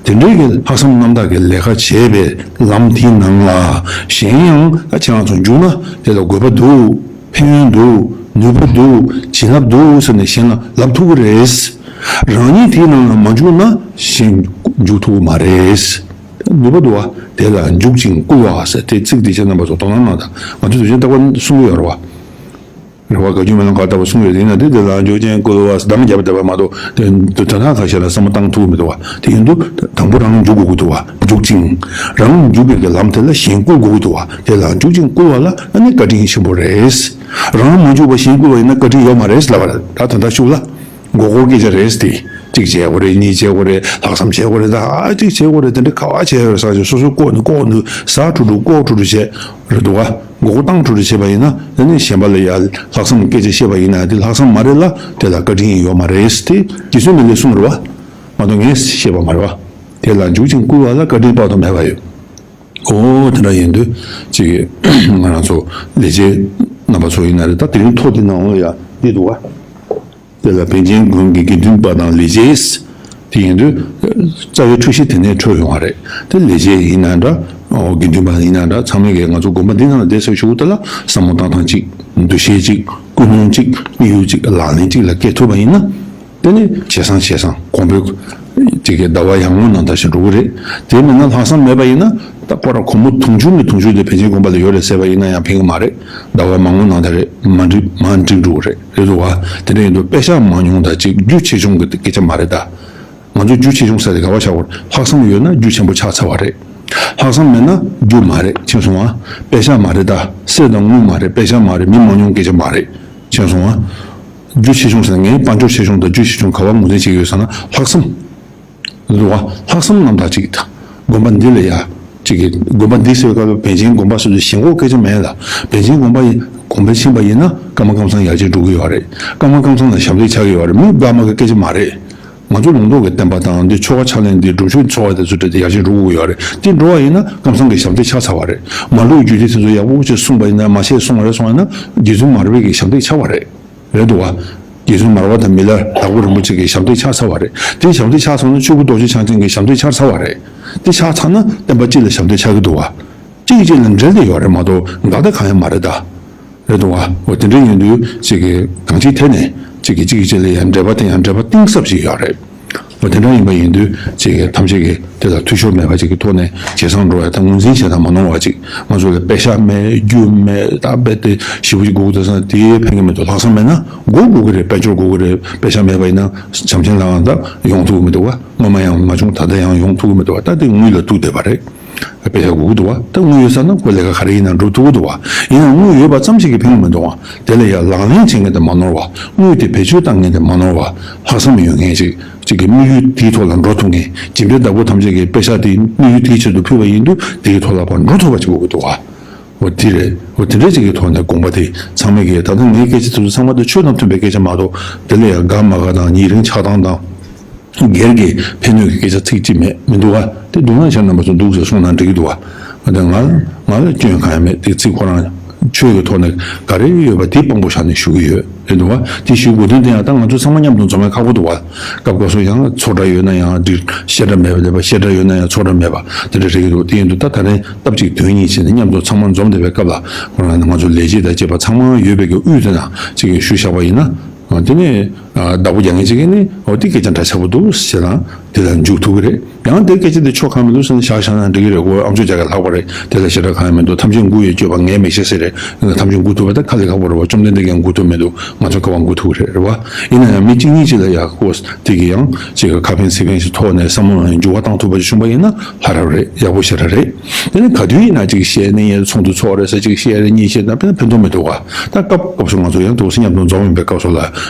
དེ་འདྲའི་གི་ལྷག་བསམ་རྣམ་དག་གི་ལས་ཀ་བྱེད་པའི་ལམ་དེའི་ནང་ལ་གཞན་ཡང་ད་ཁྱེད་རང་ཚོ་འཇུག་ན་དེ་ལ་དགོས་པ་འདུག་ཕན་ཡོན་འདུག་ནུས་པ་འདུག་བྱིན་རླབས་འདུག་ཟེར་ནས་གཞན་ལ་ལབ་ཐུབ་ཀྱི་རེད། རང་ཉིད་དེའི་ནང་ལ་མ་འཇུག་ན་གཞན་འཇུག་ཐུབ་ཀྱི་མ་རེད། ནུས་པ་འདུག་པ། དེ་ལ་འཇུག་ཅིང་བསྐུལ་བ་ཟེར་དེ་ཚིག་དེ་ཁྱེད་རྣམ་པ་ཚོ་དོ་སྣང་གནང་དང་། ང་ཚོས་དུས་ཆེན་རྟག་པར་གསུང་གི་ཡོད་རེད་པ། རེད་པ། བཀའ་བརྒྱུད་མན་ངག་ག་ལྟ་བུ་གསུང་ཡོད་དེ་ཡིན་ན་དེ་དེ་ལ་འཇུག་ཅིང་བསྐུལ་བ་ཟེར་གདངས་བརྒྱབ་བསྡད་པ་མ་གཏོགས་དེ་དོན་དག་ཁ་ཤས་ལ་བསམ་བློ་བཏང་ཐུབ་ཀྱི་མི་འདུག་པ། དེ་ཡིན་དུས་དང་པོ་རང་འཇུག་དགོས་ཀྱི་འདུག་པ། འཇུག་ཅིང་། རང་འཇུག་པའི་གི་ལམ་དེ་ལ་གཞན་བསྐུལ་དགོས་ཀྱི་འདུག་པ། དེ་ལ་འཇུག་ཅིང་བསྐུལ་བ་ལ་ཨ་ནི་བཀའ་དྲིན་ཆེན་པོ་རེད། རང་མ་འཇུག་པ་གཞན་བསྐུལ་བ་ཡིན་ན་བཀའ་དྲིན་ཡོད་མ་རེད་ལབ་པ་རེད། ད་དོན་དག་ཤུགས་ལ། མགོ་སྐོར་སྐད་ཆ་རེད་དེ། གཅིག་བྱེད་དགོས་རེད། གཉིས་བྱེད་དགོས་རེད། ལྷག་བསམ་བྱེད་དགོས་རེད། ད་ཨ་གཅིག་བྱེད་དགོས་རེད། དེ་འདྲ་ག་པར་བྱེད་དགོས་རེད་ཟེར་བྱས་སོ་སོ་ལྐོག་ནས་ལྐོག་ནས་ཟ་འཕྲོ་འཕྲོ་ལྐོག་འཕྲོ་འཕྲོ་བྱས་རེད་འདུག་ག་མགོ་སྐོར་བཏང་འཕྲོ་འཕྲོ་བྱས་པ་ཡིན་ན་དེ་ནི་གཞན་པ་ལ་ཡ་ལྷག་བསམ་སྐད་ཆ་བཤད་པ་ཡིན་ན་དེ་ལྷག་བསམ་མ་རེད་ལ་དེ་ལ་བཀའ་དྲིན་ཡོད་མ་རེད་དེ་རྗེ་བཙུན་མི་ལས་གསུངས་རེད་པ། མ་གཏོགས་ངས་བཤད་པ་མ་རེད་པ། དེ་ལ་འཇུག་ཅིང་བསྐུལ་བ་ལ་བཀའ་དྲིན་དཔག་ཏུ་མེད་པ་ཡོད། ཨོ་དེ་འདྲ་ཡིན་དུས་ཅིག་ང་རང་ཚོ་ལས་བྱེད་རྣམ་པ་ཚོ་ཡིན་ན་རེད། ད་དེ་རིང་ཐོ་དེ་ནང་ལ་ཡ་འདི་འདུག་ག་དེ་ལ་པཎ་ཆེན་དགོན་གྱི་དགེ་འདུན་པ་དང་ལས་བྱེད། དེ་ཡིན་དུས་རྩ་བའི་འཁྲུལ་གཞི་དེ་ནས་འཕྲོས་ཡོང་བ་རེད། དེ་ལས་བྱེད་ཡིན་ན་འདྲ། ཨོ་དགེ་འདུན་པ་ཡིན་ན་འདྲ། ཚང་མས་ཀྱི་ང་ཚོ་དགོན་པ་འདི་ནང་ལ་བསྡད་ཟེར་ཞུ་དེ་ལ་བསམ་བློ་བཏང་སྟངས་གཅིག་འདུ་ཤེས་གཅིག་ཀུན་སློང་གཅིག་དམིགས་ཡུལ་གཅིག་ལག་ལེན་གཅིག་ལ་བཀལ་ཐུབ་པ་ཡིན་ན། དེ་ནི་ཇེ་བཟང་ཇེ་བཟང་གོང་འཕེལ་ཅིག་གི་ཟླ་བ་ཡར་ངོའི་ནང་ལྟར་ཞིག་འགྲོ་གི་རེད། དེ་མིན་ན་ལྷག་བསམ་མེད་པ་ཡིན་ན་ད་ཁོ་རང་སྒོར་མོ་དུང་ཕྱུར་ནས་དུང་ཕྱུར་དེ་པཎ་ཆེན་དགོན་པ་ལ་ཡོད་རེད་ཟེར་བ་ཡིན་ན་ཡང་ཕན་གི་མ་རེད། ཟླ་བ་མང་པོ་ནང་ལྟར་རེད། མ་འགྲིག་མ་འགྲིག་འགྲོ་གི་རེད། རེད་འདུག་ག་དེ་འདྲ་ཡིན་དུས་པེ་ཤག་མང་ཉུང་དང་ཅིག་རྒྱུ་ཆེ་ཆུང་གི་སྐད་ཆ་མ་རེད་ད། ང་ཚོ་རྒྱུ་ཆེ་ཆུང་ཟེར་དེ་ག་པར་བཞག་དགོས་རེད། ལྷག་བསམ་ཡོད་ན་རྒྱུ་ཆེན་པོ་ཆགས་ཚར་བ་རེད། ལྷག་བསམ་མེད་ན་རྒྱུ་མ་རེད། མཁྱེན་སོང་ང་། པེ་ཤག་མ་རེད་ད། གསེར་དང་དངུལ་མ་རེད། པེ་ཤག་མ་རེད། མི་མང་ཉུང་སྐད་ཆ་མ་རེད། མཁྱེན་སོང་ང་། རྒྱུ་ཆེ་ཆུང་ཟེར་ན། ངའི་དཔལ་འབྱོར་ཆེ་ཆུང་དང་རྒྱུ་ཆེ་ཆུང་ག་བ་ངོས་འཛིན་བྱེད་ཀྱི་ཡོད་ཟེར་ན། ལྷག་བསམ། འདུག་བ། ལྷག་བསམ་རྣམ་དག་ཅིག་དང་། དགོན་པ་འདི་ལ་ཡ། ཅིག་གི་དགོན་པ་འདི་ཟེར་བའི་སྐབས་ལ་པཎ་ཆེན་དགོན་པ་སོགས་ཀྱི་ཞེན་ཁོག་སྐད་ཆ་མེད་ལ། པཎ་ཆེན་དགོན་པ་ཡིན། དགོན་པ་ཕྱིན་པ་ཡིན་ན་ཀརྨ་ཀཾ་ཚང་ཡར་རྒྱས་འགྲོ་གི་ཡོད་རེད། ཀརྨ་ཀཾ་ཚང་ལ་ཞབས་འདེགས་ཆགས་ཀྱི་ཡོད་རེད། མི་དགའ་མ་དགའ་སྐད་ཆ་མ་རེད། ང་ཚོ་ལུང་རྟོགས་ཀྱི་བསྟན་པ་དང་འདི་ཆོ་ག་ཕྱག་ལེན་འདི་སྒྲུབ་མཆོད་འཚོ་བ་དེ་ཚོ་འདྲ་དེ་ཡར་རྒྱས་འགྲོ་གི་ཡོད་རེད། དེ་འགྲོ་བ་ཡིན་ན་ཀཾ་ཚང་གི་ཞབས་འདེགས་ཆགས་ཚར་བ་རེད། མ་ལུག་རྒྱུད་སྡེ་དེ་ཚོ་ཡག་པོ་ཅིག་གསུངས་པ་ཡིན་ན། མ་བཤད་གསུང་བ་རེད་གསུངས་ཡིན་ན། རྗེ་བཙུན་མ་ར་བའི་གི་ཞབས་འདེགས་ཆགས་པ་རེད། རེད་འདུག་བ། རྗེ་བཙུན་མར་པ་དང་མི་ལ་དྭགས་པོ་རིན་པོ་ཆེ་གི་ཞབས་འདེགས་ཆགས་ཚར་བ་རེད། དེ་ཞབས་འདེགས་ཆགས་ཚར་ན་ཆོས་སྐུ་རྡོ་རྗེ་འཆང་ཆེན་གྱི་ཞབས་འདེགས་ཆགས་ཚར་བ་རེད། དེ་ཆགས་ཚར་ན་བསྟན་པ་སྤྱི་ལ་ཞབས་འདེགས་ཆགས་ཀྱི་འདུག་བ། གཅིག་གིས་གཅིག་ལ་འབྲེལ་བསྡད་ཡོད་རེད་མ་གཏོགས་འགལ་ཟླ་གང་ཡང་མ་རེད་ད། རེད་འདུག་བ། འོ་དེ་འདྲ་ཡིན་དུས་གཅིག་གིས་གང་ཅིའི་ཐད་ནས་གཅིག་གིས་གཅིག་གི་ཆེད་ལ་ཡང་འབྲེལ་བ་དེ་ཡང་འབྲེལ་བ་གཏིང་ཟབ་ཞིག་ཡོད་རེད། འོ་དེ་འདྲ་ཡིན་པ་ཡིན་དུས་གཅིག་གིས་ཐམས་ཅད་ཀྱིས་དེ་ལ་འཐུས་ཤོར་མེད་པ་ཅིག་གི་ཐོག་ནས་ཇེ་བཟང་འགྲོ་བའི་ཐད་ངོས་འཛིན་བྱས་དང་མ་ནོར་བ་ཅིག་ང་ཚོ་ལ་པེ་ཤག་མེད། རྒྱུ་མེད། ད་རྦད་དེ་ཞེ་པོ་ཅིག་དགོས་ཀྱི་འདུག་ཟེར་ན་དེ་ཕན་གྱི་མི་འདུག་ལྷག་བསམ་མེད་ན་སྒོ་དགོས་ཀྱི་རེད། དཔལ་འབྱོར་དགོས་ཀྱི་རེད། པེ་ཤག་མེད་པ་ཡིན་ན་བྱམས་ཆེན་ལགས་ད་ཡོང་ཐུབ་ཀྱི་མི་འདུག་བ། སྔོན་མ་ཡང་མ་བྱུང་། ད་ལྟ་ཡང་ཡོང་ཐུབ་ཀྱི་མི་འདུག་བ། ད་དེ་དངུལ་ལ་ཐུག་བསྡད་པ་རེད། པེ་ཤག་དགོས་ཀྱི་འདུག་བ། ད་དངུལ་ཡོད་ས་ན་ཁོ་ལས་ཀ་ག་རེ་ཡིན་ན་འགྲུབ་ཐུབ་ཀྱི་འདུག་བ། ཡིན་ནའང་དངུལ་ཡོད་པ་ཙམ་ཞིག་གིས་ཕན་གྱི་མི་འདུག་བ། དེ་ལ་ཡང་ལག་ལེན་བྱེད་མཁན་དེ་མ་ནོར་བ། དངུལ་དེ་བེད་སྤྱོད་བཏང་མཁན་དེ་མ་ནོར་བ། ལྷག་བསམ་ཡོད་མཁན་ཅིག་གཅིག་གི་དམིགས་ཡུལ་དེའི་ཐོག་ལ་འགྲོ་ཐུབ་མཁན། སྦྱིན་པའི་བདག་པོ་ཐམས་ཅད་ཀྱིས་པེ་ཤག་དེ་དམིགས་ཡུལ་དེའི་ཆེད་དུ་ཕུལ་བ་ཡིན་དུས་དེའི་ཐོག་ལ་ཕར་འགྲོ་ཐུབ་པ་ཅིག་དགོས་ཀྱི་འདུག་བ། འོ་དེ་རེད། འོ་དེ་འདྲ་ཅིག་གི་ཐོག་ནས་དགོངས་པ་དེ་ཚང་མས་ཀྱིས། ད་ལྟ་ངའི་སྐད་ཆ་དེ་ཚོ་ཚང་མ་དེ་ཆོས་དང་མཐུན་པའི་སྐད་ཆ་མ་གཏོགས། དེ་ལ་ཡང་དགའ་མ་དགའ་དང་ཉེ་རིང་ཆགས་སྡང་དང་སྒེར་གྱི་ཕན་གནོད་ཀྱི་སྐད་ཆ་ཚིག་གཅིག་མེད། མི་འདུག་བ། དེ་འདུག་ན་ཁྱེད་རྣམ་པ་ཚོ་འདུག་ཟེར་གསུངས་ན་འགྲིག་གི་འདུག་བ། ད་ང་ང་ལ་སྐྱོན་གང་ཡང་མེད། དེ་ཚིག་ཁོ་རང་ཆོས་ཀྱི་ཐོག་ནས་ག་རེ་ཡོད་པ་དེ་དཔང་པོ་བཞག་ནས་ཞུ་གི་ཡོད། རེད་འདུག་བ། དེ་ཞུ་དགོས་དོན་དེ་ཡང་ད་ང་ཚོ་ཚང་མ་མཉམ་དུ་འཛོམས་ན་ཁག་པོ་འདུག་བ། སྐབས་སྐབས་སུ་ཡང་ཚོགས་གྲྭ་ཡོད་ན་ཡང་འགྲིག་བཤད་གྲྭ་མེད་པ་རེད་པ། བཤད་གྲྭ་ཡོད་ན་ཡང་ཚོགས་གྲྭ་མེད་པ་དེ་འདྲ་རེད་ཀྱི་འདུག་དེ་ཡིན་དུས་ད་ད་རེས་སྟབས་གཅིག་དོན་གཉིས་བྱས་ནས་མཉམ་དུ་ཚང་མ་འཛོམས་བསྡད་པའི་སྐབས་ལ། ཁོ་རང་ང་ཚོ་ལས་བྱེད་དང་བཅས་པ་ཚང་མ་ཡོད་པའི་གི་དབུས་དེ་ན་ཅིག་གིས་ཞུས་བཞག་པ་ཡིན་ན། དེ་ནས་བདག་པོ་རྒྱག་མཁན་ཅིག་གིས་ནི་འོ་དེ་སྐད་ཆ་འདྲ་ཆགས་པོ་འདུག་ཟེར་ན་དེ་ལ་འཇུག་ཐུབ་ཀྱི་རེད། ཡང་དེ་སྐད་ཆ་དེ་ཆོ་ག་མི་འདུག་ཟེར་ན་བཞག་བཞག་ན་འགྲིག་གི་རེད། འོ་ཨམ་ཅོག་རྒྱག་གི་ལྷག་པ་རེད། དེ་ལ་ཞེ་དྲག་གང་ཡང་མི་འདུག་ཐམས་ཅད་མགུ་ཡི་སྤྱོད་པ་ངས་མི་ཤེས་ཟེར་རེད། ཐམས་ཅད་མགུ་ཐུབ་པ་ད་ཁ་ལས་ཁག་པོ་རེད་བ། བཅོམ་ལྡན་འདས་ཀྱང་མགུ་ཐུབ་མི་འདུག་ང་ཚོ་ག་བ་མགུ་ཐུབ་ཀྱི་རེད། རེད་བ། ཡིན་ན་ཡང་མི་གཅིག་གཉིས་ཅིག་ལ་ཡག་པོ་དེ་གི་ཡང་ཅིག་གི་ཁ་ཕན་ཚིག་ཕན་ཞིག་ཐོག་ནས་བསམ་བློ་ནང་འགྱུར་བ་བཏང་ཐུབ་པ་ཞིག་བྱུང་པ་ཡིན་ན་ལྷ་རབ་རེད། ཡག་པོ་ཞེ་དྲག་རེད། དེ་ནི་ག་དུས་ཡིན་ན་ཅིག་བཤད་ནི་ཡིན། ཚོགས་འདུ་ཚོགས་རེད་ཟེར་ཅིག་བཤད་རེད་གཉིས་བཤད་ན་དཔེ་ཕན་ཐོགས་མི་འདུག་བ། ད་སྐབས་སྐབས་སུ་ང་ཚོ་ཡང་འདུག་སེ་མཉམ་དུ་འཛོམས་ཡིན་པའི་སྐབས་སུ་ལ་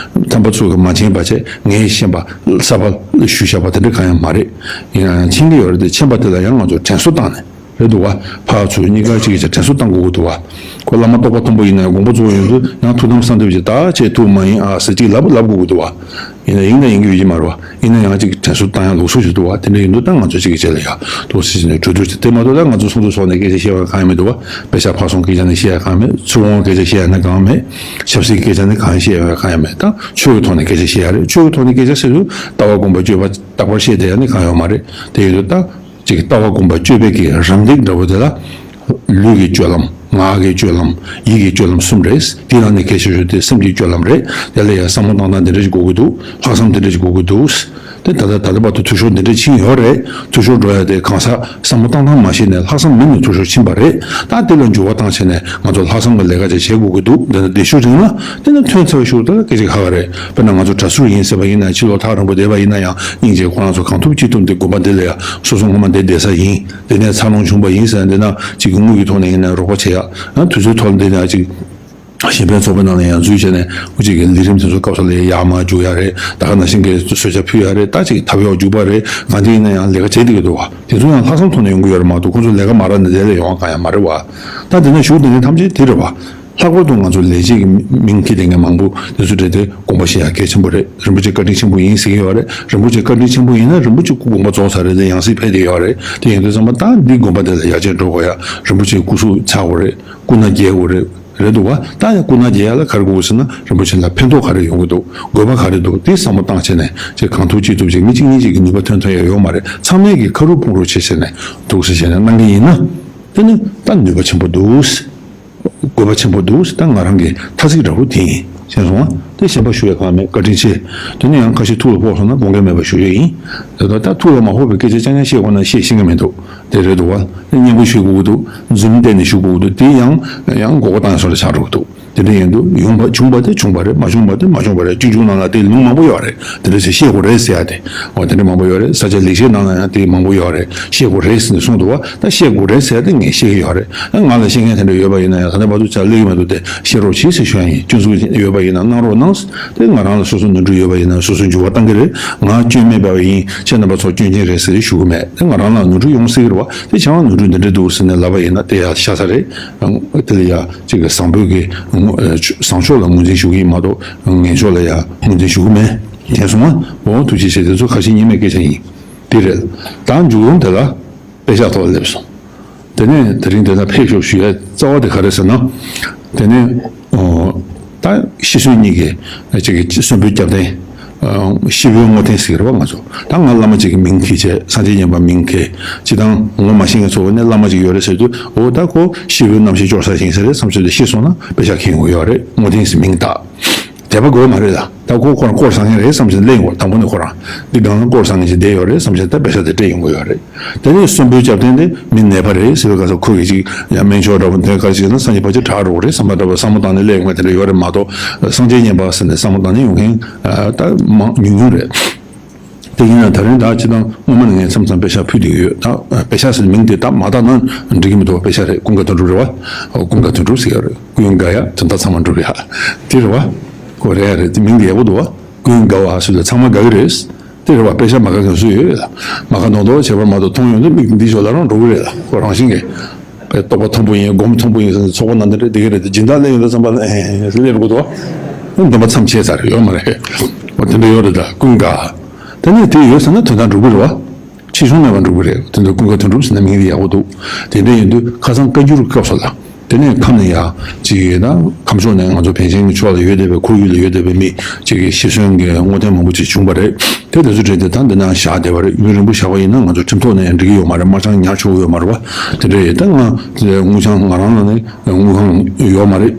ཐེམ་པ་ཚོ་གི་མ་མཁྱེན་པ་བྱས་ངས་ཤེས་པ་གསར་པ་ཞུས་བཞག་པ་དེ་འདྲ་གང་ཡང་མ་རེད། ཡིན་ན་ཡང་མཁྱེན་གྱི་ཡོད་རེད་དེ། མཁྱེན་པ་དེ་ལ་ཡང་ང་ཚོ་དྲན་གསོ་བཏང་ནས། རེད་འདུག་བ། ཕར་ཚུར་གཉིས་ཀ་གཅིག་གིས་ཅིག་དྲན་གསོ་བཏང་དགོས་ཀྱི་འདུག་བ། ཁོ་བླ་མ་རྟོགས་པ་མཐོན་པོ་ཡིན་ན་ཡང་དགོངས་པ་རྫོགས་ཡོང་དུས་ཡང་ཐུགས་དམ་གསང་སྟེ་ཅིག་ད་ཁྱེད་ཐུགས་མ་ཡེངས་ཨ་ཟེར་ཅིག་ལབ་ལབ་དགོས་ཀྱི་འདུག་བ། ཡིན་ན་ཡིན་ན་ཡིན་གྱི་ཡོད་ཀྱི་མ་རེད་བ། ཡིན་ན་ཡང་ཅིག་དྲན་གསོ་བཏང་ཡ་ལུགས་སྲོལ་ཞིག་འདུག་བ། དེ་འདྲ་ཡིན་དུས་ད་ང་ཚོ་གཅིག་གི་རྗེས་ལ་ཡ་ཏོག་ཙམ་ནས་གྲོས་བསྡུར་ཅིག་དེ་མ་གཏོགས་ད་ང་ཚོ་ཚོགས་འདུ་ཚོགས་ནས་སྐད་ཆ་བཤད་ཡ་གང་ཡང་མི་འདུག་བ། དཔེ་ཆ་ཕར་སོང་སྐད་ཆ་ནི་བཤད་ཡ་གང་ཡང་མེད། ཚུར་འོང་སྐད་ཆ་བཤད་ཡ་ནི་གང་ཡང་མེད། ཆབ་སྲིད་སྐད་ཆ་ནི་གང་ཡང་བཤད་ཡ་གང་ཡང་མེད། ད་ཆོས་ཀྱི་ཐོག་ནས་སྐད་ཆ་བཤད་ཡ་རེད། ཆོས་ཀྱི་ཐོག་ནས་སྐད་ཆ་ཟེར་དུས་ལྟ་བ་སྒོམ་པ་སྤྱོད་པ་རྟག་པར་བཤད་བསྡད་ཡ་ནི་གང་ཡང་མ་རེད། དེ་ཡིན་དུས་ད། ཅིག་ལྟ་བ་སྒོམ་པ་སྤྱོད་པའི་གི་རམ་འདེགས་འདྲ་བོ་དེ་ལ། ལུས་ཀྱི་སྤྱོད་ལམ། ངག་གི་སྤྱོད་ལམ། ཡིད་ཀྱི་སྤྱོད་ལམ་གསུམ་རེད། དེའི་ནང་ནས་གལ་ཆེ་ཤོས་དེ་སེམས་ཀྱི་སྤྱོད་ལམ་རེད། དེ་ལ་ཡང་བསམ་བློ་བཏང་སྟངས་འདི་འདྲ་ཞིག་དགོས་ཀྱི་འདུག་ལྷག་བསམ་འདི་འདྲ་ཞིག་དགོས་ཀྱི་འདུག་དེ་ད་ལྟ་ད་ལྟ་བར་དུ་འཐུས་ཤོར་འདི་འདྲ་ཕྱིན་ཡོད་རེད། འཐུས་ཤོར་འགྲོ་ཡ་དེ་གང་ཟག་བསམ་བློ་བཏང་སྟངས་མ་ཤེས་ནས་ལྷག་བསམ་མེད་ནས་འཐུས་ཤོར་ཕྱིན་པ་རེད། ད་དེ་ལ་འགྱུར་བ་བཏང་བྱས་ནས་ང་ཚོ་ལྷག་བསམ་གྱི་ལས་ཀ་ཅིག་བྱེད་དགོས་ཀྱི་འདུག་དེ་ནས་བདེ་ཤུལ་རིང་ལ་དེ་ནས་ཐོན་ཚར་བའི་ཤུལ་དེ་ལ་སྐད་ཆ་ཁ་ཁ་རེད། དཔེར་ན་ང་ཚོ་གྲྭ་ཟུར་ཡིན་ཟེར་བ་ཡིན་ན་ཕྱི་ལོགས་ཐག་རིང་པོ་བསྡད་པ་ཡིན་ན་ཡང་སྙིང་རྗེ་ཁོ་རང་ཚོ་གང་ཐུབ་ཅི་ཐུབ་འདི་དགོན་པ་འདི་ལ་ཡང་སོ་སོ་སྔོན་མ་འདི་བསྡད་ས་ཡིན། འདི་ནས་འཚར་ལོངས་བྱུང་བ་ཡིན་ཟེར་ན་འདི་ན་གཅིག་གི་དངུལ་གྱི་ཐོག་ནས་ཡིན་ན་རོགས་པ་བྱེད་ཡ། ཡང་དུས་ཚོད་ཐོག་ལ་འདི་ན་གཅིག་གཞན་ཕན་ཚོགས་པའི་ནང་ལ་ཡང་འཛུལ་བྱས་ནས་འུ་ཅག་གི་ལས་རིམ་དེ་ཚོ་སྐབས་སུ་ལ་ཡར་མར་རྒྱུག་ཡ་རེད། ད་ག་ནང་བཞིན་གྱི་གསོལ་ཇ་ཕུལ་ཡ་རེད། ད་ཅིག་ཐབས་ཡག་རྒྱུག་པ་རེད། གང་དེ་ཡིན་ན་ཡང་ལས་ཀ་བྱེད་བསྡད་ཀྱི་འདུག་བ། དེ་ཚོ་ཡང་ལྷག་བསམ་ཐོག་ནས་ཡོང་གི་ཡོད་རེད་མ་གཏོགས་ཁོ་ཚོ་ལས་ཀ་མ་རག་ནས་དེ་ལས་ཡོང་བ་གང་ཡང་མ་རེད་བ། ད་འདི་ན་བཞུགས་བསྡད་མཁན་ཐམས་ཅད་དེ་རེད་བ། ལྷག་པར་དུ་ང་ཚོ་ལས་བྱེད་ཀྱི་མིང་འཁྱེར་བསྡད་མཁན་མང་པོ་དེ་ཚོ་འདྲ་དེ་དགོངས་པ་བཞེས་ཡ་གལ་ཆེན་པོ་རེད། རིན་པོ་ཆེ་བཀའ་དྲིན་ཆེན་པོ་ཡིན་ཟེར་གྱི་ཡོད་རེད། རིན་པོ་ཆེ་བཀའ་དྲིན་ཆེན་པོ་ཡིན་ན་རིན་པོ་ཆེ་སྐུ་དགོངས་པ་རྫོགས་ཚར་རེད། དེ་ཡང་སྲིད་ཕེབས་བསྡད་ཡོད་རེད། དེ་ཡིན་དུས་ཙམ་པ་ད་འདི་དགོན་པ་འདི་ལ་ཡར་རྒྱས་འགྲོ་དགོས་ཡ། རིན་པོ་ཆེའི་སྐུ་གཟུགས་ཆགས་དགོས་རེད། སྐུ་ན་རྒྱས་དགོས་རེད། རེད་འདུག་བ། ད་ཡང་སྐུ་ན་རྒྱས་ཡ་ལ་ག་རེ་དགོས་ཟེར་ན་རིན་པོ་ཆེ་ལ་ཕན་ཐོགས་ག་རེ་ཡོང་གི་འདུག་དགོས་པ་ག་རེ་འདུག་དེ་བསམ་བློ་བཏང་བྱས་ནས་ཅིག་གང་ཐུབ་ཅི་ཐུབ་ཅིག་མི་གཅིག་གཉིས་ཅིག་གི་ནུས་པ་ཐོན་ཐོན་ཡ་ཡོད་མ་རེད། ཚང་མས་ཀྱི་ཁ་རུབ་དཔུང་རུབ་བྱེད་བྱས་ནས་འདུག་སེ་བྱས་ནས་གནང་གི་ཡིན་ན། དེ་ནི་ད་ནུས་པ་ཆེན་པོ་འདུག་དགོས་པ་ཆེན་པོ་འདུག་ད་ང་རང་གི་ཐ་ཚིག་འདྲ་བོ་དེ་ཡིན། ཤེས་སོང་ང་། དེ་གཞན་པ་ཞུ་ཡ་གང་མེད། བཀའ་དྲིན་ཆེ། དེ་ནས་ཡང་ཁ་ཤས་ཐུགས་ལ་ཕོག་སོང་ན་དགོངས་འགལ་མེད་པ་ཞུ་ཡ་ཡིན། དེ་ད་ད་ཐུགས་ལ་མ་ཕོག་པའི་སྐད་ཆ་རྐྱང་རྐྱང་བཤད་དགོས་ན་བཤད་ཤེས་ཀྱི་མི་འདུག་དེ་རེད་འདུག་བ། སྙན་པོ་ཞུ་དགོས་ཀྱི་འདུག་རྫུན་གཏན་ནས་ཞུ་དགོས་ཀྱི་འདུག་དེ་ཡང་ཡང་མགོ་སྐོར་བཏང་ཡ་བཟོ་འདྲ་ཆགས་འགྲོ་གི་འདུག་དེ་འདྲ་ཡིན་དུས་ཡོང་བ་བྱུང་བ་དེ་བྱུང་བ་རེད། མ་བྱུང་བ་དེ་མ་བྱུང་བ་རེད། སྤྱོད་འཇུག་ནང་ལ་དེ་ལུང་མང་པོ་ཡོད་རེད། དེ་འདྲ་ཞིག་ཤེས་དགོས་རེད་ཟེར་ཡ་དེ། འོ་དེ་འདྲ་མང་པོ་ཡོད་རེད། ས་སྐྱ་ལེགས་བཤད་ནང་ལ་ཡང་དེ་མང་པོ་ཡོད་རེད། ཤེས་དགོས་རེད་ཟེར་ནས་གསུངས་འདུག་བ། ད་ཤེས་དགོས་རེད་ཟེར་ཡ་དེ་ངས་ཤེས་ཀྱི་ཡོད་རེད། ད་ང་ལ་ཤེས་མཁན་དེ་འདྲ་ཡོད་པ་ཡིན་ན་ཡང་ད་ལྟ་བར་དུ་ཅང་སླེབས་ཀྱི་མ་འདུག་དེ་ཤེས་རོགས་གྱིས་ཟེར་ཞུ་ཡ་ཡིན། སྐྱོན་འཛུགས་ཡོད་པ་ཡིན་ན་གནང་རོགས་གནང་། དེ་ང་རང་ལ་སོ་སོ་ནོར་འཁྲུལ་ཡོད་པ་ཡིན་ན་སོ་སོས་འགྱུར་བ་གཏང་གི་རེད། ང་སྐྱོན་མེད་པ་ཡིན། ཁྱེད་རྣམ་པ་ཚོ་སྐྱོན་ཅན་རེད་ཟེར་ཞུ་གི་མེད། དེ་ང་རང་ལ་ནོར་འཁྲུལ་ཡོང་སྲིད་ཀྱི་རེད་བ། དེ་ཁྱེད་རང་ནོར་འཁྲུལ་འདི་འདྲ་འདུག་ཟེར་ནས་ལབ་པ་ཡིན་ན་དེ་ཡང་ཤ་ཚ་རེད། དེ་ལ་ཡ་གཅིག་གི་བཟང་པོའི་གི་ངོ་ཨ་བཟང་ཕྱོགས་ལ་ངོས་འཛིན་ཞུ་གི་ཡིན་མ་གཏོགས་ངན་ཕྱོགས་ལ་ཡ་ངོས་འཛིན་ཞུ་གི་མེད། མཁྱེན་སོང་ང་། འོ་ཐུགས་རྗེ་ཆེ། དེ་ཚོ་ཁ་ཞེ་གཉིས་མེད་སྐད་ཆ་ཡིན། དེ་རེད། ད་མཇུག་ཡོང་དེ་ལ་དཔེ་ཆ་ཐོག་སླེབས་སོང་། དེ་ནས་དེ་རིང་དེ་ལ་ཕེབས་ཤོག་ཞུ་ཡ་རྩ་བ་དེ་ག་རེ་ཟེར་ན། དེ་ནས་ཨོ་ད་ཤི་གསོན་གཉིས་ཀྱི་གཅིག་གི་གསོན་པོའི་སྐྱབས་རྟེན། ཤི་བོའི་བསྔོ་རྟེན་ཟེར་གི་རེད་བ། ང་ཚོ་ད་ང་བླ་མ་གཅིག་གི་མིང་འཁྱེར་བྱས། སངས་རྒྱས་མཉན་པ་མིང་འཁྱེར། སྤྱིར་བཏང་ངོ་མ་ཤེས་མཁན་ཚོ་ནས་བླ་མ་གཅིག་ཡོད་རེད་ཟེར་དུས། འོ་ད་ཁོ་ཤི་བོའི་རྣམ་ཤེས་སྐྱོར་ས་ཞིག་ཡིན་ས་རེད་བསམ་བྱས་ཏེ་ཤི་སོང་ན་དཔེ་ཆ་འཁྱེར་ཡོང་གི་ཡོད་རེད། བསྔོ་རྟེན་ཟེར་མིང་བཏགས། དད་པ་དགོས་མ་རེད་ལ། ད་ཁོ་ཁོ་རང་སྐོར་བཟང་ངན་རེད་བསམ་བྱས་ནས་སླེབས་ཡོང་བ། དང་པོ་ནས་ཁོ་རང་འདི་སྒང་ལ་སྐོར་བཟང་ངན་ཞིག་བསྡད་ཡོད་རེད་བསམ་བྱས་ད་དཔེ་ཆ་དེ་སྤྲད་ཡོང་གི་ཡོད་རེད། དེ་ནས་གསོན་པོའི་སྐྱབས་རྟེན་དེ་མི་ནད་པ་རེད་ཟེར་བའི་སྐབས་སུ་ཁོ་གིས་ཅིག་ཡང་སྨན་མཆོག་འདྲ་པོ་དེ་ག་རེ་བྱས་ན་སངས་རྒྱས་ཕལ་ཆེར་དྲག་འགྲོ་གི་རེད་བསམ་པ་འདྲ་པོ་བསམ་བློ་བཏང་ནས་སླེབས་ཡོང་མཁན་དེ་འདྲ་ཡོད་རེད་མ་གཏོགས། སངས་རྒྱས་མཉན་པ་ཟེར་ནས་བསམ་བློ་བཏང་ནས་ཡོང་མཁན་ད་མང་ཉུང་ཉུང་རེད། དེ་ཡིན་ན་ད་རིང་ད་སྤྱིར་བཏང་སྔོན་མ་ནས་ངས་མཚམས་མཚམས་དཔེ་ཆ་ཕུལ་བསྡད་ཀྱི་ཡོད། ད་དཔེ་ཆ་ཟེར་མིང་དེ་ད་མ་བཏགས་ན་འགྲིག་གི་མི་འདུག་དཔེ་ཆ་རེད། ཀུན་དགའ་དོན་གྲུབ་རེད་བ། ཀུན་དགའ་དོན་གྲུབ་ཟེར་ཡ་རེད། ཀུན་དགའ་ཡ་དོན་དག་ཚང་མ་འགྲུབ་ཡ་དེ་རེད་བ། ཀོ་རེ་ཡ་རེད། དེ་མིང་དེ་ཡག་པོ་འདུག་བ། ཀུན་དགའ་བ་ཟེར་ལ་ཚང་མ་དགའ་གི་རེད། དེ་རེད་བ། དཔེ་ཆ་མ་དགའ་མཁན་སུ་ཡོད་ལ། མ་དགའ་མདོག་མདོག་བྱས་པ་མ་གཏོགས་མཐོང་ཡོང་དུས་མིག་འདི་ཞོར་ལ་རང་འགྲོ་གི་རེད་ལ། ཁོ་རང་བཞིན་གྱིས། རྟོགས་པ་མཐོན་པོ་ཡིན། སྒོམ་མཐོན་པོ་ཡིན་ཟེར་ནས་ཚོགས་པ་ནང་དེ་འདྲ་བསྡད་ཀྱི་རེད་དེ། སྦྱིན་བདག་སླེབས་ཡོང་དུས་ཙམ་པ་ལ་ཨེ་སླེབས་འགྲོ་གི་འདུག་འདོན་པ་མཚམས་ཆད་ཚར་ཡོད་མ་རེད། འོ་དེ་འདྲ་ཡོད་རེད། ད་ཀུན་དགའ། དེ་ནས་དེ་ཡོད་ཟེར་ན་དོན་དག་འགྲུབ་ཀྱི་རེད་བ། ཕྱི་བྱུང་ནས་མ་འགྲུབ་ཀྱི་རེད། དེ་འདྲ་ཀུན་དགའ་དོན་གྲུབ་ཟེར་ན་མིང་དེ་ཡག་པོ་འདུག་དེ་འདྲ་ཡིན་དུས་ཁ་སང་བཀའ་འགྱུར་སྐབས་སུ་ལ། དེ་ནས་ཁམས་ནས་ཡ་གཅིག་ཡོད་ན་ཁམས་ཕྱོགས་ནས་ང་ཚོ་བན་ཆེན་གྱི་ཕྱོགས་ལ་ཡོད་བསྡད་པའི་ཁོར་ཡུག་ལ་ཡོད་བསྡད་པའི་མི་གཅིག་གིས་ཤི་གསོན་གྱི་བསྔོ་རྟེན་མང་པོ་ཅིག་བྱུང་བ་རེད། དེ་དེ་ཚོ་བྲིས་ཏེ་ད་འདི་ན་བཞག་བསྡད་པ་རེད། ཡུན་རིང་པོ་བཞག་པ་ཡིན་ན་ང་ཚོ་ཁྲིམས་ཐོག་ནས་འགྲིག་གི་ཡོད་མ་རེད། དམར་གཙང་ཉར་ཆོག་གི་ཡོད་མ་རེད་བ། དེ་འདྲ་ཡིན་ད་ང་དངུལ་ཆང་ང་རང་ལ་ནི་དངུལ་ཁང་ཡོད་མ་རེད།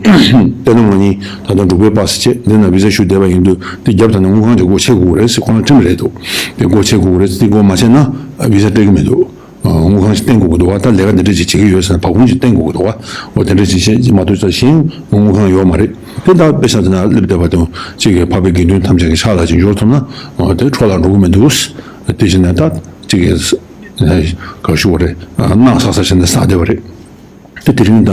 དེ་ནས་ང་གཉིས་ད་ལྟ་འབྲུག་པའི་པ་སི་བྱས་འདི་ན་བི་ཟ་ཞུ་བསྡད་པ་ཡིན་དུས་འདི་རྒྱབ་ད་ནི་དངུལ་ཁང་གི་སྒོ་ཕྱེ་དགོས་རེད་ཟེར། ཁོ་རང་ཁྲིམས་རེད་འདུག་དེ་སྒོ་ཕྱེ་དགོས་རེད་ཟེར། དེ་སྒོ་མ་ཕྱེ་ན་བི་ཟ་སྤྲད་གི་མི་འདུག་དངུལ་ཁང་ཞིག་བསྟན་དགོས་ཀྱི་འདུག་བ། ད་ལས་ཀ་འདི་འདྲ་ཞིག་བྱེད་ཀྱི་ཡོད་ཟེར་ན་བག་འཁུམས་ཞིག་བསྟན་དགོས་ཀྱི་འདུག་བ། འོ་དེ་འདྲ་ཞིག་བྱེད་མ་ཐུབ་ཙང་གཞན་དངུལ་ཁང་ཡོད་མ་རེད། དེ་ད་དཔེ་ཆ་དེ་ན་སླེབས་བསྡད་པ་དང་གཅིག་གི་འཕགས་པའི་དགེ་འདུན་ཐམས་ཅད་ཀྱི་ཕྱག་ལ་ཅིག་འབྱོར་ཐུབ་ན་འོ་དེ་འཕྲོ་བརླག་འགྲོ་གི་མི་འདུག་དེ་བཞིན་ནས་ད་གཅིག་གི་ག་ཞུ་བ་རེད། གནང་ས་ས་བྱས་ནས་བསགས་བསྡད་པ་རེད། དེ་དེ་རིང་ད་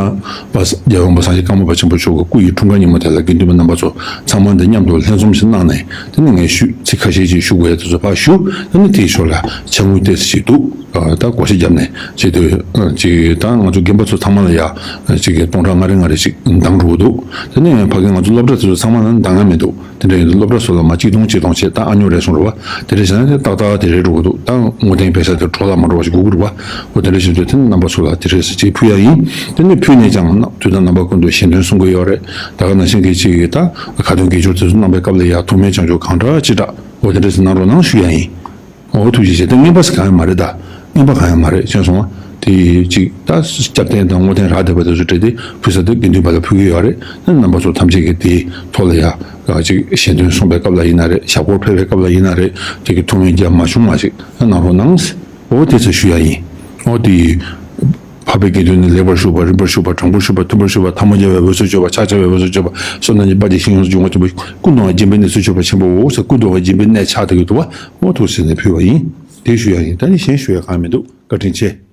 པ་རྒྱལ་བ་དབང་པོ་སངས་རྒྱས་ཀརྨ་པ་ཆེན་པོ་མཆོག་གི་སྐུ་ཡི་འཁྲུངས་སྐར་ཉིན་མོ་དེ་ལ་དགེ་འདུན་པ་རྣམ་པ་ཚོ་ཚང་མ་འདི་མཉམ་དུ་ལྷན་འཛོམས་ཤིག་གནང་ནས། དེ་ནས་ངས་ཞུ་ཚིག་ཁ་ཤས་ཅིག་ཞུ་དགོས་ཡ་དེ་ཚོ་ཕར་ཞུ། དེ་ནས་དེའི་ཞོར་ལ་ཕྱག་དངུལ་ཏོག་ཙམ་ཞིག་འདུག་ད་སྒོར་གཞས་བརྒྱབ་ནས་བྱེད་དུས་ཅིག་ད་ང་ཚོ་རྒན་པ་ཚོ་ཚང་མ་ལ་ཡ་ཅིག་གི་སྟོང་ཕྲག་ལྔ་རེ་ལྔ་རེ་ཞིག་འདང་འགྲོ་གི་འདུག་དེ་ནས་ཕ་གི་ང་ཚོ་སློབ་གྲྭ་དེ་ཚོ་ཚང་མ་ལ་འདང་ང་མི་འདུག་དེ་འདྲ་ཡིན་དུས་སློབ་གྲྭ་སོགས་ལ་མ་གཅིག་སྟོང་གཅིག་སྟོང་བྱས་ད་ཨ་ཉོ་རེ་སོང་རེད་བ། དེ་འདྲ་བྱས་ན་ཏག་ཏག་དེ་རེད་འགྲོ་གི་འདུག་ད་དངུལ་རྟེན་དཔེ་ཆ་དེ་འཕྲོ་བརླག་མ་འགྲོ་བ་ཞིག་དགོས་ཀྱི་རེད་བ། འོ་དེ་འདྲ་བྱེད་དུས་དེ་ནི་རྣམ་པ་ཚོ་ལ་དེ་འདྲ་ཞིག་ཅིག་ཕུལ་ཡ་ཡིན། དེ་ནི་ཕུལ་ནས་ཀྱང་དུས་དང་རྣམ་པ་ཀུན་ཏུ་ཞལ་འདོན་གསུང་གི་ཡོད་རེད། ད་ག་ནང་བཞིན་གྱི་ཅིག་ད་ཁ་ཏོན་དགེ་སྦྱོར་དེ་ཚོ་གནང་བའི་སྐབས་ལ་ཡ་ཐུགས་སྨོན་བྱང་ཆུབ་གང་དྲག་ཅི་དྲག་འོ་དེ་འདྲ་ཞིག་གནང་རོགས་གནང་ཞུ་ཡ་ཡིན། འོ་ཐུགས་རྗེ་ཆེ། དེ་རྔན་པ་ཟེར་གང་ཡང་མ་རེད། ད་རྔན་པ་གང་ཡང་མ་རེད། མཁྱེན་སོང་ང་། དེ་ཅིག་ད་སྐྱབས་རྟེན་དང་བསྔོ་རྟེན་རག་བསྡད་པ་དེ་ཚོ་སྤྲད་དེ་ཕུལ་ས་དེ་དགེ་འདུན་པ་ལ་ཕུལ་གི་ཡོད་རེད། ད་རྣམ་པ་ཚོ་ཐམས་ཅད་ཀྱིས་དེའི་ཐོག་ལ་ཡ་ཅིག་ཞལ་འདོན་གསུང་པའི་སྐབས་ལ་ཡིན་ན་རེད། ཞབས་སྐོར་ཕེབས་པའི་སྐབས་ལ་ཡིན་ན་རེད། དེ་གི་ཐུགས་སྨོན་རྒྱ་མ་ཆུང་བ་ཞིག་གནང་རོགས་གནང་། འོ་དེ་ཚོ་ཞུ་ཡ་ཡིན། འོ་དེ་འཕགས་པའི་དགེ་འདུན་ནི་ལེགས་པར་ཞུགས་པ། རིམ་པར་ཞུགས་པ། དྲང་པོར་ཞུགས་པ། མཐུན་པར་ཞུགས་པ། ཐལ་མོ་སྦྱར་བའི་འོས་སུ་གྱུར་པ། ཕྱག་བྱ་བའི་འོས་སུ་གྱུར་པ། བསོད་ནམས་ཀྱི་དཔལ་གྱི་ཞིང་ཡོངས་སུ་འབྱུང་བར་གྱུར་པ། ཀུན་ཏུ་བ་སྦྱིན་པའི་གནས་སུ་གྱུར་པ་ཆེན་པོའོ་ཟེར། ཀུན་ཏུ་བ་སྦྱིན་པའི་གནས་ཆགས་བསྡད་ཀྱི་འདུག་བ། འོ་ཐུགས་སེམས་ནས་ཕུལ་བ་ཡིན། དེ་ཞུ་ཡ་ཡིན། ད་ནི་གཞན་ཞུ་ཡ་གང་མི་འདུག་བཀའ་དྲིན་ཆེ།